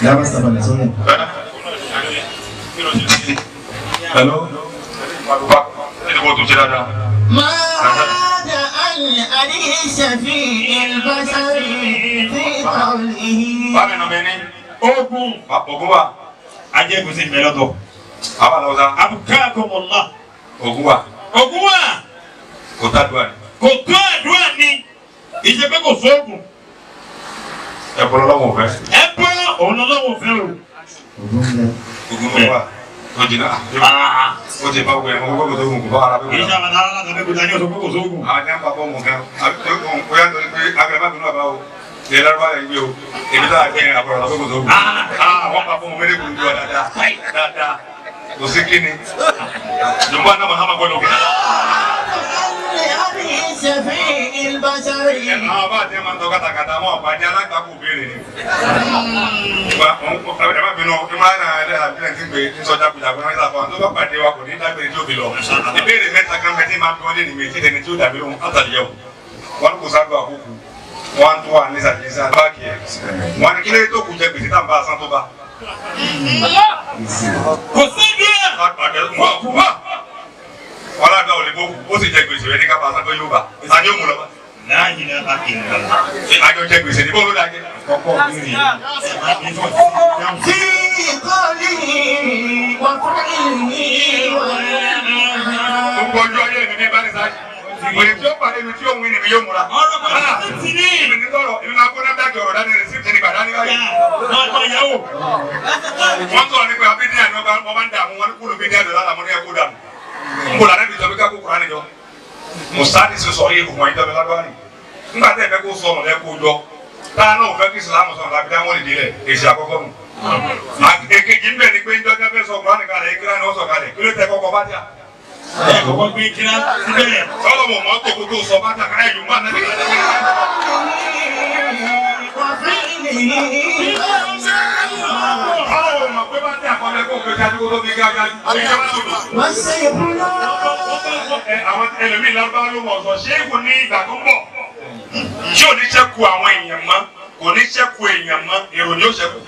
Yàrá sábàlẹ̀ sọ́yìn. Hello. Bàbá ẹni kò tún ṣe dáadáa. ما عاد عن أبي شفيع البشر في قوله Bàbá mi nàmẹ́ ní Ògùn. oògùn wà. Ajẹ́gùn sí mẹ́lọ́tọ̀. Bàbá lọ́wọ́ sá Abukakumullah. oògùn wà Ògùn wà. kò tá dùn àná. Kò tó àdúrà ni. Ìṣe pé kò sóògùn. Ẹ bọ́ lọ́wọ́ fẹ́. Ẹ bọ́ òun lọ́wọ́ fẹ́ o. Ògùn ń bẹ. Oògùn ló wà tó jìnnà. Ó ti bá wẹ̀ mọ́ gbogbo tó gùn kò bá ara Kì í bẹ́ẹ̀ ṣe àwọn ará láti abẹ́kúta ní ọ̀sán pé kò sóògùn. àwọn tí wọn bá bọ́ mọ̀ gan àbí tó kàn bóyá torí pé abẹ́rẹ́ má bínú àbá o lè lárúbá yẹn gbé o èmi tá a gbé yẹn àbọ̀rọ̀ lọ́pẹ́ kò tó wù. Wọ́n bá bọ́ mọ̀ mẹ́lẹ́ kùnú wa dáadáa dáadáa kò sí kíni jùmọ̀ àná Muhammad gbọ́dọ̀ kí. عن أبي شفيع البشر Àwọn bá àti ẹ̀ máa ń tọ́ kàtàkàtà wọn àpàdé alágbàkú béèrè ni. Ẹ má bínú ìmọ̀ràn ẹ̀ àbí ẹ̀ ti ń pè é sọjá kùjà pé wọ́n ń sàfihàn tó bá pàdé wa kò ní dágbére tí ó fi lọ. Ìbéèrè mẹ́ta kan bẹ tí máa fi wọ́n lé ní méjì lẹ́ni tí ó dàbí ohun àtàlẹ́yẹ o. Wọ́n kò sábà àkókò wọ́n tó wà ní sàdísà báàkì ẹ̀. Wọ́n ní kí lóye tó kù jẹ gbèsè tá à ń bá a san tó bá. Kò sádùá. Wọ́n ládàá òní bó ó sì jẹ gbèsè rẹ ní ká bá a san tó yóò bá. Ta ni ó mú lọ bá? La ilaha illallah. Àjọ jẹ gbèsè ní bóòlù dájẹ́. Kọ́kọ́ béèrè. في قوله وفعله والآثار Gbogbo ọjọ́ ayé mi ní bá ní sáájú. Òní tí ó pàdé mi tí òun ní mi yóò múra. Ọ̀rọ̀ kan ti ní. Èmi ní sọ̀rọ̀, èmi máa kó náà dájọ́ ọ̀rọ̀ dání rẹ̀ sí ti ní gbàdá ní báyìí. Máa yàwó. Wọ́n sọ̀rọ̀ nípa bídíà ni wọ́n bá ń dààmú wọn ní kúlù bídíà dọ̀lá làwọn ní ẹkú dànù. N kò lànà ìjọba ká kó kura níjọ. Mùsáàdì sì sọ̀rọ̀ ìhùn wọ̀nyí dọ̀bẹ̀ lágbára yìí. Nígbà tẹ́ ẹ fẹ́ kó sọ̀rọ̀ lẹ́ kó jọ. Táà náà ò fẹ́ kí Ìsìlámù sọ̀rọ̀ làbí dáwọn lè délẹ̀ èsì àkọ́kọ́ nù. Èkejì ń bẹ̀ ni pé njọ́ kẹfẹ́ sọ Kùránì kalẹ̀ ìkíra ni wọ́n sọ kalẹ̀ kí ló tẹ kọ́kọ́ bá dà. Ẹ kọ́kọ́ gbé kíra síbẹ̀. Sọ́lọ́ mọ̀ mọ́tò kó tó sọ bá dà káyọ̀ yòó má nàbí وفعله Ọlọ́wọ́ mọ̀ pé bá dà kọ́lẹ́ kó gbé kájú kó tó fi gágá. والسيف لا Àwọn ẹlòmíì lárúbáwá ló mọ̀ sọ ṣéèkù ní ìgbà tó ń bọ̀. Tí ò ní ṣẹ́kù àwọn èèyàn mọ́, kò ní ṣẹ́kù èèyàn mọ́, èrò ni ó ṣẹ́kù.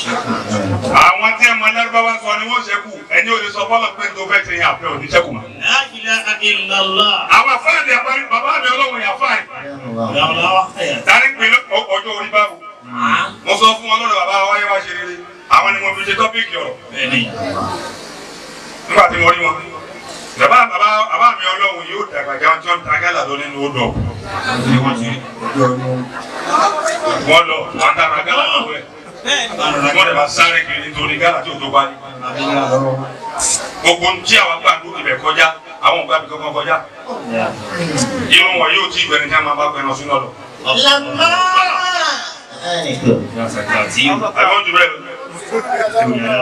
Àwọn tí ẹ mọ lárúbáwá sọ ni wọ́n ṣẹ́kù, ẹni ò lè sọ fọ́lọ̀ pé tó fẹ́ ṣe yẹn àfẹ́ ò ní ṣẹ́kù mọ́. La ilaha illallah. Àwọn afáàní bàbá mi ọlọ́run yà fáàní. Làwùlàwà. Tani pé ọjọ́ orí báwo? Mo sọ fún wọn lọ́dọ̀ bàbá wáyé wá ṣe rere. Àwọn ni mo fi ṣe tọ́píìkì ọ̀rọ̀. Bẹ́ẹ̀ni. Nígbà tí mo rí wọn. Bàbá bàbá bàbá mi ọlọ́run yóò dàgbà jẹun tí wọ́n ń ta gálà lọ nínú odò. Wọ́n lọ, wọ́n dára gálà lọ́wọ́ ẹ̀. Wọ́n dẹ̀ bá sáré kiri nítorí gálà tí ò tó parí. Gbogbo tí àwọn gbàdúrà ibẹ̀ kọjá, àwọn ògbà mi kankan kọjá. Irun wọn yóò tí ìgbẹ́ni tí a máa bá pẹ̀lú sínú ọ̀dọ̀. لما Àbí jù bẹ́ẹ̀ lọ.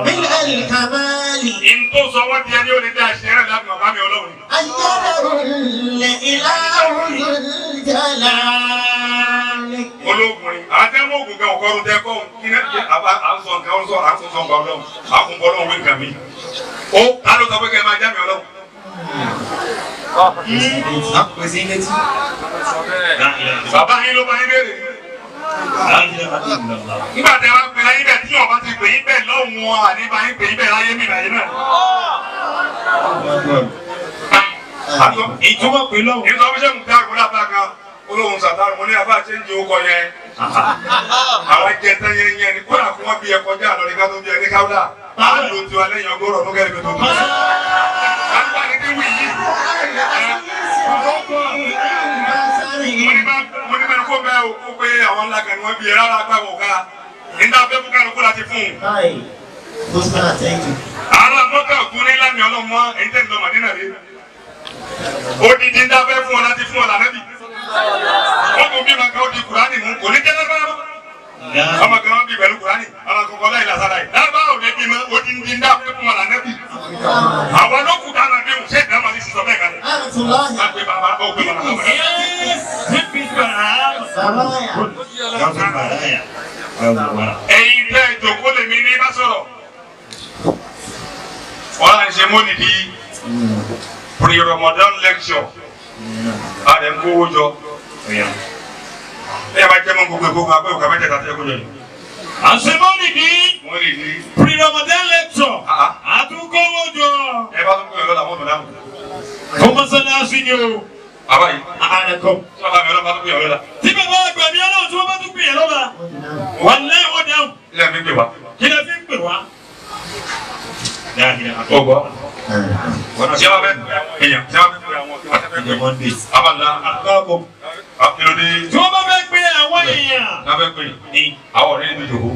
من الكمال In tó sọ wọ́n di ẹni ó lè dá ẹṣin rẹ̀ láti bàbá mi ọlọ́run. أيده الإله ذو الجلال Ológun ni. Àwọn tẹ́ mú ògùn gan ọ̀kọ́run tẹ́ kọ́ òun kí ní àbá à ń sọ nǹkan ó ń sọ à ń sọ nǹkan ọlọ́run. À ń bọ́ ọlọ́run wí nǹkan mi. Ó ta ló sọ pé kẹ́ ẹ máa já mi ọlọ́run. Bàbá yín ló bá yín béèrè. Nígbà tẹ́ wá pè láyé bẹ́ẹ̀ tí ọba ti pè yín bẹ́ẹ̀ lọ́hùn-ún àní bá yín pè yín bẹ́ẹ̀ láyé mi báyìí náà. Ìtumọ̀ pé lọ́wọ́. Ìsọ fún sẹ́mu dáàbò lábá kan olóhùn sàtàrù mo ní abá ṣe ń jẹ okọ yẹn. Àwọn jẹ tán yẹn yẹn ni kódà kí wọ́n bí ẹ kọjá lọ ní ká tó bí ẹ ní káwùlà. Á lò tiwa lẹ́yìn ọgọ́rùn ọdún kẹrin tó tó. Àgbà ni kí wì yí. Mo ní bẹ́ẹ̀ kó bẹ́ẹ̀ o kó pé àwọn ńlá kan ni wọ́n bí ẹ rárá gbà wọ̀ ká. Nígbà fẹ́ fún kálukú láti fún un. Àwọn akọ́kọ̀ ògùn ní lámì ọlọ́mọ èyí tẹ̀ ń lọ Màdínà rí. Odidi ń dábẹ́ fún ọ láti fún ọ lànàbì. Wọ́n kò bí ma kan ó di Kùránì mú, kò ní jẹ́ lábára. Ọmọ kan wọ́n bí pẹ̀lú Kùránì, ọmọ kan kọ́ láì lásàlá yìí. Lábára ò lè bí ma, odidi ń dábẹ́ fún ọ lànàbì. Àwọn ló kù dáná bí òun ṣé ìdámọ̀ ní sísọ bẹ́ẹ̀ kalẹ̀. Wọ́n pe bàbá ó pe bàbá bàbá. Ẹ̀yin tẹ́ ìjòkó lèmi ní bá sọ̀rọ̀. Wọ́n á ṣe mọ́nìdí pre-Ramadan lecture. A lè ń kówó jọ. Ẹ bá jẹ́ mọ́ gbogbo ìkókò abẹ́ òkà mẹ́tẹ̀ẹ̀ta tẹ́ kó jọ yìí. Àṣemọ́nìdí Mọ́nìdí. pre-Ramadan lecture. Àtúnkówó jọ. Ẹ bá tún kó yọ lọ́la mọ́tò dáhùn. Fún mọ́sálásí ni o. Bàbá yìí. Àrẹ̀kọ́. Tí bàbá mi ọlọ́ba tún kó yọ lọ́la. Tí bàbá àgbà mi ọlọ́run tí wọ́n bá tún pè é lọ́la. Wà lẹ́yìn wọ́n dáhùn. Ilé mi pè wá. Kí lẹ fi ń pè wá? Ó gbọ́. Ṣé wàá fẹ́ èèyàn? Ṣé wàá fẹ́ pè àwọn tí wọ́n fẹ́ pè? Abala. Kílódé? Tí wọ́n bá fẹ́ pè àwọn èèyàn. Wọ́n fẹ́ pè àwọn ọ̀rẹ́ mi jòkó.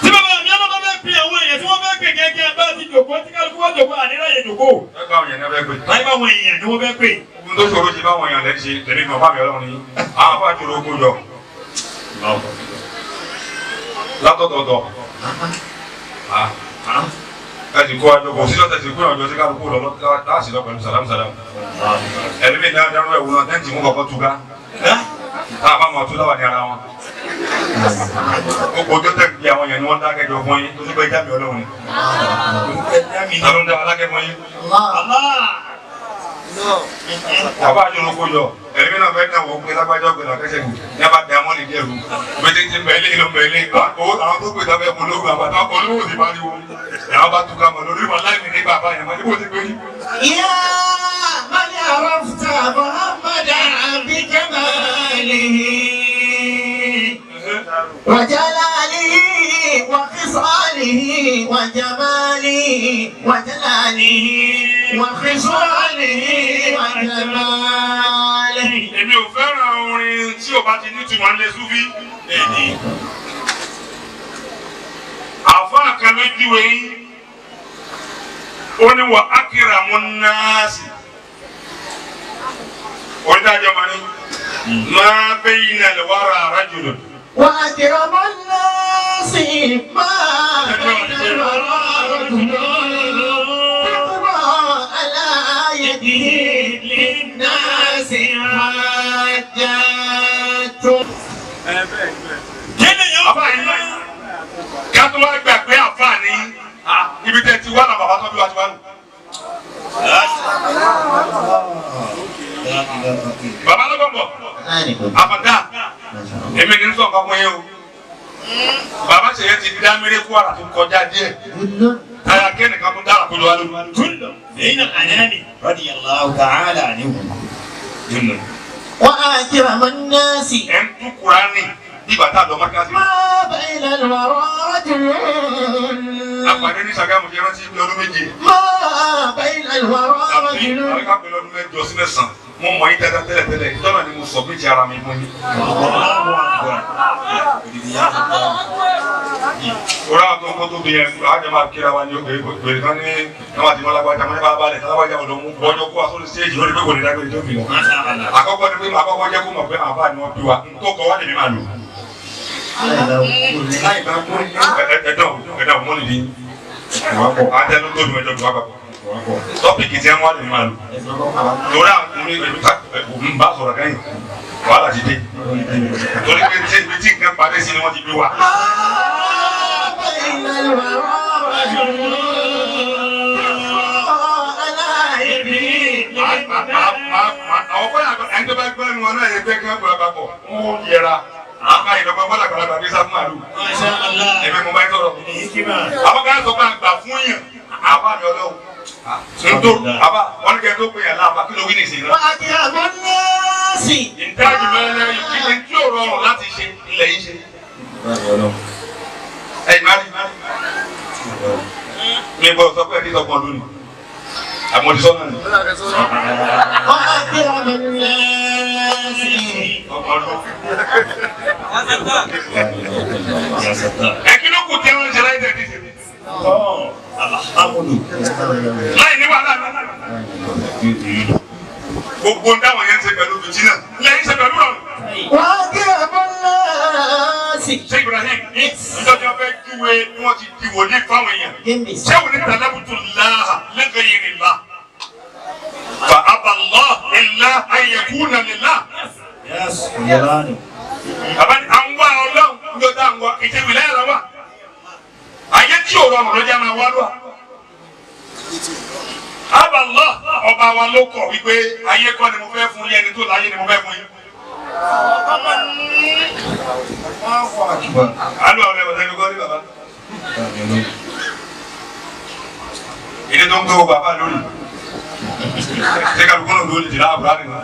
Tí bàbá mi ọlọ́run bá fẹ́ pè àwọn èèyàn tí wọ́n fẹ́ pè gẹ́gẹ́ bá ti jòkó tí kálukú wá jòkó àníráyè jòkó. Fẹ́ bá àwọn èèyàn náà fẹ́ pè. Láyé bá àwọn èèyàn ni wọ́n fẹ́ pè. Ohun tó ṣòro ṣe báwọn èèyàn lẹ́ ṣe lèmi mọ̀ fámi ọlọ́run ni. Àwọn afá jòrò kó jọ. Látọ̀tọ̀tọ̀. Ẹ ti kó àjọ kò sí lọ́tẹ̀ sí kó àjọ sí kálukú lọ láti lọ pẹ̀lú sàlámù sàlámù. Ẹ̀mí mi dáná ẹ̀wù náà tẹ́ǹtì mú kọ̀kọ́ túká. Tá a bá mọ̀ tó láwà ní ara wọn. Gbogbo tó tẹ̀ bí àwọn èèyàn ni wọ́n dákẹ́ jọ fún yín tó tún bẹ jáde ọlọ́run ni. Ta ló ń dá alákẹ́ fún yín? Bàbá àjọyọ̀ kó jọ ẹ̀mí náà fẹ́ náà wọ́n pé lágbájá ọ̀gbìn àkẹ́sẹ̀ kù ní a bá dá mọ́lì díẹ̀ rú. Bẹ́tẹ̀ ti bẹ̀ẹ́lẹ̀ ló bẹ̀ẹ́lẹ̀ àwọn tó pè sábẹ́ ológun àbàtà olówó ti pariwo. Ìyàwó bá túká mọ̀ lórí wọn láì ní bàbá yẹn mọ́ ní bó ti gbé yín. يا من عرفت محمدا بجماله وجلاله وخصاله وجماله وجلاله وخصاله وجماله. Èmi ò fẹ́ràn orin tí ò bá ti nítumọ̀ ń lé súfí. Àfáà kan ló júwe yín. Ó ní wà á kíra mú náàsì. Onídàájọ́ máa ní. Máa bẹ́yìn náà lè wá ra ara jùlọ. وأكرم الناس ما بين الورى رجل تقضى على يده للناس حاجات. Kí ni yóò Àfáà yìí ká tó wá gbà pé àfáà ní ibi tẹ́ ti wá náà bàbá tó bí wá ti wá nù. Bàbá ló bọ̀ àfàdá èmi ní sọ̀kan fún yín o. Bàbá ṣèyẹ ti dá mérekú àrà tó kọjá díẹ̀. Táyà kẹ́nìkan tó dára kó lọ wá lónìí. Kullu بين الأنام رضي الله تعالى عنه. وأكرم الناس Ẹ̀ ń tú Kùránì bí bàtà lọ mọ́kásí. ما بين الورى رجل Àpàdé ní Ṣàgámù ṣe rántí bí ọdún méje. ما بين الورى Àbí رجل àbíkápẹ́ lọ́dún mẹ́jọ sí mẹ́sàn-án. Mo mọ̀ yín dáadáa tẹ́lẹ̀ tẹ́lẹ̀. Ìjọ́nà ni mo sọ méjì ara mi fún yín. Orí àwọn tó ń kó tóbi yẹn, àwọn jẹ́ máa kíra wa ní òkè ìgbèrè kan ní àwọn àti mọ́lágbájá mọ́ ní bá balẹ̀ tálágbájá ọ̀dọ́ mú bọ́jọ́ kó wa sórí stéèjì lórí pé kò ní dágbére tó fi lọ. Àkọ́kọ́ ni pé màá kọ́kọ́ jẹ́ kó mọ̀ pé àbá ni wọ́n bí wa, tó kọ́ wá lèmi máa lò. Ẹ̀dọ̀ ẹ̀dọ̀ mọ́ nìdí. Àtẹnu tóbi ẹjọ́ bí wá papọ̀. Tọ́pìkì tí wọ́n wá lèmi máa lò. Torí àwọn ọkùnrin ń bá sọ̀rọ̀ kẹ́yìn. Wàhálà ti dé. Torí pé tí ibi tí nǹkan parí sí ni wọ́n ti bí wa. ما بين الورى رجل على يده Àwọn kọ́lá ẹni tó bá gbọ́ ẹnu wọn náà yẹ pé kí wọ́n gbọ́ papọ̀. Wọ́n yẹra. Àfa ìdọ́gba bọ́lá gbàlagbà bí sáfún màlúù. ما شاء الله. Èmi mo máa ń sọ̀rọ̀. Hikima. Àwọn kan sọ pé àgbà fún yàn. Àfa mi ọlọ́run. Ntò àbá wọn ní kẹ́ tó pè yàn láàbà kí ló wí ní ìsìn náà. وأكرم الناس Ìdájú mẹ́rin ìdílé tí ò rọrùn láti ṣe ilẹ̀ yìí ṣe. Ẹ̀yin má rí. Mi gbọ́dọ̀ sọ pé ẹni sọgbọ́n lónìí. Àmọ́ ti sọ́nà ni. وأكرم الناس Ọgbọ̀n ọdún. Ẹ kí ló kù tí wọ́n ń ṣe láì tẹ̀lé ṣe? Láì ní wàhálà náà. Gbogbo ń dáwọn yẹn ń ṣe pẹ̀lú fìtínà. Lẹ́yìn ṣe pẹ̀lú rọrùn. وأكرم الناس Ṣé Ibrahim níjọ́ tí wọ́n fẹ́ júwe bí wọ́n ti di wòlíì fáwọn èèyàn? Ṣé òní tàlábùtù láhà lẹ́gẹ̀yìrì lá? Fa aballah ilá ayẹkúnà lílá. Bàbá ni à ń wá ọlọ́run ló dá ń wá ìṣe wìláyà la wà. Ayé tí ò rọrùn ló jẹ́ máa wá lọ́wọ́. Aballah ọba wa ló kọ̀ wípé ayé kọ́ ni mo fẹ́ fún yín ẹni tó láyé ni mo fẹ́ fún yín. Alu àwọn ẹ̀wọ̀n sẹ́mi kọ́ ní bàbá. Ilé tó ń gbé wo bàbá lórí. Ṣé kálukú náà lórí jìnnà àbúrò àdìgbà?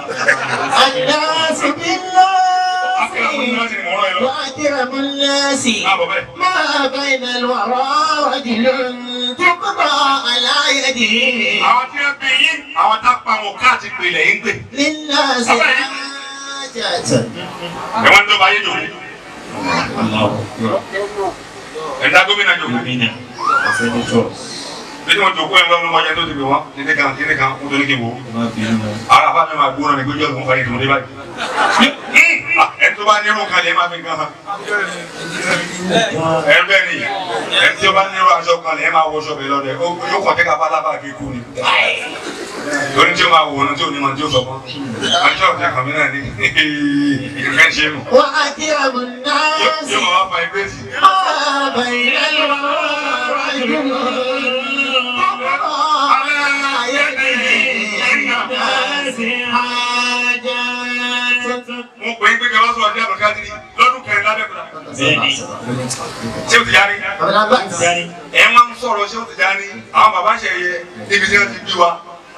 الناس Akẹ́rẹ́ àwọn بالله onímọ̀ sí ni mò ń rán ẹ lọ. وأكرم الناس Má bọ̀ bẹ́ẹ̀. ما بين الورى رجل تقضى على يده Àwọn tí wọ́n bí yín, àwọn tá a pa àwọn káàtì pèlè yín gbè. للناس حاجة Ẹ̀wọ̀n tó bá yé jòkó. Ẹ̀dá gómìnà jòkó. Bí wọ́n jòkó ẹ̀ lọ́nu wájú tó ti pè wọ́n, nílé kan, nílé kan, ó tó ní kí n wò ó. Ara bá mi máa gbóná ni gbójú ọ̀gbọ́n fàyè tó dé báyìí. Ẹni tó bá nírú kan lè má fi nǹkan hàn. Ẹ bẹ́ẹ̀ ni, ẹni tí ó bá nírú aṣọ kan lè máa wọṣọ bẹ́ẹ̀ lọ́dẹ, yóò kàn tẹ́ka bá kí kú ni. Torí tí ó máa wò ó tí ò ní máa tí ó sọ fún. Aṣọ ọ̀tí àkànmí náà ni ìfẹ́ ń ṣe nù. وأكرم الناس Yóò máa wá fa ẹgbẹ́ sí. ما بين الورى رجل تقضى على يده للناس حاجة Mo pè é pé kí wọ́n sọ̀rọ̀ ní àbùkádìrí lọ́dún kẹrin lábẹ́kúta. Ṣé o ti yára? Ẹ máa ń sọ̀rọ̀ ṣé o ti yára? Àwọn bàbá ṣe yẹ níbi tí wọ́n ti bí wa.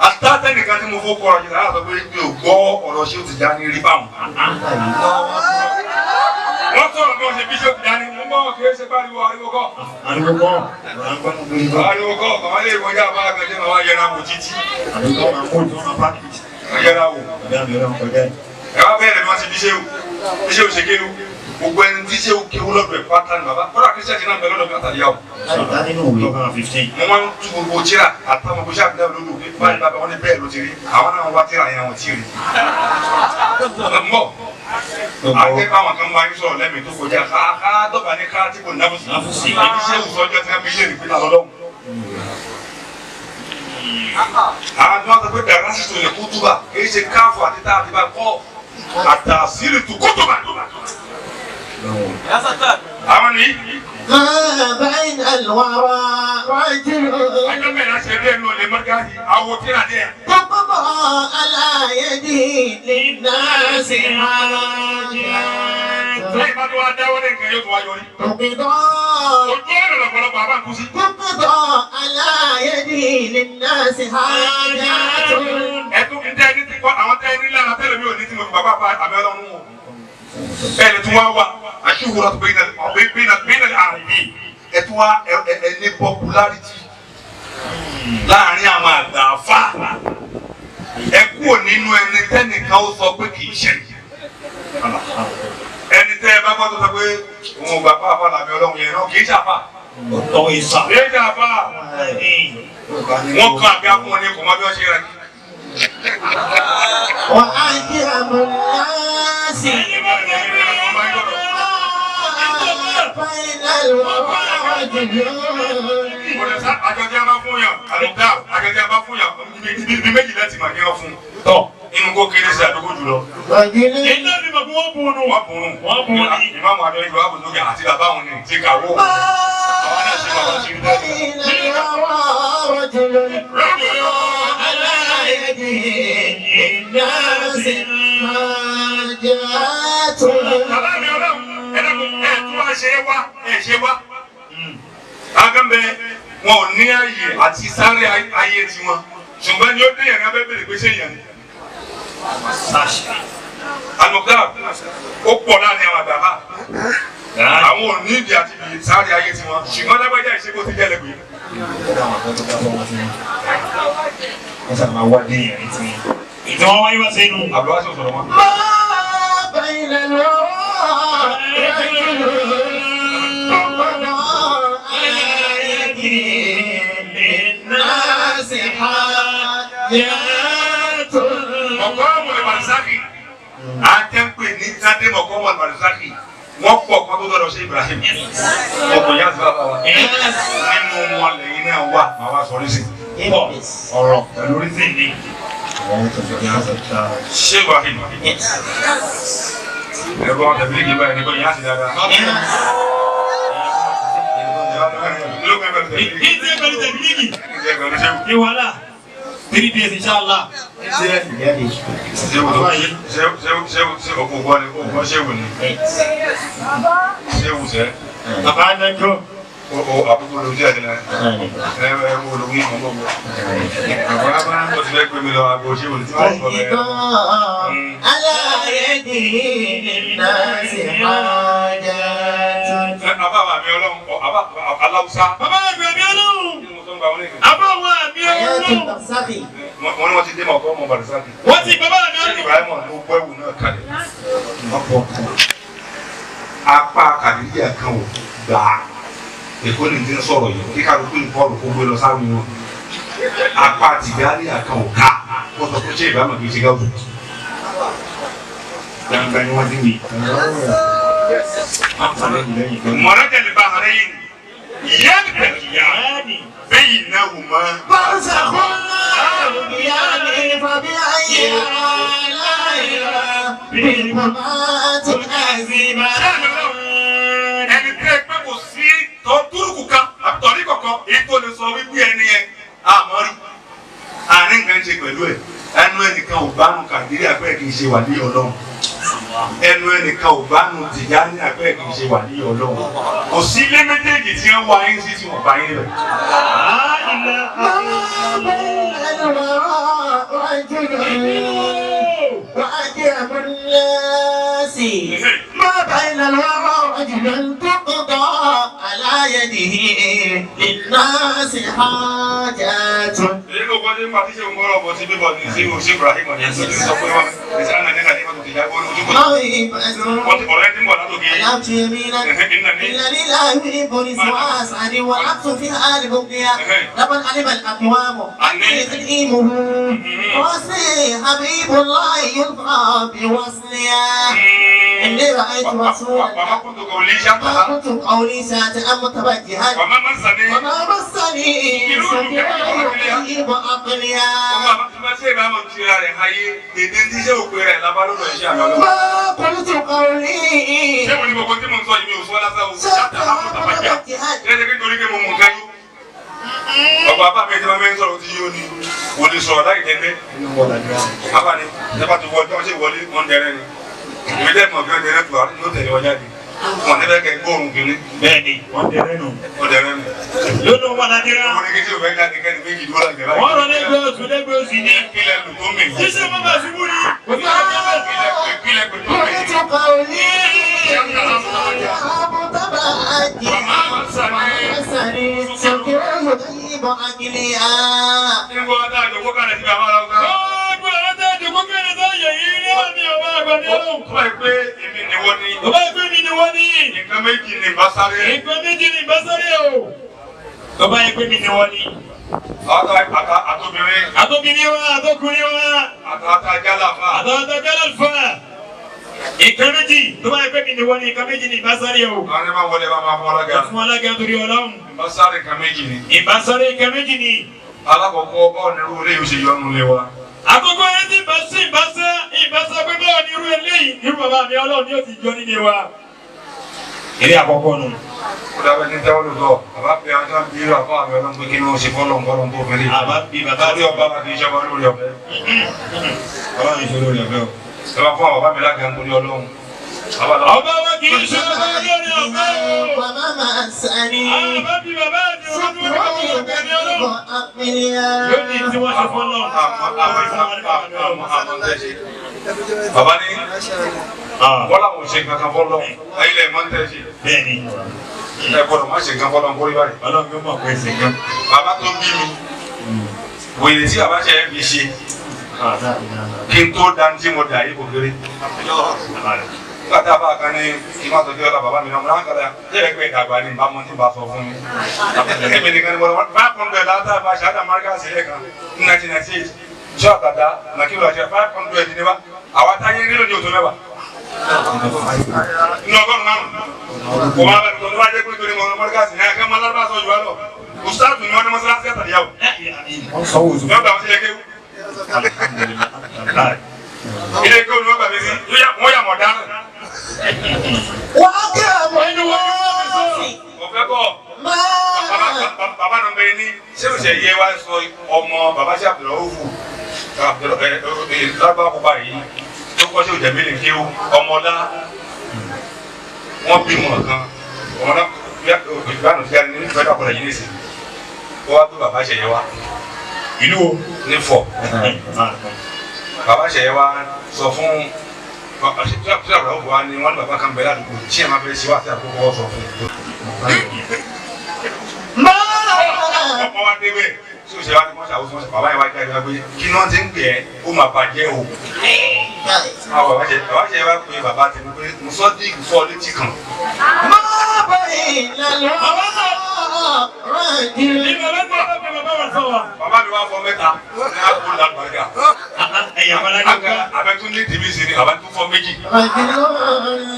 Àtàtẹ́ nìkan tí mo fọ́ kọ́ ọ̀rọ̀ yìí lára sọ pé mi ò gbọ́ ọ̀rọ̀ ṣé o ti yára rí báwọn. Wọ́n sọ̀rọ̀ bí wọ́n ṣe bí ṣé o ti yára. Mo gbọ́ kí ó ṣe pariwo ariwo kọ́. Ariwo kọ́ bàbá lè kọjá bá àgbẹ̀jẹ̀ bàbá yẹra wò títí. Yẹra wò. Ẹ wá bẹ́ẹ̀ ni wọ́n ti bí ṣéwù bí ṣéwù ṣe kéwù gbogbo ẹni tí ṣéwù kéwù lọ́dọ̀ ẹ̀ pátá ni bàbá kódà kristian náà bẹ lọ́dọ̀ pátá yà wò. Mo máa ń tu gbogbo tíra àtàwọn gbogbo ṣáà dábìlì lódò pé báyìí bàbá wọn ní bẹ́ẹ̀ ló ti rí àwọn náà wá tíra yẹn wọn ti rí. Mbọ akẹ́kọ̀ọ́ àwọn kan máa ń sọ̀rọ̀ lẹ́mìí tó kọjá ká dọ́gba ní ká tí kò náfùsì ibi ṣéwù sọ́jọ́ tí wọ́n fi lè rí pé ta lọ́lọ́hùn. Àwọn tí wọ́n sọ pé dàrá sì tó lè kú túbà kì í ṣe káfù àti tá àti bá kọ́ àtàsírí tu kútùbà. Àwọn ni. ما بين الورى رجل Ẹjọ́ mẹ́rin ṣe bí ẹnu ọ̀lẹ́ mọ́gàdì àwọ̀ tí ra díẹ̀. تقضى على يده للناس حاجة Lẹ́yìn bá tó wá dáwọ́ lé nǹkan yóò tó wá yọrí. تقضى Ojú ọ̀rọ̀ lọ̀pọ̀lọpọ̀ àbá ń kú sí. تقضى على يده للناس حاجة Ẹtú ń tẹ́ ẹni tí kọ́ àwọn tẹ́ ẹni lára tẹ́lẹ̀ mi ò ní tí mo fi bàbá fa àmì ọlọ́run wò. Bẹ́ẹ̀ni tún wá wà àṣìwòrán tó bẹ́ẹ̀ náà àrùn yìí. Ẹ tún wá ẹ ní popularity láàárín àwọn àgbà àfà. Ẹ kúrò nínú ẹni tẹ́nìkan ó sọ pé kì í ṣe. Ẹni tẹ́ ẹ bá gbọ́ tó sọ pé òun ò gbà fáfá làmì ọlọ́run yẹn náà kì í ṣàfà. Kì í ṣàfà. Wọ́n kan àgbà fún wọn ní kò mọ bí wọ́n ṣe rẹ̀. وأكرم الناس بين الورى رجل Kò lè sá àjọ tí a bá fún yàn, àlùdá àjọ tí a bá fún yàn, ibi méjì láti mà ní ọ fún. Inú kó kéré sí àdúgbò jùlọ. رجل Wọ́n bùn ún. Ìmáàmù Adé ìlú Àbùdókè àti bàbá òun ni ti kàwó. Àwọn náà ṣe bàbá ṣe rí dáadáa. بين الورى رجل على يده للناس حاجات Bàbá mi ọlọ́run, ẹ dákun, ẹ tún wá ṣe é wá, ẹ ṣe wá. Akánbẹ Wọn ò ní ààyè àti sáré ayé tiwọn. Ṣùgbọ́n ni ó dé yẹn ní abẹ́ bèrè pé ṣé èèyàn ni. Àlùkà ó pọ̀ láàrin àwọn àgbàfà. Àwọn ò ní ìdí àti sáré ayé tiwọn. Ṣùgbọ́n lágbájá ìṣe bó ti jẹ́ lẹ́gbẹ̀ẹ́. Wọ́n sábà máa wá dé yẹn ní tiwọn. Ìtàn wọn wáyé wá sínú. Àbúrò wá sí òṣòro wọn. ما بين الورى رجل تقضى على يده للناس حاجات. Mọ̀kọ́mù Barisaki àtẹ̀pẹ̀ ní Tade mọ̀kọ́mù Barisaki wọ́n pọ̀ kó tó dọ̀dọ̀ sí Ibrahim. Ọkùnrin yà sọ bàbá wa. Nínú wọn lẹ́yìn náà wà máa wá sọ nísìn. Pọ̀ ọ̀rọ̀ pẹ̀lú orísìí ni. Ṣé Ibrahim? Ẹ̀rọ àwọn tẹ̀lé kì í báyìí ní kò yá sí dáadáa. Ìdí pẹ̀lú tẹ̀bílíìgì. Ìwàlá. 3 days inshallah. Ṣé wù sẹ́? Bàbá Adájọ́. O àbúkú ló jẹ́ ẹ̀dínlẹ̀. Ẹ ẹ wo ló wí mọ́ mọ́. Àbúrò bá ń bọ̀ sí fẹ́ gbé mi lọ àgbo ṣé wò ní tí wọ́n sọ bẹ́ẹ̀. على يده للناس حاجات. Àbá àmì ọlọ́run àbá aláwùsá. Bàbá àgbà mi ọlọ́run. Kí ni mo sọ ń gba wọn ní ìgbà? Àbá àwọn àmì حياة ọlọ́run. البرزخ. Wọ́n ní wọ́n ti dé mọ̀kọ́ ọmọ Barisaki. Wọ́n ti bàbá àmì Ṣé ọlọ́run. Ibrahim ló gbọ́ ẹ̀wù náà kalẹ̀? Apá kàdíríà kan ò gbà á. Èkó ni ti ń sọ̀rọ̀ yìí, kí kálukú ní bọ́ọ̀lù kó gbé lọ sáré wọn. Apá tìgáríà kan ò ká. Wọ́n sọ pé ṣé Ibrahim kì í ṣe gáwùsù? Gbangba ni wọ́n ti wí. Mọ̀rẹ́jẹ̀ lè bá ara yìí. Yẹ́n Yáàni. bẹ́yìn náà wù mọ́. برزخ يعني فبأي آلاء ربكما تكذبان؟ Ẹni tẹ́ ẹ pé kò sí tọ́ túrùkù kan àbí tọ́rí kọ̀ọ̀kan èyí tó lè sọ wípé ẹni yẹn àmọ́ rí. Àárín nǹkan ṣe pẹ̀lú ẹ̀. Ẹnu ẹnìkan ò bá nu Kàdírí àpẹ́ kì í ṣe wà ní Ọlọ́run. Ẹnu ẹnìkan ò bá nu Tìjání àpẹ́ kì í ṣe wà ní Ọlọ́run. Kò sí ilé méjèèjì tí wọ́n wá yín sí tí wọ́n bá yín rẹ̀. ما بين الورى رجل وأكرم الناس. ما بين الورى رجل تقضى على يده للناس حاجات. Èyí ló gbọ́dọ̀ nípa tí ṣe ń gbọ́rọ̀ bọ̀ sí bíbọ̀ ní sí òṣì Ibrahim ní ẹ̀sìn tó sọ pé wọ́n ẹ̀sìn àná nígbà tí wọ́n ti yá gbọ́dọ̀ ojú kò tó. موهبة Wọ́n ti ọ̀rẹ́ tí ń bọ̀ látòkè. ولعبت يمينا إلا لله يحب وأسعد ولعبت في الآل بقيا لمن علم الأقوام أني تنعيمه وصلي حبيب الله يلقى بوصليا إني رأيت رسول Wàmá kúntù kò lè ṣá ما كنت قولي ساعة متوجها Wàmá máa ń sàdé. وما مسني سكر يغيب عقليا Ọmọ àbá ṣe ìbámu ti ra rẹ̀ ayé dèdè tí ṣé òpin rẹ̀ lábá lọ́dọ̀ iṣẹ́ àmì ọlọ́run. ما قلت قولي Ṣé mo ní gbogbo tí mo ń sọ yìí mi ò sọ lásán o? ساعة Ṣáàtà àmọ́ tàbájà. متوجها Ṣé ṣe kí nítorí pé mo mú nǹkan yó? Ọ̀pọ̀ àbá mi ti máa ń sọ̀rọ̀ ti yó ni. Kò lè sọ̀rọ̀ láì jẹ́ pé. Bàbá ni ṣé bá ti wọ ọjọ́ ṣe wọlé wọ́n dẹrẹ́ ni. Ìwé dẹ́ mọ̀ bí wọ́n dẹrẹ́ tó yóò tẹ̀lé wọn jáde. Wọ́n ní bẹ́ẹ̀ kẹ́ gbóòórùn kìíní. Bẹ́ẹ̀ni, wọ́n dẹrẹ́ nù. Wọ́n dẹrẹ́ ni. Lónà wọn ládìrá. Wọ́n ní kí tí ò fẹ́ jáde kẹ́ni méjì dúró láti báyìí. Wọ́n rọ lẹ́gbẹ̀ẹ́ oṣù lẹ́gbẹ̀ẹ́ oṣù ni. Kílẹ̀ lù tó mì. Ṣíṣe mọ́ bá ṣubú ni. Kò sí ọjọ́ bẹ́ẹ̀. Kílẹ̀ pè tó mì. قلت قولي متبعتي سكر يغيب عقليا. Ṣé wọ́n dá àjọpọ̀ kalẹ̀ sí bàbá aláwọ̀? Gbogbo àwọn tó ti kú kéré sáyè yìí ní àmì ọba àgbà ní ọlọ́run. Tó bá yẹ pé èmi ni wọ́n ní. Bàbá ìpín mi ni wọ́n ní. Nǹkan méjì ni bá sáré. Nǹkan méjì ni ìbá sáré o. Bàbá ìpín mi ni wọ́n ní. Àtobìnrin, Àtọ́bìnrin wa, àtọkùnrin wa, àtàjálà fà. àtọ́tọ́jọ́lá fà. Nǹkan méjì tó bá ìpín mi ni wọ́n ní nǹkan méjì ni ìbá sáré o. Àwọn ẹni máa wọlé bá máa fún alága. Ẹ fún alága torí Ọlọ́run. Bá sáré nǹkan méjì ni. Ìbá sáré nǹkan méjì ni. Alákọ̀ọ́kọ́ báwo ni irú ilé yóò ṣe yọnu lé wa? Àkókò yẹn tí ìbá sí ìbá sá ìbá sá pé báwo ni irú eléyìí irú bàbá mi Ọlọ́run yóò ti jọ nílé wa. Eré àkọ́kọ́ nù. Ó dábẹ́ ní tẹ́wọ́ lóòótọ́. Bàbá pe àwọn tó ń bí irú àfọ́ àmì ọlọ́run pé kí ni wọ́n ṣe fọ́lọ́n fọ́lọ́n tó fi rí. Àbá bí bàbá Lórí ọba bá kì í ṣọba lórí ọ̀fẹ́. Ọlọ́run ìṣòro lórí ọ̀fẹ́ o. Ẹ bá fún àwọn bàbá mi lága nítorí Ọlọ́run. Bàbá lọ. Ọba wa kì í ṣe ọba lórí ọ̀fẹ́ o. وما مسني Àbá bí bàbá mi ò ní wọ́n ní الدنيا Lónìí tí wọ́n ṣe fọ́lọ́. Àmọ́ tẹ́ ṣe. Bàbá ní wọ́n làwọn ò ṣe nǹkan kan fọ́lọ́. Ẹ̀yin lẹ̀ mọ́ ń tẹ́ ṣe. Bẹ́ẹ̀ni, Ẹ gbọ́dọ̀ má ṣe nǹkan fọ́lọ́ ń kórí báyìí. Ọlọ́run ló mọ̀ pé ṣe gan. Bàbá tó bí mi, wèrè tí bàbá ṣe é fi ṣe kí n tó dan tí mo dà yìí kò kéré. Nígbà tá a bá kan ní kí n má tọ́jú ọ̀la bàbá mi náà mo náà kàdà ṣé ẹ pé ìdàgbà ni bá mọ tí n bá sọ fún mi. Èmi nìkan ni mo lọ 500 látà bá ṣáàdà Amẹ́ríkà sílẹ̀ kan ní 1998 ṣé àtàdá nàkíwò àti 500 ní wa àwa táyé nílò ní òtún mẹ́wàá. Ní ọgọ́rùn-ún márùn-ún kò wá bẹ̀rẹ̀ tó wá jẹ́ pé torí mo Amẹ́ríkà sí ní akẹ́ mọ́ lárúbá sọ jù wá lọ. Ustaz ni wọ́n ní mọ́sálásí àtàlíyàwó. Wọ́n gbà wọ́n sí ilé kéwú. Ilé kéwú ni wọ́n gbà mí sí. Wọ́n yà mọ̀ dáná. وأكرم الناس Ọ̀fẹ́ kọ́. ما Bàbá nù bẹ́ẹ̀ ní ṣé o ṣe yé wa sọ ọmọ bàbá ṣe Abdulraufu lábàá pupa yìí tó kọ́ ṣe òjẹ̀mí lè kéwú ọmọlá wọ́n bímọ kan ọmọlá ìbánu sí ẹni nífẹ̀ẹ́ dàpọ̀ yìí nìsín ó wá gbé bàbá ṣe yẹ wa Ìlú wo? ní fọ̀ bàbá ṣe yẹ wa sọ fún ṣé Abdulraufu wa ni wọ́n ní bàbá kan bẹ̀rẹ̀ àdúgbò tí ẹ̀ máa fẹ́ ṣe wá sí àkókò sọ fún un. ما Ọmọ wa débẹ̀ tí o ṣe wá ní mọ́ṣá àwọn sọ́ọ̀ṣì bàbá yẹn wá jáde wá pé kí ni wọ́n ti ń pè ẹ́ ó máa bàjẹ́ o. Àwọn bàbá ṣe bàbá ṣe wá pé bàbá tẹnu pé musọ́dí sọ létí kan. ما بين الورى رجل Ní bàbá gbọ́ bàbá bàbá wà sọ wa. Bàbá mi wá fọ mẹ́ta ní àpò làlùbáríkà. Ẹ̀yà wọn lájú ká. Àbẹ̀tún ní tèmi sí ni bàbá tún fọ méjì. رجل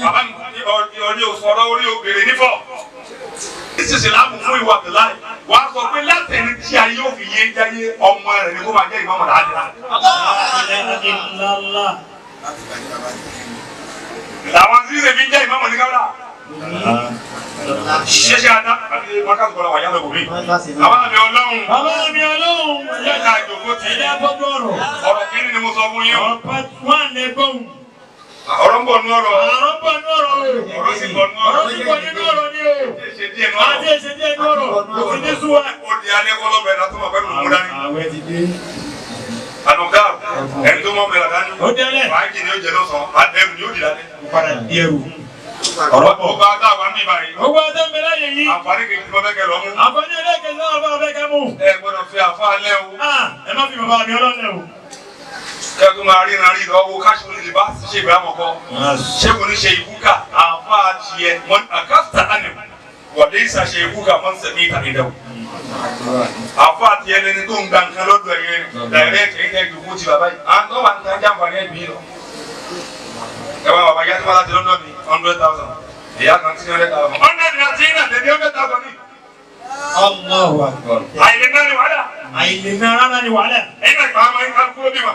Bàbá mi ní orí òsọ̀rọ̀ orí òbèrè nífọ̀. Sísè láàmú fún ìwà àbẹ̀láì. Wàá sọ pé látẹ̀ni tí ayé ò fi yé jáyé ọmọ rẹ̀ ni kó máa jẹ́ ìmọ̀mọ̀ dáadáa. Illallah. Làwọn tí ṣe fi ń jẹ́ ìmọ̀mọ̀ ní káwọ́dà. Ṣẹṣẹ àdá àti wákàtí kọlá wà yálò bòmí. Àwọn àmì Ọlọ́run Bàbá mi Ọlọ́run. yẹ́ka ìjòkó ti Ẹ̀dá bọ́jú ọ̀rọ̀. ọ̀rọ̀ kìíní ni mo sọ fún yín o. Ọ̀rọ̀ part one lẹ gbọ́hùn. Ọ̀rọ̀ ń bọ̀ nú ọ̀rọ̀. Ọ̀rọ̀ ń bọ̀ nú ọ̀rọ̀ o. Ọ̀rọ̀ sì bọ̀ nú Ọ̀rọ̀ ọ̀rọ̀. sì bọ̀ nínú ọ̀rọ̀ ni o. Ṣé díẹ̀ nú ọ̀rọ̀? Àti èsè díẹ̀ nú ọ̀rọ̀. Kò sí ní sú wa. Ó di alẹ́ kọ́lọ́ bẹ̀rẹ̀ látọ́ mọ̀ pẹ́lú mú dání. Àwẹ̀ ti dé. Ànùká ẹni tó mọ̀ bẹ̀rẹ̀ dání. Ó délẹ̀. Fàájì ni ó jẹ lọ́sàn-án, ẹrù ni ó di lálẹ́. Ó padà di ẹrù. Ọ̀rọ̀ pọ̀. Ọba táwa ń bí báyìí. Gbogbo ọjọ́ ń bẹ láyé yìí. Àǹfààní kejì tí mo fẹ́ kẹ́ lọ mú. Àǹfààní ẹlẹ́kẹ̀ẹ́ náà bá fẹ́ ká mú. Ẹ gbọ́dọ̀ fi àfa lẹ́ o. Ah, ẹ má fi bàbá mi ọlọ́lẹ̀ o. Kẹ́kọ̀ọ́ máa ríran rí lọ́wọ́ káṣí olè bá ṣe ìbámu kọ́. Ṣé kò ní ṣe ìwúkà àfa tiẹ̀ mọ́ àkàtà ànìm wàlẹ́ ìsà ṣe ìwúkà mọ́ sẹ̀mí ìta ìdẹ̀wò. Àfa tiẹ̀ lẹni tó ń gba nǹkan lọ́dọ̀ ẹ̀yẹ dàrẹ́tì ẹ̀yẹ ìdòkó ti bàbá yìí. À ń tọ́ wà ń ta jàǹfààní ẹ̀bí lọ. Ẹ wá bàbá yá tí wọ́n láti lọ́dọ̀ mi 100,000. Ìyá kan tí 100,000. 100 ní àti iná tẹ̀lé 100,000 ní. Allahu Akbar. Àìlè náà ni wàhálà. Àìlè náà rárá ni wàhálà. Ẹ̀yin náà gbàgbọ́ máa ń kálukú bí ma.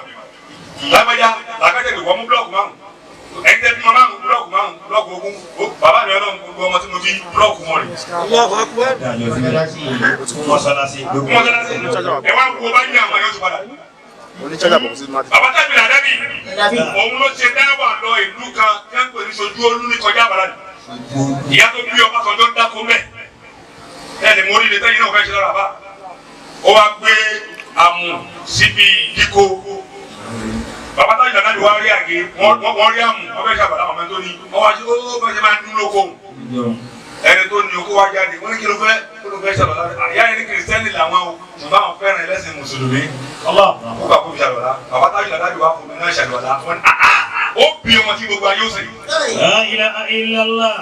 Lágbájá làkàtà ìwọ mú búlọ̀kù márùn. Ẹ̀yin tẹ́ bímọ márùn búlọ̀kù márùn búlọ̀kù 20. Bàbá mi ọlọ́run gbogbo ọmọ tí mo bí búlọ̀kù wọn rè. Mọ́sálásí. Mọ́sálásí ẹ wá wo bá yí àwọn yóò ti padà. Bàbá tàbí làdábì òun ló ṣe dáwà lọ ìlú kan tí wọ́n ń pè ní sojú olú ní kọjá àbàlá. Ìyá tó bí Ọbásanjọ́ ń dáko mẹ́. Ẹ lè mú oríire tẹ́yìn náà fẹ́ ṣe lọ́ra bá. Ó wá gbé àmù síbi díkò. Bàbá táyì lànà ìwà rí àgé wọ́n rí àmù wọ́n fẹ́ ṣàbàlá àwọn tó ní wọ́n wá sí ó bá ṣe máa ń dún lóko. Ẹni tó ní okó wá jáde wọ́n ní kí ló fẹ́ kó ló fẹ́ ṣàbàlá àyà ẹni kìrìsìtẹ́nì làwọn o ṣùgbọ́n àwọn fẹ́ràn ẹlẹ́sìn mùsùlùmí. Allah. Ó gbà kó fi ṣàlùwàlá bàbá táyì lànà ìwà fún mi náà ṣàlùwàlá wọ́n ní ó bí ọmọ tí gbogbo ayé ó sè. La ilaha illallah.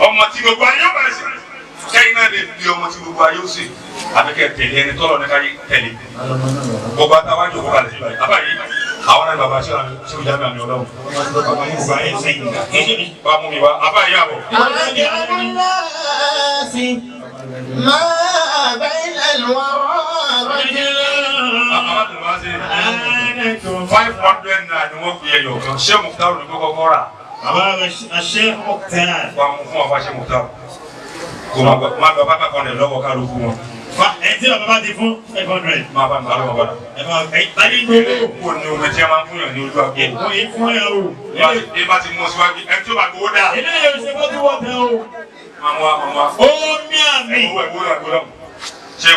Ọmọ tí gbogbo ayé ó bẹ̀rẹ̀ sí. Kẹ́yìn náà lè bí ọmọ tí gbogbo ayé ó sè. Àbí kẹ́ tẹ̀lé ẹni tọ́lọ̀ ní káyé tẹ̀lé. Gbogbo àtàwọn àjòkó kalẹ̀ síbáyìí. Àbáyé àwọn náà bàbá ṣé o jáde àmì ọlọ́run. Gbogbo ayé sẹ́yìn. Bá mú mi wá, àbáyé àbọ̀. أرجع الناس ما بين الورى رجل Bàbá tó wá sí. 500 naira ni wọ́n fi ẹyọ kan. Ṣé Mùkútàrù ni kókó kọ́ rà? Bàbá Sheikh Mukhtar. Wà á mú fún ọba ṣé Mùkútàrù. Kò má gba bàbá kan rẹ̀ lọ́wọ́ kálukú wọn. Ẹ tí bàbá bá ti fún 500. Má bá mi bá lọ́wọ́ padà. Ẹ máa ẹ tayé gbowó. Kò ní omi tí a máa ń fún yàn ní ojú àgbo. Èkó yìí fún ẹ o. Bí bá ti mú ọ síwájú, ẹni tí ó bá gbowó dà. Ilé yóò ṣe bọ́tú wọ̀tẹ́ o. Máa mú wa, máa mú wa. Omi àmì. Ẹ̀wọ́ ẹ̀wọ́ ẹ̀wọ́ lọ́mù. Ṣé